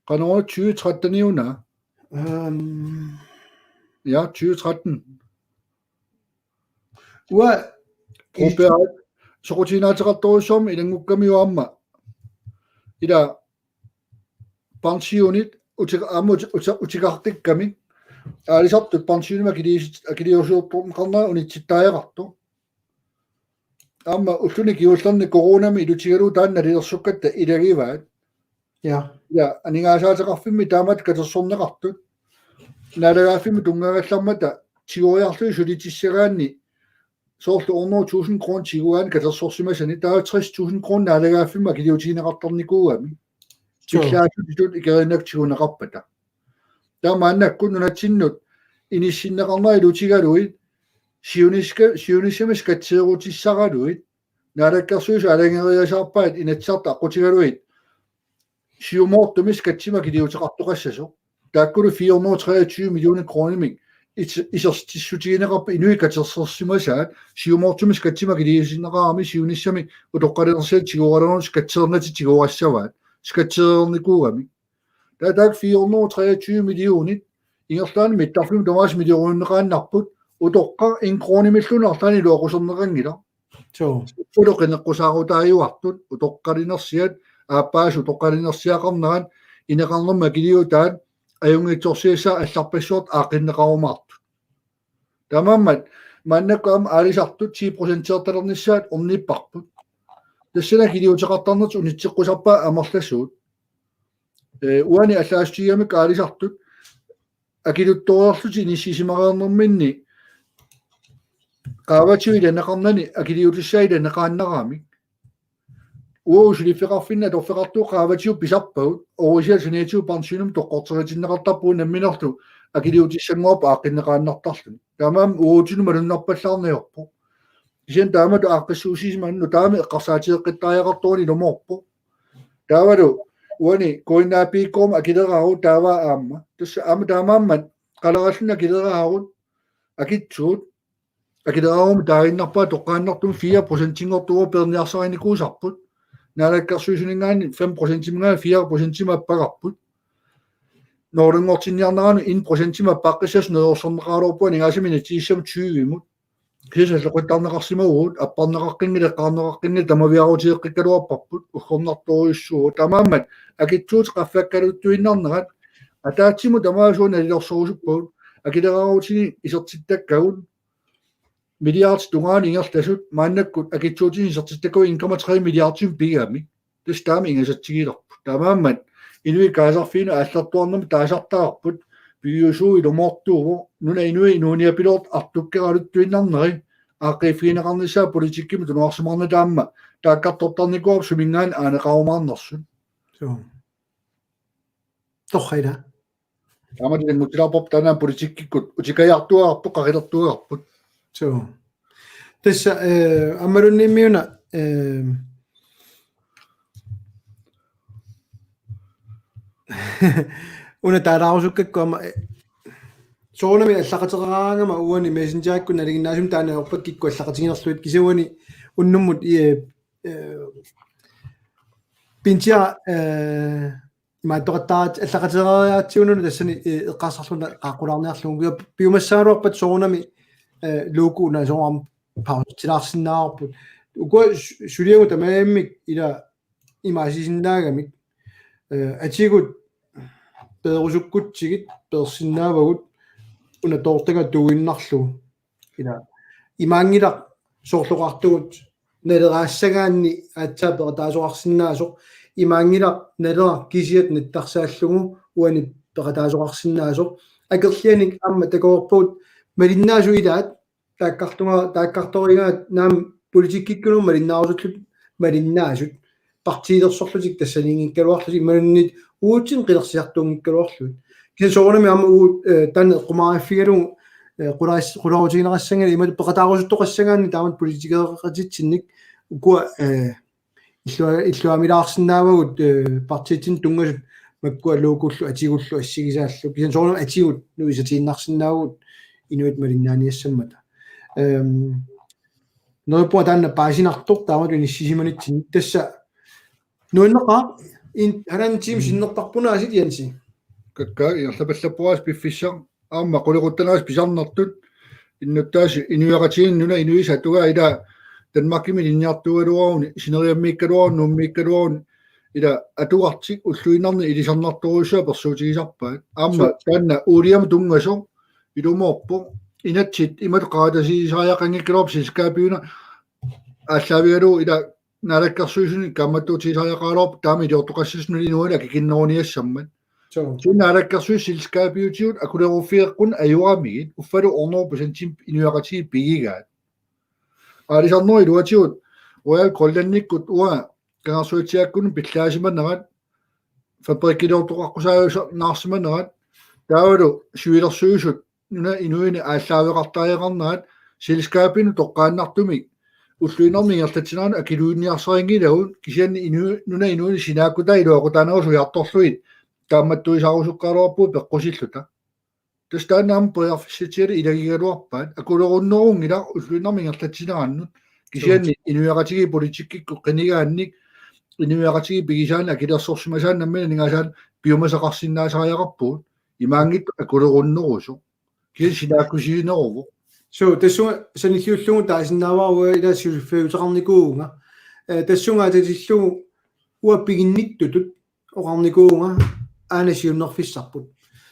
Qanoruna tyve tretten-iuna? Ehm. Ja, tyve tretten. Uanga Robert, soqutiginaateqartorujussuarmik ilanngukkamiuk aamma. Ila pensionit uti-, aamma uti-, uti-, utigartikkamik. Aalisartut pensionimik akiliis-, akiliusiortorneqarnera unitsittariaqartoq. Aamma ulluni kingullerni coronami ilutigalugu taanna nalilersukkatta ilagivaat. Ja. Ja, aningaasaateqarfimmi taamatut katersorneqartut. Naalagaaffimmi tunngagallarmata tigoriarlugit sulitissagaanni soorlu hundrede tusind kroner tiguaani katersorsimasani, taava tres tusind kroner naalagaaffimmut akiliutigineqartarnikuugami. Sure. Pillaassutitut ikeriinnakkut tiguneqarpata. Taava maannakkut nunatsinnut inissinneqarnera ilutigalugit siuniska-, siunissami skatseerutissaraluit, Naalakkersuisut aalajangereeriasaarpaat Inatsisartut aqqutigalugit siumoortumik skatsimik akiliuteqartoqassasoq. Taakkulu fire hundrede treogtyve millioner kronimik is-, isertissutigineqarput inuit katersorsimasaat, siumoortumik skatsimik akiliisinneqarami siunissami utoqqalinersiat tigooralugu skatseernatik tigoorassavaat, skatseereernikuugamik. Taava taakku fire hundrede treogtyve millionit ingerlaannaq mittarfimmut tamaasa millionunneqaannarput, utoqqaq en kronimilluunniit arlaannik iluaquserneqanngilaq. Suu. Sukkulu qineqqusaarutaajuartut, utoqqalinersiat, aappaasut utoqqalinersiaqarnerat, ineqarnermut akiliutaat, ajunngitsorsiassaat allarpassuartut aaqqinneqarumaartut. Taamaammat maannakkut aamma aalisartut ti procentilernissaat ornipparput. Tassani akiliuteqartarnertik unitseqqusarpaat amerlasuut. Ee, uani allaassutigigamikku aalisartut akiluttoriarlutik inissisimareernerminni qaavatigut ilaneqarnani akiliutissaat ilaneqaannaramik. Uagut suliffeqarfinni atorfeqartugut qaavatigut pisarpagut, oruisiat saniatigut pensionimut toqqorteritinneqartarpugut namminerlu akiliutissanngorput aaqqinneqaannartarluni. Taamaammat uagutsinnut malunnarpallaarneq ajorpoq. Kisianni taamatut aaqqissuussisimanut taama eqqarsaatigeqqittariaqartoruni ilumoorpoq. Taavalu uani K N A P-kkormat akileraagut taava aamma. Tassa aamma taamaammat qalerallutik akileraagut akitsuut. Akileraarummi taaginnarpaat toqqaannartumik fire procentinngortuuvoq peerniarsarinikuusarput. Naalakkersuisuninngaanniit fem procentimik fire procentimik appagarput. Northernngortinniarnerani en procentimik appaqqissasoq neriorsorneqaraluarpoq aningaasanik inatsisissamut tyvemut. Kisianni salloqittarneqarsimavugut, apparneqaqqinngilaq, eqqaarneqaqqinngilaq tamaviaarutigeqqikkaluarparput, uggornartorujussuuvoq. Taamaammat akitsuutit qaffakkaluttuinnarnerat, ataatsimut tamaasa nalilersorusuppagut, akileraarutinik isertittakkagut, milliardit tungaanut ingerlasut, maannakkut akitsuutinik isertittakkagut en komma tre milliardimik pigigamik. Tassa taama ingasatsigilerput. Taamaammat inuit kaasarfiinut aallartuarnermik taasartagarput, piviusuuvoq ilumoortuuvoq, nunap inui inuuniapiloortut artukkeraluttuinnarneri, aaqqiiffigineqarnissaat politikkimik tunuarsimaarnata aamma taakkartortarnikuuarput suminngaanniit aaneqarumaarnersut. Suu. Torrak, ilaa. Taamaattumik ilanngutsilaarparput taanna politikkikkut utikajaartuagarput, qaqilertuagarput. Suu. Tassa, eh, aammalunniimmiuna, eh, una taalaarusukkakku aamma, eh, soorunami allaqateqaraangama uani Messengerikkut nalinginnaasumik taanna ajorpakka kikkut allaqatiginerlugit kisianni unnummut, eh, eh, pintia, eh, imaattoqattaaraat allaqateqaratsigununa tassani, eh, eqqarsarlunga qaaqqulaarniarlugu. Piumassaagaluarpat soorunami, eh, logo una soorunami pausitsilaarsinnaavarput. Ukua su-, suliagut tamarmik ila imaasisinnaagamik. Eh, atigut peerusukkutsigit peersinnaavagut una toortagaq tuuinnarlugu. Ila imaanngilaq soorlu oqartugut naleraassagaanni aatsaat peqataasoqarsinnaasoq, imaanngilaq Naleraq kisiat nattarsaallugu uani peqataasoqarsinnaasoq. Akerlianik aamma takoorput malinnaasut ilaat taakkartunga-, taakkartorigaat naamik politikkikkullu malinnaarusullutik malinnaasut. Partiilersorlutik tassaniinngikkaluarlutik imaluunniit uatsinnut qinersisartuunngikkaluarlugit. Kisianni soorunami aamma uagut, eh, taanna eqqumaariffigalugu, eh, qulaas-, qularuutigineqassanngilaq imatut peqataarusuttoqassagaanni taamatut politikereqatitsinnik ukua, eh, illua-, illuamilaarsinnaavagut, eh, partiitsinni tunngasut makkua logollu atigullu assigisaallu. Kisianni soorunami atigut nuisatiinnarsinnaavagut inuit malinnaaniassammata. Ehm, neriuppunga taanna paasinartoq taamatut inissisimanitsinni tassa nuanneqaaq in-, halvanden time sinnertarpunaasit Jensi. Kakkaak ingerlapallapporaasiit piffissaq aamma qulequttanaas pisarnertut innuttaasut inuiaqatigiinni nunap inuisa atugaat ila Danmarkimi ilinniartuugaluaruni sineriammiikkaluaruni nuummiikkaluaruni ila atugartik ulluinnarni ilisarnartorujussuaq persuutigisarpaat. Aamma suu taanna uuliama tunngasoq ilumoorpoq inatsit imatut qaratasiisariaqanngikkaluarput selskabiuna aallaavigalugu ila naalakkersuisuni kaammattuutigisariaqaraluarpoq taama iliortoqassasoq nunap inuani akikinneruniassammat. Suu. Kisianni naalakkersuisut selskabiutigut akuleruffigeqqunneq ajoramigit uffalu hundrede procentimik inuiaqatigiit pigigaat. Aalisarnerup iluatigut Royal Greenlandikkut uanga Kangersuatsiaakkununnga pillaasimanerat fabrikkiliortoqaqqusaajusarnaarsimanerat taavalu sivilersuisut nunap inuini aallaaveqartariaqarnerat selskabinut toqqaannartumik ulluinnarni ingerlatsinerani akiluinniarsarinngilagut kisianni inu-, nunap inuini sinaakkutai iluaqutaanerusoq ujartorlugit kaammattuisaarusukkaraluarpugut peqqusilluta. Tassa taanna aamma periarfissatsialu ilagigaluarpaat akulerunnerunngilaq ulluinnarni ingerlatsinerannut kisianni inuiaqatigiit politikkikkut qinigaannik inuiaqatigiit pigisaannik akilersorsimasaannik nammineq aningaasaannik piumasaqarsinnaasariaqarpugut imaanngitsoq akulerunnerusoq. Kisianni sinaakkusiineruvoq. Suu, tassunga sanilliullugu taasinnaavara uanga ila suliffeqarnikuuvunga. Eh, tassunga atatillugu uanga piginnittutut oqarnikuuvunga aana siunnerfissarput.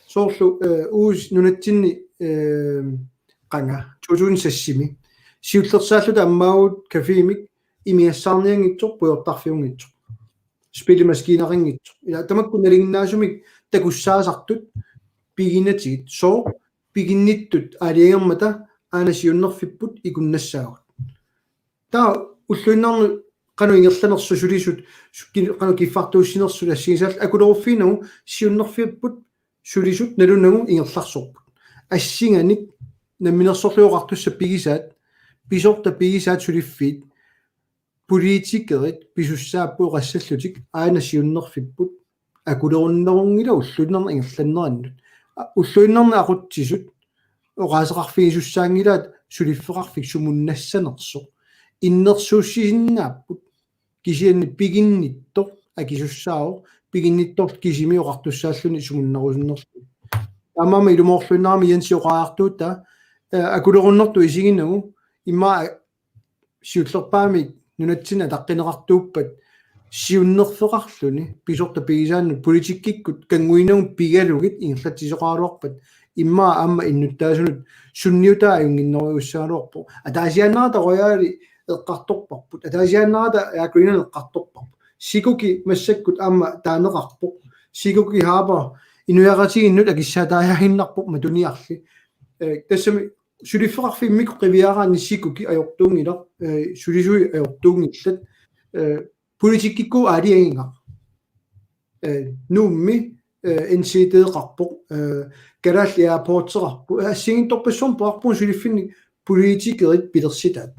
Soorlu, eh, uagut nunatsinni, eh, qanga, to tusind seksimi. Siullersaalluta ammaagut cafémik imigassaarnianngitsoq pujortarfiunngitsoq. Spilemaskiinaqanngitsoq. Ila tamakku nalinginnaasumik takussaasartut piginnatigit. Sooq piginnittut aalajangermata aana siunnerfipput ikunnassaagut. Taava ulluinnarni qanoq ingerlanersoq sulisut, su-, ki-, qanoq kiffartuussinersut assigisaallu akuleruffiinagu siunnerfipput sulisut nalunagu ingerlarsorput. Assinganik namminersorlutik oqartussat pigisaat, pisortat pigisaat suliffiit, politikerit pisussaapput oqassallutik aana siunnerfipput akulerunnerunngilaq ulluinnarni ingerlannerannut. A-, ulluinnarni aqutsisut oqaaseqarfigisussaanngilaat suliffeqarfik sumunnassanersoq. Innersuussisinnaapput kisianni piginnittoq akisussaavoq, piginnittoq kisimi oqartussaalluni sumunnerusunnerluni. Taamaammat ilumoorluinnarami Jensi oqariartuutaa, eh, akulerunnertut isiginagu immaqa siullerpaamik nunatsinni ataqqineqartuuppat siunnerfeqarluni pisortat pigisaannut politikkikkut kannguinagu pigalugit ingerlatsisoqaraluarpat immaqa aamma innuttaasunut sunniutaa ajunnginnerujussuugaluarpoq. Ataasiaannarata Royali eqqartorparput. Ataasiaannarata Air Greenland eqqartorparput. Sikuki massakkut aamma taaneqarpoq. Sikuki Harbour inuiaqatigiinnut akissaataajaannarpoq matuniarli. Eh, tassami suliffeqarfimmik qiviaraanni Sikuki ajortuunngilaq, eh, sulisui ajortuunngillat, eh, politikkikkut aalajangigaq. Eh, Nuummi, eh, N C D-qarpoq, eh, Kalaallit Airportseqarpoq, eh, assigiinngitsorpassuarnik poorpugut suliffinni politikerit pilersitaat.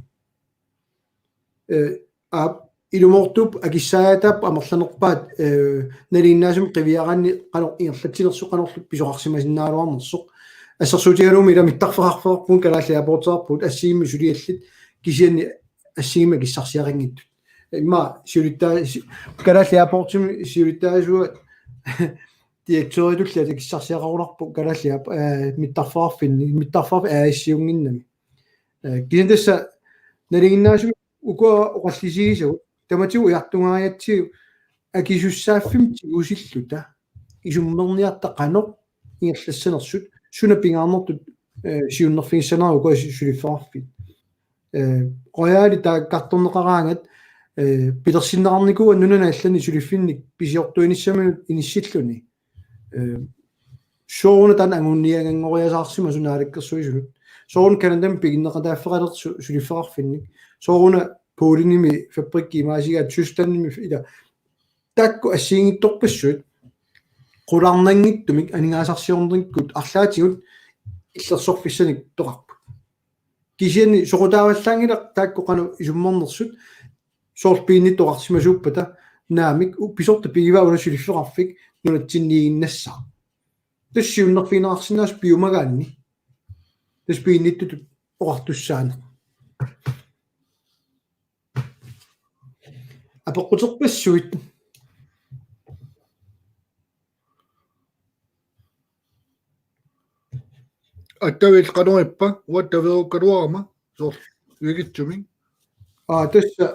Eh, aap, ilumoortuupput akissaajaataat amerlanerpaat, eh, nalinginnaasumik qiviaraanni qanoq ingerlatsinersoq qanorlu pisoqarsimasinnaagaluarnersoq. Assersuutigalugu ila mittarfeqarfeqarpugut Kalaallit Airportsimiippugut assigiimmik suliallit kisianni assigiimmik akissarsiaqanngitsut. Immaqa siulittaa-, si-, Kalaallit Airportsimi siulittaasuat direktøritulli akissarsiaqarunarpoq Kalaallit Air-, eh, mittarfeqarfinni, mittarfeqarfik A/S-iunnginnami. Eh, kisianni tassa nalinginnaasumik ukua oqallisigisagut, tamatigut ujartugaarigatsigu akisussaaffimmik tigusilluta, isummerniarta qanoq ingerlassanersut, suna pingaarnertut, eh, siunnerfigissanerat ukua su-, suliffeqarfiit. Eh, Royali taakkartorneqaraangat, eh, pilersinneqarnikuuaat nunani allani suliffinnik pisiortuinissaminut inissilluni. Eh, sooruna taanna anguniaganngoriasaarsimasoq naalakkersuisunut. Sooruna Canadami piginneqataaffeqalersoq su-, suliffeqarfinnik. Sooruna Polenimi fabrikki imaasigaa Tysklandimi f-, ila. Taakku assigiinngitsorpassuit qularnanngitsumik aningaasarsiornikkut arlaatigut illersorfissanik peqarput. Kisianni soqutaavallaanngilaq taakku qanoq isummernersut soorlu piginnittoqarsimasuuppata naamik u-, pisortat pigivaa una suliffeqarfik nunatsinniiginnassaaq. Tassa siunnerfigineqarsinnaasoq piumagaanni. Tassa piginnittutut oqartussaaneq. Apeqquterpassuit. Attavil qanoq ippa, uattaveerukkaluarama, soorlu, uigitsumik. Aa, tassa,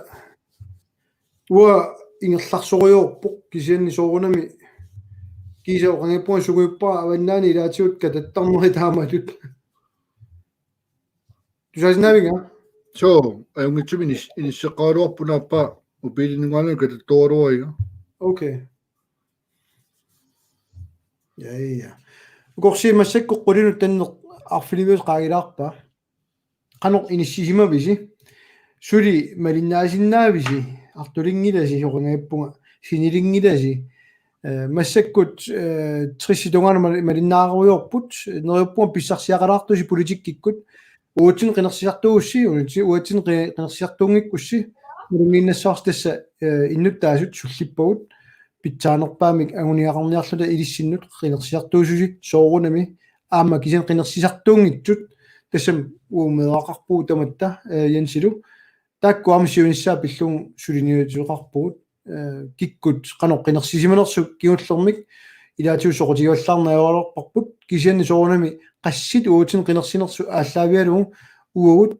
uanga ingerlarsorujoorpoq, kisianni soorunami, kiisa oqanngippunga sungiuppara avannaani ilaatigut katattarneri taamatut. Tusaasinnaaviga? Soo, ajunngitsumik inis-, inisseqqagaluarpunga aappa mobilinninngaanniit katattorujuuara. Okay. Ja, ja. Ukorsiit massakkut qulinut tanneq arfiniviusoq qaangilaarpaa. Qanoq inissisimavisi? Suli malinnaasinnaavisi? Artulinngilasi, oqanngippunga sinilinngilassi. Eh, massakkut, eh, tressit tungaanut mal-, malinnaarujoorput, neriuppunga pissarsiaqalaartusi politikkikkut, uatsinnut qinersisartuugussi, uatsi-, uatsinnut qi-, qinersisartuunngikkussi, nalunngiinnassavarsi tassa, eh, innuttaasut sullippagut, pitsaanerpaamik anguniagaqarniarluta ilissinnut qinersisartuususi soorunami, aamma kisianni qinersisartuunngitsut, tassami uagut meeraqarpugut tamatta, eh, Jensilu, taakku aamma siunissaa pillugu suliniutisoqarpugut, eh, kikkut qanoq qinersisimanersut kingullermik ilaatigut soqutigivallaarneq ajoraluarparput, kisianni soorunami qassit uatsinnut qinersinersut aallaavigalugu uagut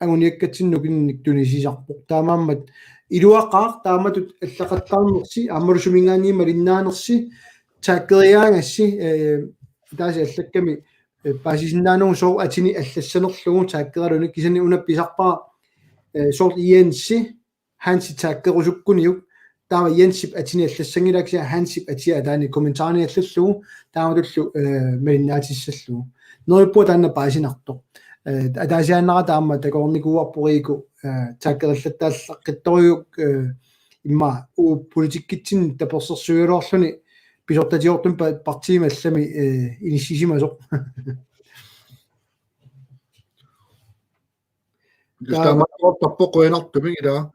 anguniakkatsinnut nukinnik tunisisarpoq. Taamaammat iluaqaaq taamatut allaqattaarnersi, aammalu suminngaanniit malinnaanersi, taggeriaagassi, eh, taasi allakkami, eh, paasisinnaanerlugu soorlu atini allassanerlugu taggeraluni, kisianni una pisarpara, eh, soorlu Jensi, Hansi taggerusukkuniuk, taava Jensip atini allassanngilaa kisianni Hansip atia ataani kommentarini allallugu, taamatullu, eh, malinnaatissallugu. Neriuppunga taanna paasinartoq. Eh, ataasiaannarata aamma takoreernikuuarput Riku, eh, taggerillattaallaqqittorujuk, eh, immaqa uagut politikkitsinni tapersersuigaluarluni pisortatigoortumik pa-, partiimi allami, eh, inissisimasoq. Tassa taama-, taamaattoqartarpoq qujanartumik ilaa.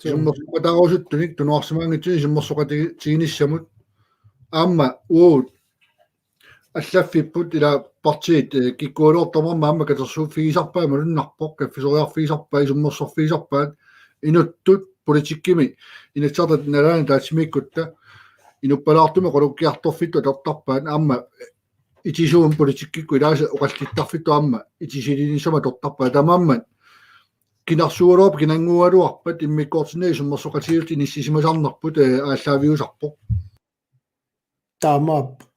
Suu. Isummersoqataarusuttunik tunuarsimaanngitsunik isummersoqatigiinnissamut. Aamma uagut allaffipput ilaa partiit, eh, kikkuugaluartoq aamma katersuuffigisarpaat malunnarpoq, kaffisoriarfigisarpaat, isummersorfigisarpaat, inuttut politikkimi, Inatsisartut nalaani ataatsimiikkutta, inuppalaartumik oqalukkiartorfittut atortarpaat, aamma itisuumik politikkikkut ilaasa oqallittarfittut aamma itisiliinissamut atortarpaat, taamaammat kinarsuugaluarpat kinannguugaluarpat immikkoortinni isummersoqatigiilluta inissisimasarnerput, eh, aallaaviusarpoq. Taamaappoq.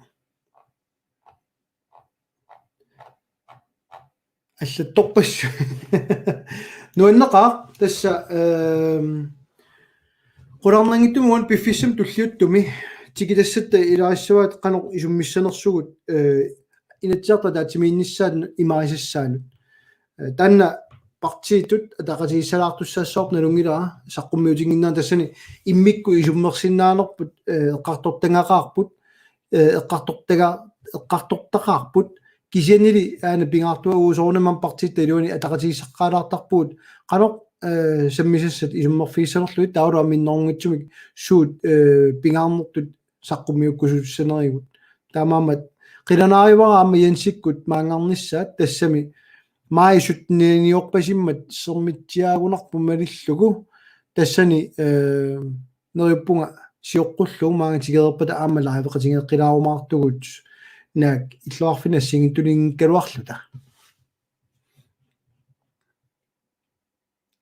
Allattorpassuit. Nuanneqaaq tassa, ehm, qularnanngitsumik uani piffissami tulliuttumi tikitassatta ilaassavat qanoq isummissanersugut, eh, Inatsisartut ataatsimiinnissaat imaasassaanut. Eh, taanna partiitut ataqatigissalaartussaassavarput nalunngilara saqqummiutinnginnerani, tassani immikkut isummersinnaanerput, eh, eqqartortagaqaarput, eh, eqqartortaga-, eqqartortaqaarput, kisiannili aana pingaartua uagut soorunami partiitta iluani ataqatigiissaqqaalaartarpugut, qanoq eh, sammisassat isummerfigissanerlugit taavalu aamma minnerunngitsumik suut, eh, pingaarnertut saqqummiukkusussanerigut. Taamaammat qilanaarivara aamma Jensikkut maanngarnissaat tassami maajip syttenianiorpasimmat Sermitsiaagunarpoq malillugu tassani, eh, neriuppunga sioqqullugu maanga tikereerpata aamma liveqatigeeqqilaarumaartugut naak illoqarfinni assigiinngitsunik inngikkaluarluta.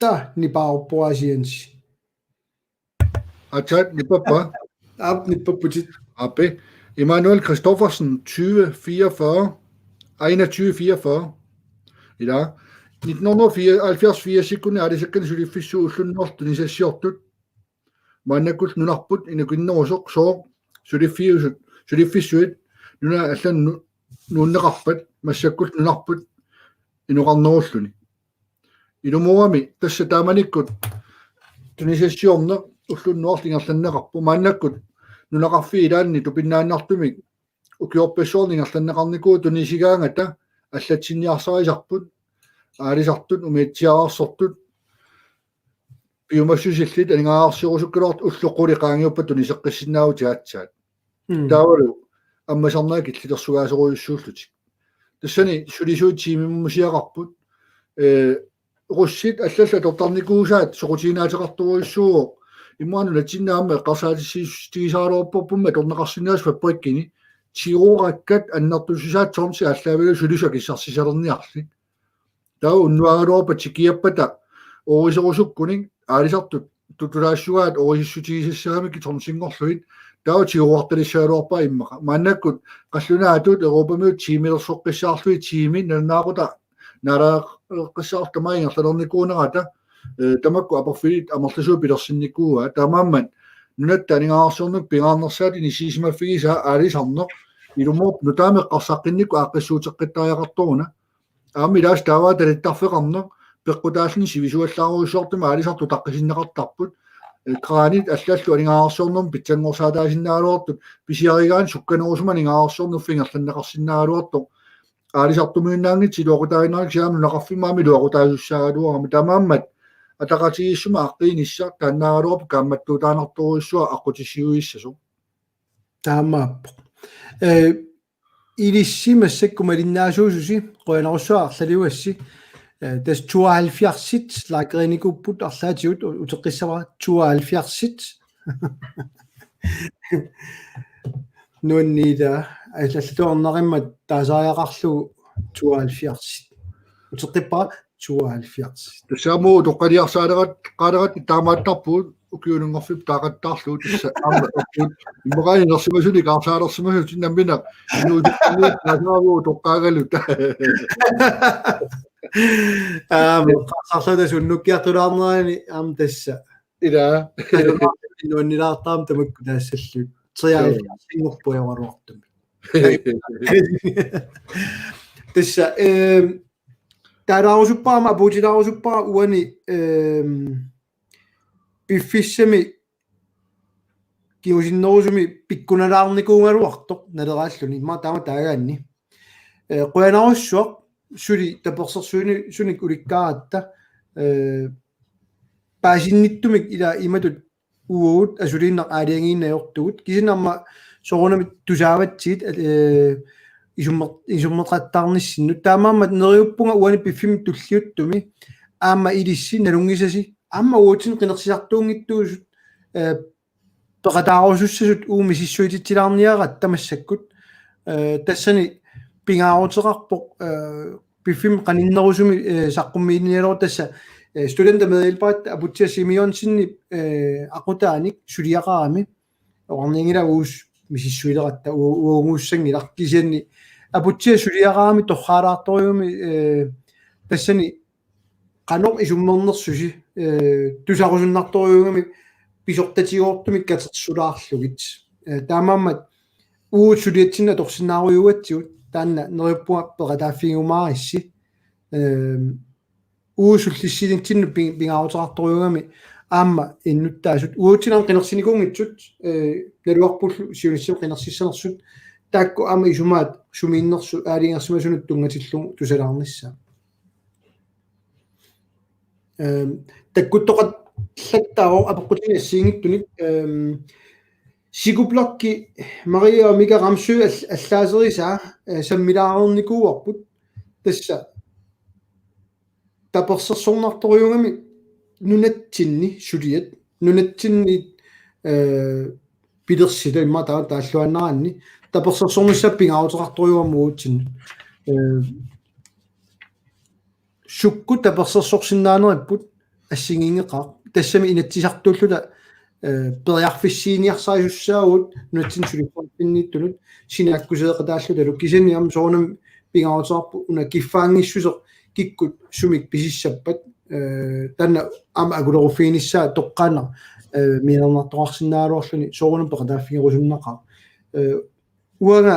Taava nipaaruppoq aasiansi. Atat, nipaappa? Aap, nipaapputit. Ape. Emanuel Christoffersen, tyve fireogfyrre. Enogtyve fireogfyrre. Ila. Nitten hundrede og fireoghalvfjerds firsikkunni aalisakkanik suliffissut ullunnuarlu tunisassiortut. Maannakkut nunarput inukinnerusoq sooq suliffiusut, suliffissuit nunat allanut nu-, nuunneqarpat massakkut nunarput inoqarnerulluni. Ilumoorami tassa taamanikkut tunisassiorneq ullunnuarlu ingerlanneqarpoq. Maannakkut nunaqarfiit ilaanni tupinnaannartumik ukiorpassuarni ingerlanneqarnikuuvoq tunisigaangata allatsinniarsarisarput, aalisartut, umiatsiaararsortut, piumassusillit aningaasarsiorusukkaluartut ullut qulit qaangiuppata tuniseqqissinnaavatit aatsaat. Mm. Taavalu ammasarnagit killitersugaasorujussuullutik. Tassani sulisuit tiimimmusiaqarput, eh, russit allallu atortarnikuusaat soqutiginaateqartorujussuuvoq. Immaqa nunatsinni aamma eqqarsaatissiissutigisaraluarparpummi atorneqarsinnaasut fabrikkini. Tigorakkat annertusisaat tonsi aallaavigalugu sulisut akissarsisalerniarlik. Taava unnuagaluarpat tikiappata ooriserusukkunik aalisartut tutulaassugaat oorisissutigisassagamikkit tonsinngorlugit. Taava tigoraartalissagaluarpaa immaqa. Maannakkut qallunaatut Europamiut tiimilersoqqissaarlugit tiimi nalunaaqutaq naalaqqissaartama ingerlalernikuunerata, eh, tamakku aporfiit amerlasuut pilersinnikuuaat. Taamaammat nunatta aningaasarsiornermut pingaarnersaat inissisimaffigisaa aalisarneq ilumoorpoq nutaamik eqqarsaqqinnikkut aaqqissuuteqqittariaqartoruna. Aamma ilaasa taava talittarfeqarneq peqqutaalluni sivisuallaarujussuartumik aalisartut utaqqisinneqartarput. Eh, kranit allallu aningaasarsiornermut pitsanngorsaataasinnaagaluartut pisiarigaanni sukkanerusumik aningaasarsiorneq uffa ingerlanneqarsinnaagaluartoq. Aalisartumiinnaanngitsoq iluaqutaaginnarlugu kisianni nunaqarfimmi aamma iluaqutaasussaagaluarami taamaammat ataqatigiissumik aaqqiinissaq taannaagaluarpoq kaammattuutaannartorujussuaq aqqutissiuissasoq. Taamaappoq. Eh, ilissi massakkut malinnaasuususi, qujanarsuaq arlaliugassi. Eh, tassa tooghalvfjerdsit likersinikuupput arlaatigut u-, uteqqissavara tooghalvfjerdsit. Nuanniita, allatuarnarimmat taasariaqarlugu tooghalvfjerdsit. Uteqqippara tooghalvfjerdsit. Tassa aamma utoqqaliarsaalerat-, qaalerat taamaattarpugut ukiununngorfik taaqattaarlugu tassa aamma ukkut. Immaqa inersimasunik aarsaalersimasunik nammineq. Inuusuttunik taasaavugut utoqqaagaluta. Aamma, qaarsaarluta sunnukkiartulaarnerani aamma tassa. Ila. Nuannilaartaram tamakku taassallu. Treoghalvfjerdsinngorpoq ajoraluartumik. Tassa, ehm, taalaarusuppara aamma apuutilaarusuppara uani, ehm, piffissami kingusinnerusumi pikkunalaarnikuugaluartoq naleraalluni, immaqa taama taagaanni. Eh, qujanarsuaq suli tapersersuineq sunik ulikkaaratta, eh, paasinnittumik ila imatut uagut asuliinnaq aalajangiinnarluta. Kisianni aamma soorunami tusaavatsigit, eh, isummer-, isummertartarnissinnut. Taamaammat neriuppunga uani piffimmi tulliuttumi aamma ilissi nalunngisasi aamma uatsinnut qinersisartuunngitsuusut, eh, peqataarusussasut uagut misissuititsilaarniaratta massakkut. Eh, tassani pingaaruteqarpoq, eh, piffimmi qaninnerusumi, eh, saqqummiinialerutta tassa, eh, studentermedhjælperatta Aputsiaq Simeonsenip, eh, aqutaanik suliaqarami. Oqarnianngilaq uagut misissuileratta u-, uaguussanngilaq kisianni Aputsiaq suliaqarami torraalaartorujussuugami, eh, tassani qanoq isummernersusi, eh, tusarusunnartorujussuugami pisortatigoortumik katersulaarlugit. Eh, taamaammat uagut suliatsinnik atorsinnaarujuugatsigut taanna neriuppunga peqataaffigigumaarissi. Ehm, uagut sullissinitsinnut pi-, pingaaruteqartorujussuugami aamma innuttaasut. Uagutsinnut aamma qinersinikuunngitsut, eh, naluarpullu siunissami qinersissanersut taakku aamma isumaat sumiinnersut aalajangersimasunut tunngatillugu tusalaarnissaat. Ehm, takkuttoqallattaavoq apeqqutinik assigiinngitsunik, ehm, Psykobloggi Maria Mika Ramsø all-, allaaserisaa, eh, sammilaareernikuuarput. Tassa tapersersornartorujuugami nunatsinni suliat, nunatsinni, eh, pilersita immaqa taava taalluaannaraanni tapersersornissaa pingaaruteqartorujuugami uagutsinnut. Eh, sukkut tapersersorsinnaaneripput assigiinngeqaaq. Tassami inatsisartuulluta, eh, periarfissiiniarsarisussaavugut nunatsinni suliffeqarfinniittunut sinaakkuseeqataallutalu, kisianni aamma soorunami pingaaruteqarpoq una kiffaanngissuseq kikkut sumik pisissappat, eh, taanna aamma akuleruffiginissaa toqqaannaq, eh, mianernaartoqarsinnaagaluarluni soorunami peqataaffigerusunnaqaaq. Eh, uanga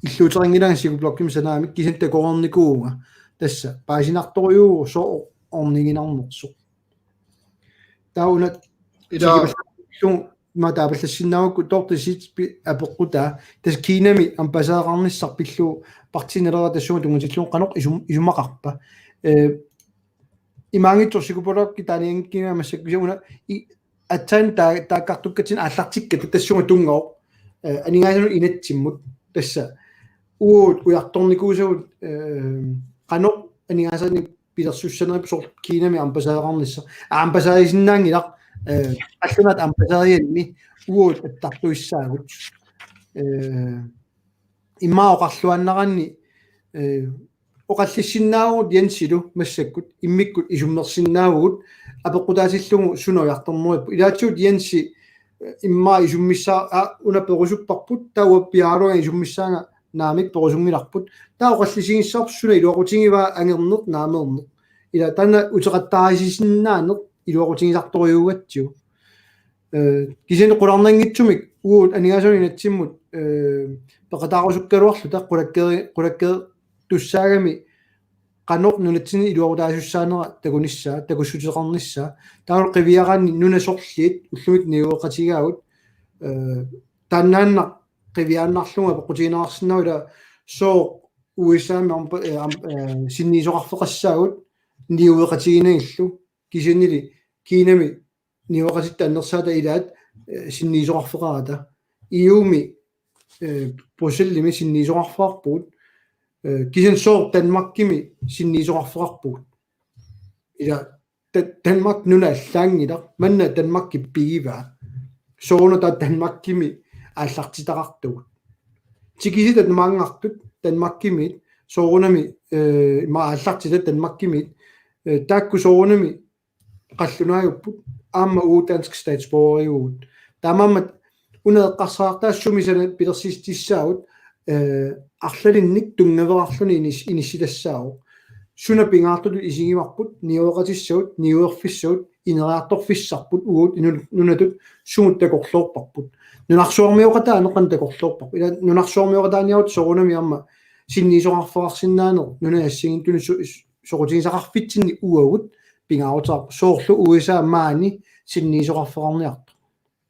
illuuterinngilaanga Psykobloggimi sanaamik, kisianni takoreernikuuvunga. Tassa paasinartorujuuvoq sooq orniginarnersoq. Taava una Ila- tikipallu-, ma taapallassinnaagukku Dorthe Sitpi apeqqutaa. Tassa Kinami ambassadeqarnissaq pillugu Partii Naleraq tassunga tunngatillugu qanoq isum-, isumaqarpa. Eh, imaanngitsoq Psykobloggi taanianngikkiga massakkut, kisianni una i-, aatsaat taa-, taakkartukkatsinnut aallartikkatta tassunga tunngavoq, eh, aningaasanut inatsimmut. Tassa uagut ujartornikuusagut, eh, qanoq aningaasanik pilersussanerput, soorlu Kinami ambassadeqarnissaq. Ambassadesinnaanngilaq, eh, qallunaat ambassaderianni uagut attartuissaagut. Eh, immaqa oqarluaannaraanni, eh, oqallissinnaavugut Jensilu massakkut, immikkut isummersinnaavugut, apeqqutaatillugu suna ujartornerippu. Ilaatigut Jensi, eh, immaqa isummissaa-, aa, una perusupparput, taava piaarlunga isummissaanga naamik perusunngilarput. Taava oqallisigissavarput suna iluaqutigivaa, angerneq naameerneq. Ila taanna uteqattaarisinnaaneq iluaqutigisartorujuugatsigu. Eh, kisianni qularnanngitsumik uagut aningaasanut inatsimmut, eh, peqataarusukkaluarluta qulakkeri-, qulakkeertussaagami qanoq nunatsinni iluaqutaasussaanera takunissaa, takussuteqarnissaa. Taavalu qiviaraanni nunat sorliit ullumikkut niueqatigaagut, eh, taannaannaq qiviaannarlugu apeqqutigineqarsinnaavoq ila sooq U S A-mi ampa-, eh, am-, eh, sinniisoqarfeqassaagut niueqatiginagillu, kisiannili Kinami niueqatitta annersaata ilaat, eh, sinniisoqarfeqarata. E U-mi, eh, Bruxellesimi sinniisoqarfeqarpugut. Eh, kisianni sooq Danmarkimi sinniisoqarfeqarpugut. Ila Da-, Danmark nuna allaanngilaq, manna Danmarkip pigivaa. Sooruna taava Danmarkimi aallartitaqartugut. Tikisitat maanngartut Danmarkimiit, soorunami, eh, ima aallartitat Danmarkimiit, eh, taakku soorunami qallunaajupput, aamma uagut dansk statsborgeriuvugut. Taamaammat una eqqarsartaassumi sana pilersitsissaagut, eh, arlalinnik tunngaveqarluni inis-, inissitassaavoq. Suna pingaartutut isigivarput, niueqatissagut, niuerfissagut, ineriartorfissarput, uagut inu-, nunatut sumut takorloorparput. Nunarsuarmioqataaneq qanoq takorloorparput. Ila nunarsuarmioqataaniarutta soorunami aamma sinniisoqarfeqarsinnaaneq nunani assigiinngitsuni su-, soqutigisaqarfitsinni uagut pingaaruteqarpoq, soorlu U S A maani sinniisoqarfeqarniartoq.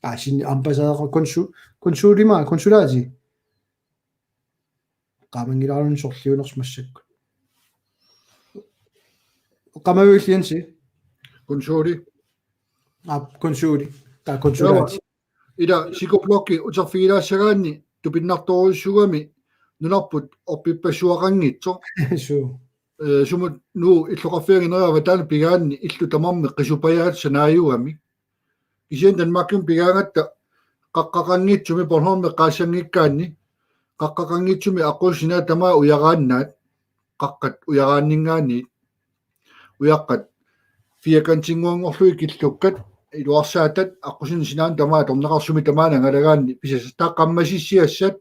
Aa, sinni-, ambassadeqar-, konsu-, konsulima, konsulaati. Qaamanngilaarluni sorliunersoq massakkut. Qamavik Jensi. Konsuli. Aa, konsuli. Taa konsulaati. Joo. Ila Psykobloggi uterfigilaassagaanni tupinnartorujussuugami nunarput orpippassuaqanngitsoq. Suu. Eh, sumut Nuup illoqarfiup ineriartortitaanik pigaanni illut tamarmik qisupajaat sanaajugamik. Kisianni Danmarkimi pigaangatta qaqqaqanngitsumi, Bornholmi qaassanngikkaanni, qaqqaqanngitsumi aqqusineq tamaat ujaraannaat, qaqqat ujaraanninngaanniit. Ujaqqat firkantinnguanngorlugit killukkat, iluarsaatat, aqqusineq sinaanut tamaat atorneqartut sumi tamaani angalagaanni pisassat, taava qammasissiassat,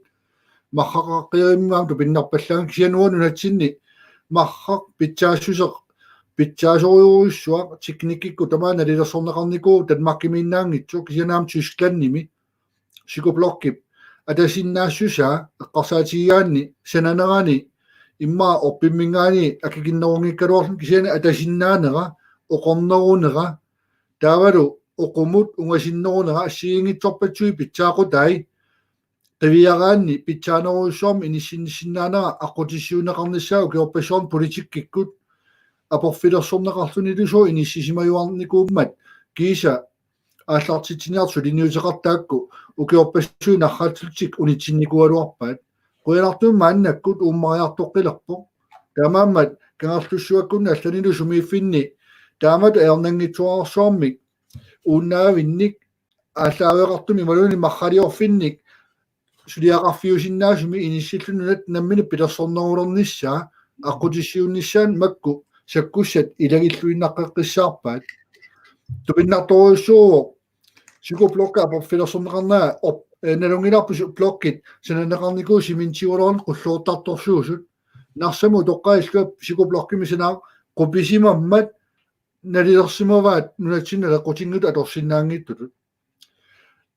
marraqaqqiirimmaam tupinnarpallaanngilaq, kisianni uanga nunatsinni marraq pitsaassuseq, pitsaasorujussuaq, teknikkikkut tamaat nalilersorneqarnikuuvoq Danmarkimiinnaanngitsoq, kisianni aamma Tysklandimi, Psykobloggip atasinnaassusaa eqqarsaatigigaanni sananerani immaqa orpimminngaanniit akikinnerunngikkaluarluni, kisianni atasinnaanera, oqornerunera, taavalu oqumut ungasinnerunera assigiinngitsorpassuit pitsaaqutai, qiviaraanni pitsaanerujussuarmik inissinnissinnaanera aqqutissiuunneqarnissaa ukiorpassuarni politikkikkut aporfilersorneqarlunilu sooq inissisimajuarnikuummat kiisa aallartitsiniartut suliniuteqartut taakku ukiorpassuit narratsutik unitsinnikuugaluarpaat. Qujanartumik maannakkut uummariartoqqilerpoq. Taamaammat Kangerlussuakkunni allanilu sumiiffinni taamatut ajornanngitsuararsuarmik uunnaavinnik aallaaveqartumik imaluunniit marraliorfinnik suliaqarfiusinnaasumik inissilluni nunatta nammineq pilersornerulernissaa aqqutissiuunnissaanut makku sakkussat ilagilluinnaqqeqqissaarpaat. Tupinnartorujussuuvoq psykobloggi aporfilersorneqarnera op-, eh, nalunngilarput psykobloggit sananeqarnikuusut immintiulerni qulluuttartorsuusut. Narsamut utoqqaat illuat psykobloggimi sanaaq qupisimammat nalilersimavaat nunatsinni naleqqutinngitsut atorsinnaanngitsutut.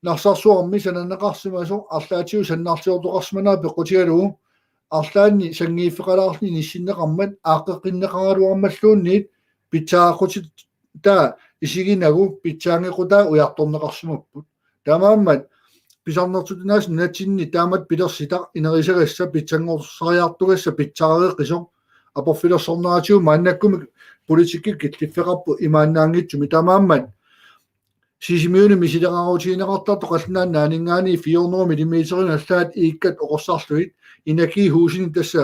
Narsarsuarmi sananeqarsimasoq arlaatigut sannarliortoqarsimanera peqqutigalugu arlaanni sanngiiffeqalaarluni inissinneqarmat aaqqeqqinneqaraluarmalluunniit pitsaaqqutit taava isiginagu pitsaanngeqqutaa ujartorneqarsimapput. Taamaammat pisarnertutut nunatsinni taamatut pilersitaq inerisagassat pitsanngorsariartugassat pitsaareqisoq aporfilersorneratigut maannakkumik politikki killiffeqarpoq imaannaanngitsumik taamaammat Sisimiuni misileraarutigineqartartoq qallunaat naaninngaanniit fire hundrede millimeterinik allaat iikkat oqorsarlugit energihusinik tassa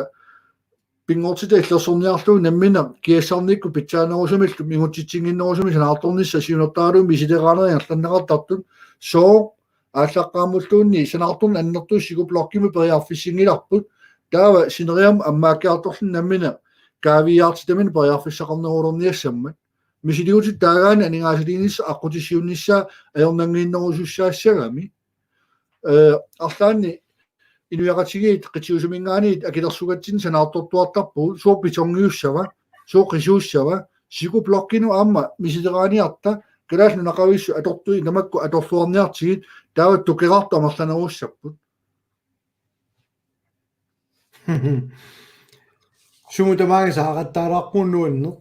pinngortitaq illersorniarlugu nammineq kiassarnikkut pitsaanerusumillu mingutsitsinnginnerusumik sanaartornissaq siunertaralugu misileraanerit ingerlanneqartartut sooq aallaqqaammulluunniit sanaartorneq annertuumik psykobloggimut periarfissinngilarput taava sineriammi ammaakkiartorluni nammineq kaaviiaartitaminik periarfissaqarnerulerniassammat. Misiligutitut taagaanni aningaasaliinissaq aqqutissiuunnissaa ajornannginnerusussaassagami. Eh, arlaanni inuiaqatigiit qitiusuminngaanniit akilersugatsinnik sanaartortuartarpugut sooq betongiussava, sooq qisuussava, psykoblogginut aamma misileraaniarta, Kalaallit Nunaqavissut atortui tamakku atorluarniartigit, taava tukerartut amerlanerussapput. Sumut tamaanga saaqattaalaarpugut nuanneq.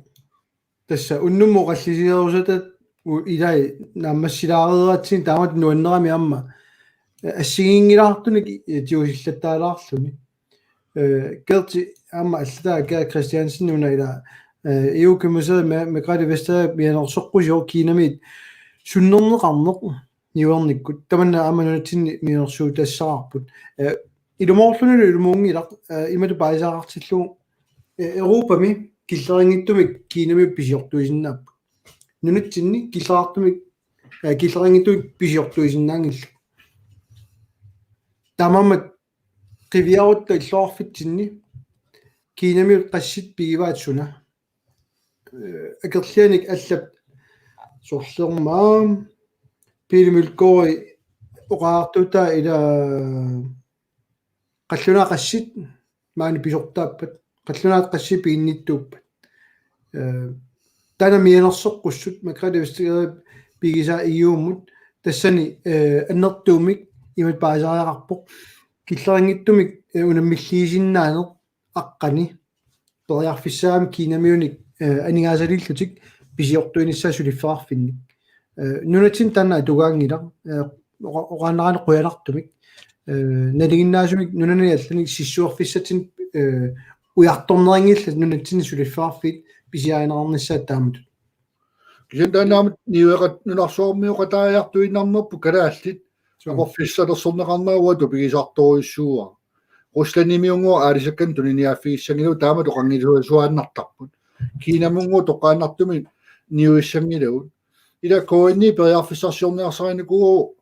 Tassa unnummut oqallisigerusatat u-, ilai naammassilaareeratsigit taamatut nuannerami aamma assigiinngilaartunik tigusillattaalaarluni. Eh, Gerti aamma allataa Gerti Christiansen una ila, eh, E U-kommissær Ma-, Margrethe Vestager mianersoqqusivoq Kinamiit sunnerneqarneq niuernikkut. Tamanna aamma nunatsinni mianersuutassaraarput. Eh, ilumoorlunilu ilumuunngilaq, eh, imatut paasisaqartillugu, eh, Europami killeqanngitsumik Kinamiut pisiortuisinnaapput. Nunatsinni killeqartumik, eh, killeqanngitsumik pisiortuisinnaanngillat. Taamaammat qiviarutta illoqarfitsinni Kinamiut qassit pigivaat suna. Eh, akerlianik allap sorlermaa Pele Mølgaard oqaartutaa ila qallunaat qassit maani pisortaappat, qallunaat qassit piginnittuuppat. Eh, taanna mianersoqqussut Margrethe Vestager pigisaa E U-mut tassani, eh, annertuumik imatut paasisariaqarpoq. Killeqanngitsumik, eh, unammilliisinnaaneq aqqani periarfissaagami Kinamiunik, eh, aningaasaliillutik pisiortuinissaat suliffeqarfinnik. Eh, nunatsinni taanna atugaanngilaq, eh, oqa-, oqaannarani qujanartumik. Eh, nalinginnaasumik nunani allanik sissuerfissatsinnut, eh, ujartornerinngillat nunatsinni suliffeqarfiit pisiarineqarnissaat taamatut. Kisianni taanna aamma niueqat-, nunarsuarmioqataajartuinnarnerput kalaallit. Suu. Aporfissalersorneqarnera uanga tupigisartorujussuuara. Ruslandimiunngooq aalisakkanik tuniniaaffigissanngilagut taamatut oqanngilasuaannartarput. Kinamunngooq toqqaannartumik niuissanngilagut. Ila K N I periarfissarsiorniarsarinikuuvoq,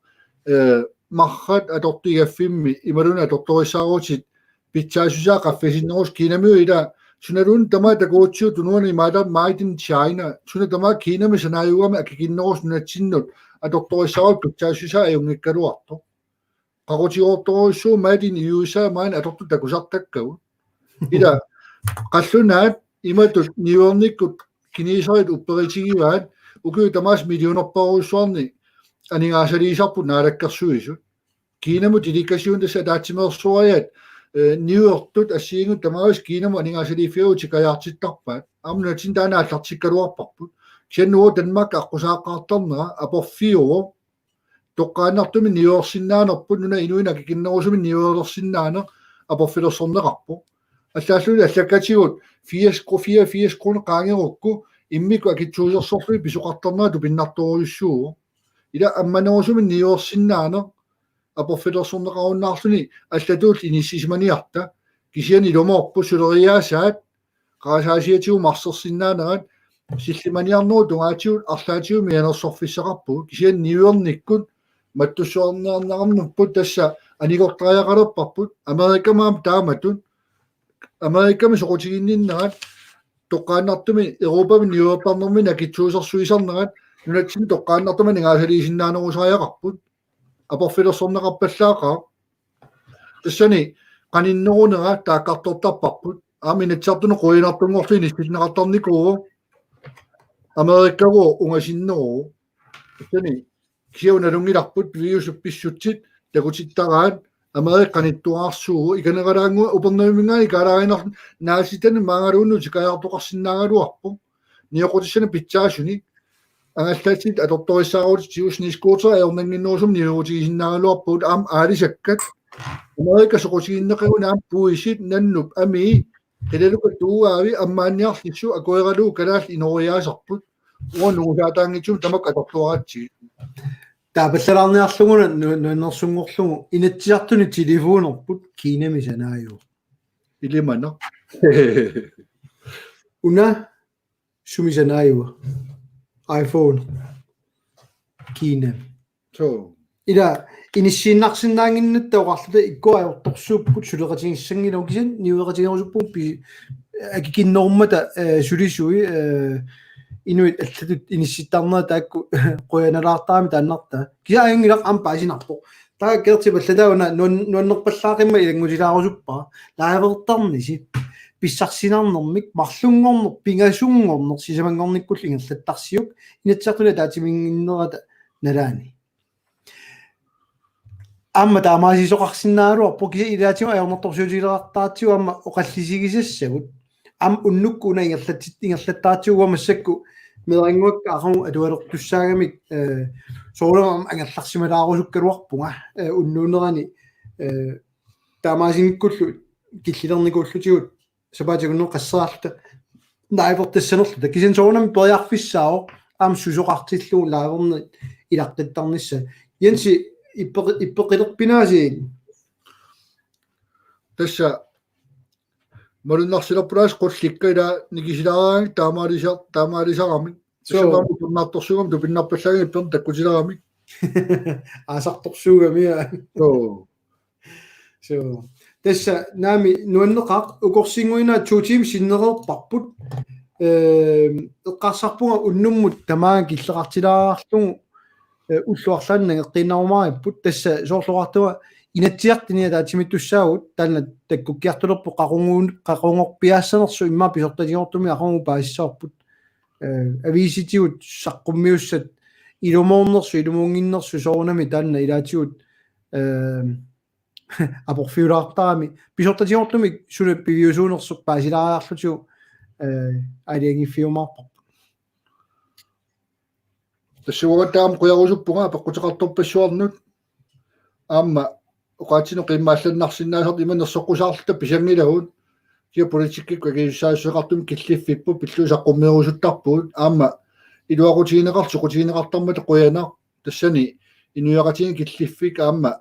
eh, marrat atortut igaffimmi imaluunniit atortorissaarutit pitsaassusaa qaffasinnerusoq Kinamiut ila sunaluunniit tamaat takugutsigu tunuani imaattoq Made in China, suna tamaat Kinami sanaajuugami akikinnerusoq nunatsinnut atortorissaarutit pitsaassusaa ajunngikkaluartoq. Qaqutigoortorujussuuvoq Made in U S A maani atortut takusartakkagut. Ila qallunaat imatut niuernikkut kineserit upperitigivaat ukiut tamaasa millionerparujussuarnik aningaasaliisarput naalakkersuisut. Kinamut delegation tassa ataatsimeersuariat, eh, niuertut assigiinngitsut tamaasa Kinamut aningaasaliiffigalugu tikajaartittarpaat. Aamma nunatsinni taanna aallartikkaluarparput. Kisianni uagut Danmark aqqusaaqqaartarnera aporfiuvoq. Toqqaannartumik niuersinnaanerput nunap inuinnut akikinnerusumik niuersinnaaneq aporfilersorneqarpoq. Allaalluunniit allakkatigut firs kro-, firs, firs kroner qaangerukku immikkut akitsuusersorlugit pisoqartarnerat tupinnartorujussuuvoq. Ila ammanerusumik niuersinnaaneq aporfilersorneqarunnaarluni allatut inissisimaniarta. Kisianni ilumoorpoq suleriaasaat qarasaasiatigut marsersinnaanerat sillimaniarnerup tungaatigut arlaatigut mianersorfissaqarpugut. Kisianni niuernikkut mattussuarniarneqarnerput tassa anigortariaqalerparput. Amerikami aamma taamatut. Amerikami soqutiginninnerat toqqaannartumik Europami niuertarnerminni akitsuusersuisarnerat nunatsinni toqqaannartumik aningaasaliisinnaanerusariaqarput. Aporfilersorneqarpallaaqaaq. Tassani qaninnerunera taakkartortarparput. Aamma Inatsisartunut qujanartunngorlugit inissinneqartarnikuuvoq. Amerikagooq ungasinneruvoq. Tassani kisianni nalunngilarput piviusut pissutsit takutittaraat Amerika qanittuararsuuvoq, ikaneralaannguaq Upernaviuminngaanniit kaalaarinar naasitani maangaluunniit utikajaartoqarsinnaagaluarpoq. Nioqqutissanik pitsaasunik angallatit atortorissaarutit, snescooter ajornannginnerusumik niuerutigisinnaagaluarpugut aamma aalisakkat. Amerika soqutiginneqagut aamma puisit nannup amii qilalukkat tuuaavi ammaanniarlissut akueralugu kalaallit inooriaasarput. Uanga nungusaataanngitsumik tamakku atortuaratsigit. Taapallalaarniarluguna nu-, nuannersunngorlugu Inatsisartuni telefonerput Kinami sanaajuvoq. Ilimana. Una sumi sanaajuvoq? iPhone. Kinami. So. Ila inissiinnarsinnaannginnatta oqarluta ikkua ajortorsuupput suleqatigissanngilagut kisianni niueqatigerusuppugut pi-, akikinnerummata, eh, sulisui, eh, inuit allatut inissittarnerat taakku qujanalaartaramik taannartaa. Kisianni ajunngilaq aamma paasinarpoq. Taava Gertip allataavana nuan-, nuannerpallaaqimmat ilanngutilaarusuppara. Livertarnisi pissarsinarnermik marlunngorneq pingasunngorneq sisamanngornikkullu ingerlattarsiuk Inatsisartuni ataatsimiinnginnerata nalaani. Aamma taamaasisoqarsinnaagaluarpoq kisianni ilaatigut ajornartorsiutigilertartigut aamma oqallisigisassagut. Aamma unnukkut una ingerlatsit-, ingerlattaratsigit uanga massakkut meerannguakka aqagu atualertussaagamik, eh, soorunami aamma angerlarsimalaarusukkaluarpunga, eh, unnuunerani, eh, taamaasinngikkullu killilernikuullutigut sapaatip-akunnerup qasseerarluta livertassanerluta. Kisianni soorunami periarfissaavoq aamma susoqartillugu liverneq ilaqqittarnissaa. Jensi ippeqi-, ippeqilerpinaasiit? Tassa malunnarsilerput aasiit qullikka ila nikisilaaraangat taamaalisa-, taamaalisaramik. Suu. Tassa maani tunnartorsuugami tupinnarpallaanngilaq ipperneq takkutilaramik. Aasartorsuugami, aa. Suu. Suu. Tassa naamik nuanneqaaq ukorsinnguinaa to timer sinnereerparput. Ehm, eqqarsarpunga unnummut tamaanga killeqartilaarlugu, eh, ullut arlaanni nangeqqiinnarumaaripput tassa soorlu oqartunga Inatsisartuni ataatsimiittussaavugut taanna takkukkiartulerpoq qaqugorpiaassanersoq immaqa pisortatigoortumik aqagu paasissavarput. Eh, aviisitigut saqqummiussat ilumoornersut, ilumuunnginnersut soorunami taanna ilaatigut, eh, aporfiulaartarami. Pisortatigoortumik suna piviusuunersoq paasilaariarlutigu, eh, aalajangiiffiumaarparput. Tassa uanga taama qujarusuppunga apeqquteqartorpassuarnut. Aamma oqaatsinik qiimmaallannarsinnaasartut ima nersoqqusaarluta pisanngilagut. Kisianni politikkikkut akisussaassuseqartumik killiffipput pillugu saqqummiorusuttarpugut. Aamma iluaqutigineqartut soqutigineqartarmata qujanaq. Tassani inuiaqatigiit killiffik aamma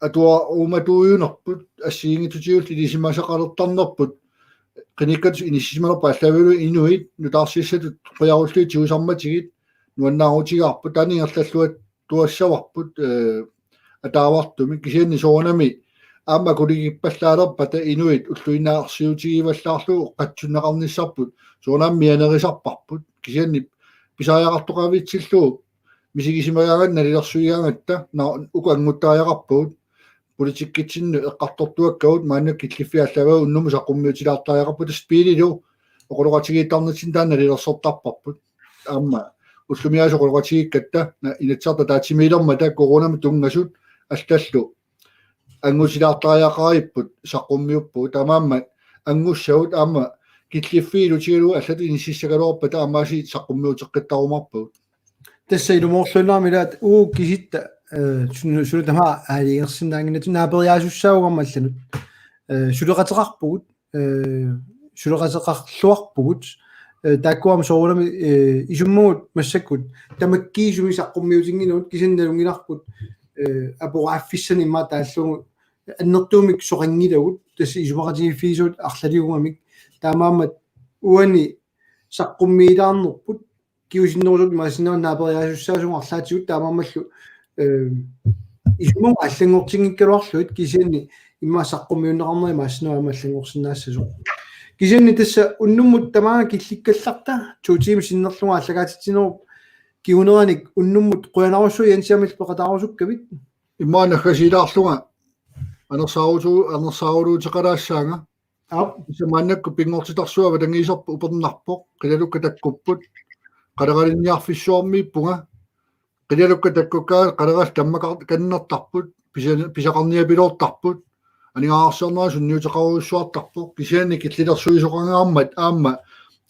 atuarumatuujunerput assigiinngitsutigut ilisimasaqalertarnerput qinikkatut inissisimanerput aallaavigalugu inuit nutaarsiassatut qujarullugit tigusarmatigit nuannaarutigaarput taanna ingerlalluattuassavarput, eh, ataavartumik kisianni soorunami aamma akuligippallaalerpata inuit ulluinnarsiutigivallaarlugu oqaatsinneqarnissarput soorunami mianerisarparput kisianni pisariaqartoqavitsillugu misigisimagaangatta nalilersuigaangatta na-, uku anguttariaqarpagut politikkitsinnut eqqartortuakkagut maanna killiffiit aallaavigalugu unnummut saqqummiutilaartariaqarput tassa biililu oqaloqatigiittarnitsinni taanna nalilersortarparput. Aamma ullumiaasoq oqaloqatigiikkatta na-, Inatsisartut ataatsimiilermata coronamut tunngasut allallu angutilaartariaqaripput saqqummiuppugut taamaammat angussagut aamma killiffiit ilutigalugu allatut inississagaluarpata aamma aasiit saqqummiuteqqittarumaarpagut. Tassa ilumoorluinnarami ilaat uagut kisitta, eh, sunu, sunu tamaat aalajangersinnaannginnatsigu naaperiaasussaagama allanut. Eh, suleqateqarpugut. eh, suleqateqarluarpugut, eh, taakkua aamma soorunami, eh, isummagut massakkut tamakkiisumik saqqummiutinngilagut, kisianni nalunngilarput, eh, aporaaffissanik immaqa taallugu annertuumik soqanngilagut, tassa isumaqatigiiffigisavut arlaliugamik, taamaammat uani saqqummiilaarnerput kingusinnerusukkut imaassinnaavoq naaperiaasussaasugut arlaatigut, taamaammallu, eh, isummagut allanngortinngikkaluarlugit, kisianni immaqa saqqummiunneqarneri imaassinnaavoq aamma allanngorsinnaassasoq. Kisianni tassa unnummut tamaanga killikkallarta, to timer sinnerlugu aallakaatitsinerup kinguneranik unnummut qujanarsuaq Jensi aamma illit peqataarusukkavit. Immaqa naggasiilaarlunga anersaarutu-, anersaaruluuteqalaassaanga. Aap. Tassa maannakkut pinngortitarsuaq avatangiiserput upernarpoq, qilalukkat takkupput, qaleralinniarfissuarmiippunga, qilalukkat takkukkaangat qalerallit tammakannertarput, pisa-, pisaqarniapiloortarput, aningaasarsiornerit sunniuteqarujussuartarpoq, kisianni killilersuisoqangaarmat aamma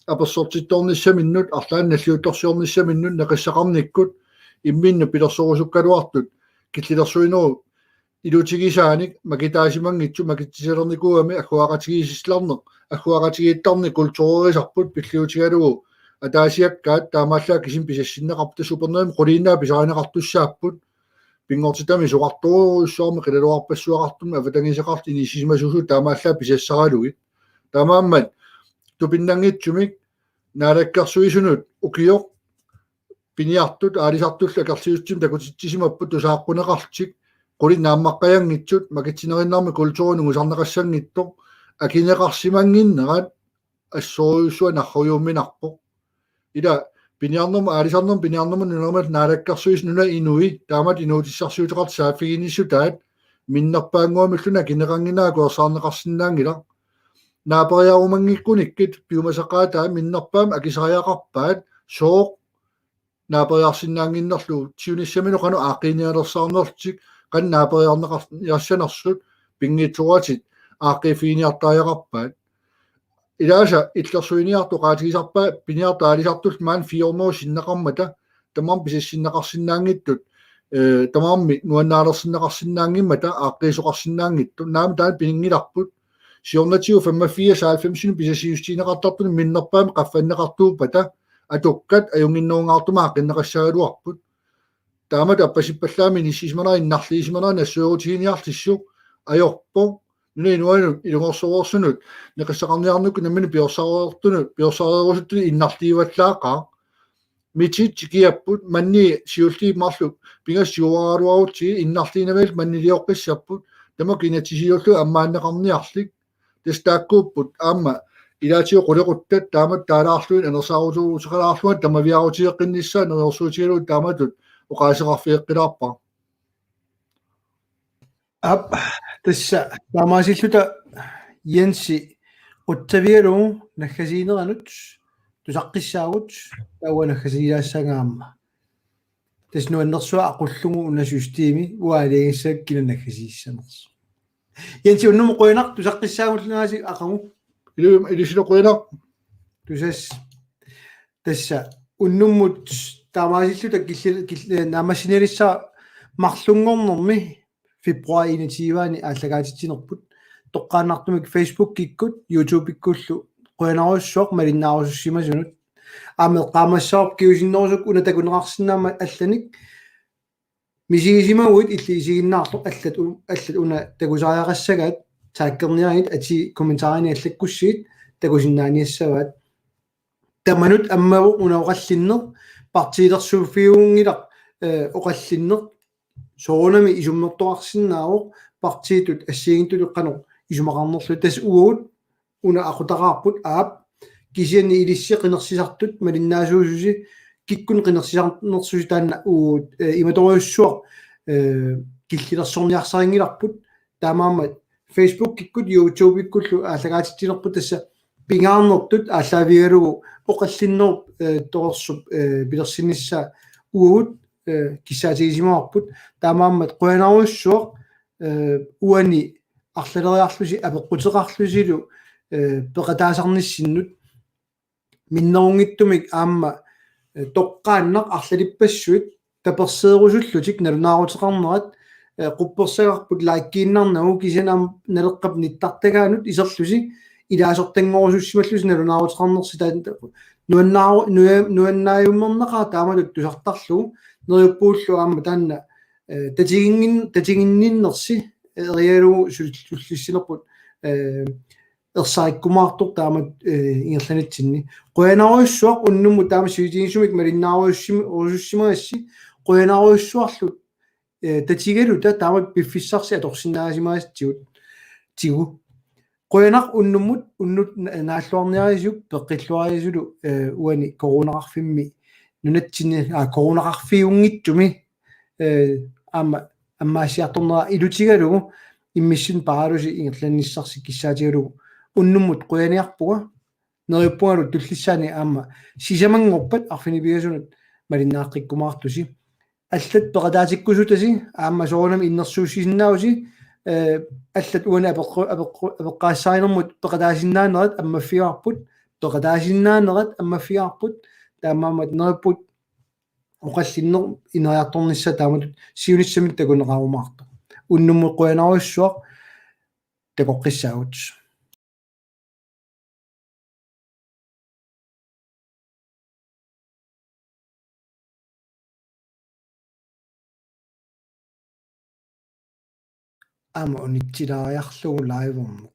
apersortittoornissaminnut, arlaannik nalliuttorsiornissaminnut, neqissaqarnikkut, imminnut pilersorusukkaluartut, killilersuinerup ilutigisaanik makitaasimanngitsut makitsisalernikuugamik agguaqatigiissillarneq, agguaqatigiittarneq kulturerisarput pilliutigalugu ataasiakkaat taamaallaat kisiisa pisassinneqarput, tassa Upernavimmi quliinnaat pisarineqartussaapput, pinngortitami soqartorujussuarmik qilalugarpassuaqartumik avatangiiseqarlutik inissisimasuusut taamaallaat pisassaralugit. Taamaammat tupinnanngitsumik naalakkersuisunut ukioq piniartut aalisartullu akerliussummik takutitsisimapput tusaaqquneqarlutik, qulit naammaqqajanngitsut, makitsinerinnarmik kulturi nungusarneqassanngitsoq, akineqarsimannginnerat assorujussuaq narrujuumminarpoq. Ila piniarnermut, aalisarnermut piniarnermut nunarimut naalakkersuisut nunat inui taamatut inuutissarsiuteqartut saaffiginnissutaat minnerpaannguamilluunniit akineqannginneraat akuersaarneqarsinnaanngilaq. Naaperiarumanngikkukkit piumasaqaataat minnerpaamik akisariaqarpaat, sooq naaperiarsinnaannginnerlugu, siunissaminnut qanoq aaqqiinialersaarnerlutik, qanoq naaperiarneqar-, -iassanersut, pinngitsooratik aaqqiiffiginiartariaqarpaat. Ilaasa illersuiniartoq oqaatigisarpaat piniartut aalisartullu maani fire hundrede sinneqarmata, tamarmik pisassinneqarsinnaanngitsut, eh, tamarmik nuannaalersinneqarsinnaanngimmata aaqqiisoqarsinnaanngitsut. Naamik taanna pininngilarput. Siornatigut femogfirs halvfemsinik pisassiissutigineqartartunut minnerpaamik qaffanneqartuuppata atukkat ajunnginnerungaartumik aaqqinneqassagaluarput. Taamatut appasippallaamik inissisimanera, innarliisimanera nassuerutiginiarlissuk ajorpoq. Nunap inuanut ilungersorujussuarnut neqissaqarniarnikkut nammineq piorsaareertunut, piorsaareerusuttunut innarliivallaaqaaq. Mitit tikiapput, manni siulliit marluk pingasut siuaraluarutsigit innarliinnarmata mannilioqqissapput, tamakku inatsisiliullugit ammaanneqarniarlik. Tassa taakkuupput aamma ilaatigut qulequttat taamatut taalaarlugit anersaaruteqalaarlunga tamaviaarutigeqqinnissaat neriorsuutigalugu taamatut oqaaseqarfigeqqilaarpara. Aap, tassa taamaasilluta Jensi qutsavigalugu naggasiineranut tusaqqissaagut, taava naggasiilaassaanga aamma. Tassa nuannersuaq aqullugu una systemi uanga aalajangissaanga kina naggasiissanersoq. Jensi, unnummut qujanaq, tusaqqissaagulluunniit aqagu. Ilu-, ilissi qujanaq. Tusass. Tassa unnummut taamaasilluta killi-, kill-, eh, naammassinnaalissara marlunngornermi februar enogtyve-ani aallakaatitsinerput. Toqqaannartumik Facebookikkut, YouTubekkullu qujanarujussuaq malinnaarusussimasunut. Aamma eqqaamassavarput kingusinnerusukkut una takuneqarsinnaammat allanik misigisimaguit illit isiginnaartoq allat u-, allat una takusariaqassagaat, taggerniarigit atii kommentarini allakkussigit, takusinnaaniassavaat. Tamanut ammavoq una oqallinneq, partiilersuuffigunngilaq, eh, oqallinneq, soorunami isummertoqarsinnaavoq partiitut assigiinngitsut qanoq isumaqarnerlugit. Tassa uagut una aqutaqaarput, aap, kisianni ilissi qinersisartut malinnaasuususi, kikkut qinersisarnersusi taanna uagut, eh, imatorujussuaq, eh, killilersorniarsarinngilarput, taamaammat Facebookikkut YouTubekkullu aallakaatitsinerput, tassa pingaarnertut aallaavigalugu oqallinnerup, eh, torersup, eh, pilersinnissaa uagut, eh, kissaatigisimavarput, taamaammat qujanarujussuaq, eh, uani arlaleriarlusi apeqquteqarlusilu, eh, peqataasarnissinnut. Minnerunngitsumik aamma, eh, toqqaannaq arlalippassuit taperseerusullutik nalunaaruteqarnerat, eh, quppersagarput likiinnarnagu, kisianni aamma Naleqqap nittartagaanut iserlusi ilaasortanngorusussimallusi nalunaaruteqarnersi taanna nuannaaru-, nua-, nuannaajummerneqaaq taamatut tusartarlugu neriuppuullu aamma taanna, eh, tatiginngin-, tatiginninnersi, eh, erialugu sul-, sullissinerput, eh, ersarikkumaartoq taamatut, eh, ingerlanitsinni. Qujanarujussuaq unnummut taama sivisuumik malinnaarujussim-, -rujussussimagassi, qujanarujussuarlu, eh, tatigaluta taamatut piffissarsi atorsinnaasimagassi tigut. Tigu. Qujanaq unnummut, unnuk na-, naalluarniarisiuk peqqilluarisulu, eh, uani coronaqarfimmi nunatsinni, aa, coronaqarfiunngitsumi, eh, aamma ammaassiartornera ilutigalugu immissinnut paaralusi ingerlannissarsi kissaatigalugu unnummut qujaniarpunga, neriuppungalu tullissaani aamma sisamanngorpat arfineq-pingasunut malinnaaqqikkumaartusi. Allat peqataatikkusutasi aamma soorunami innersuussisinnaavusi, eh, allat uani apeqqu-, apeqqu-, apeqqaassarinermut peqataasinnaanerat ammaffigaarput, peqataasinnaanerat ammaffigaarput, taamaammat neriuppugut oqallinneq ineriartornissaa taamatut siunissami takuneqarumaartoq. Unnummut qujanarujussuaq, takoqqissaagut. Aamma unitsilaariarlugu live-ermut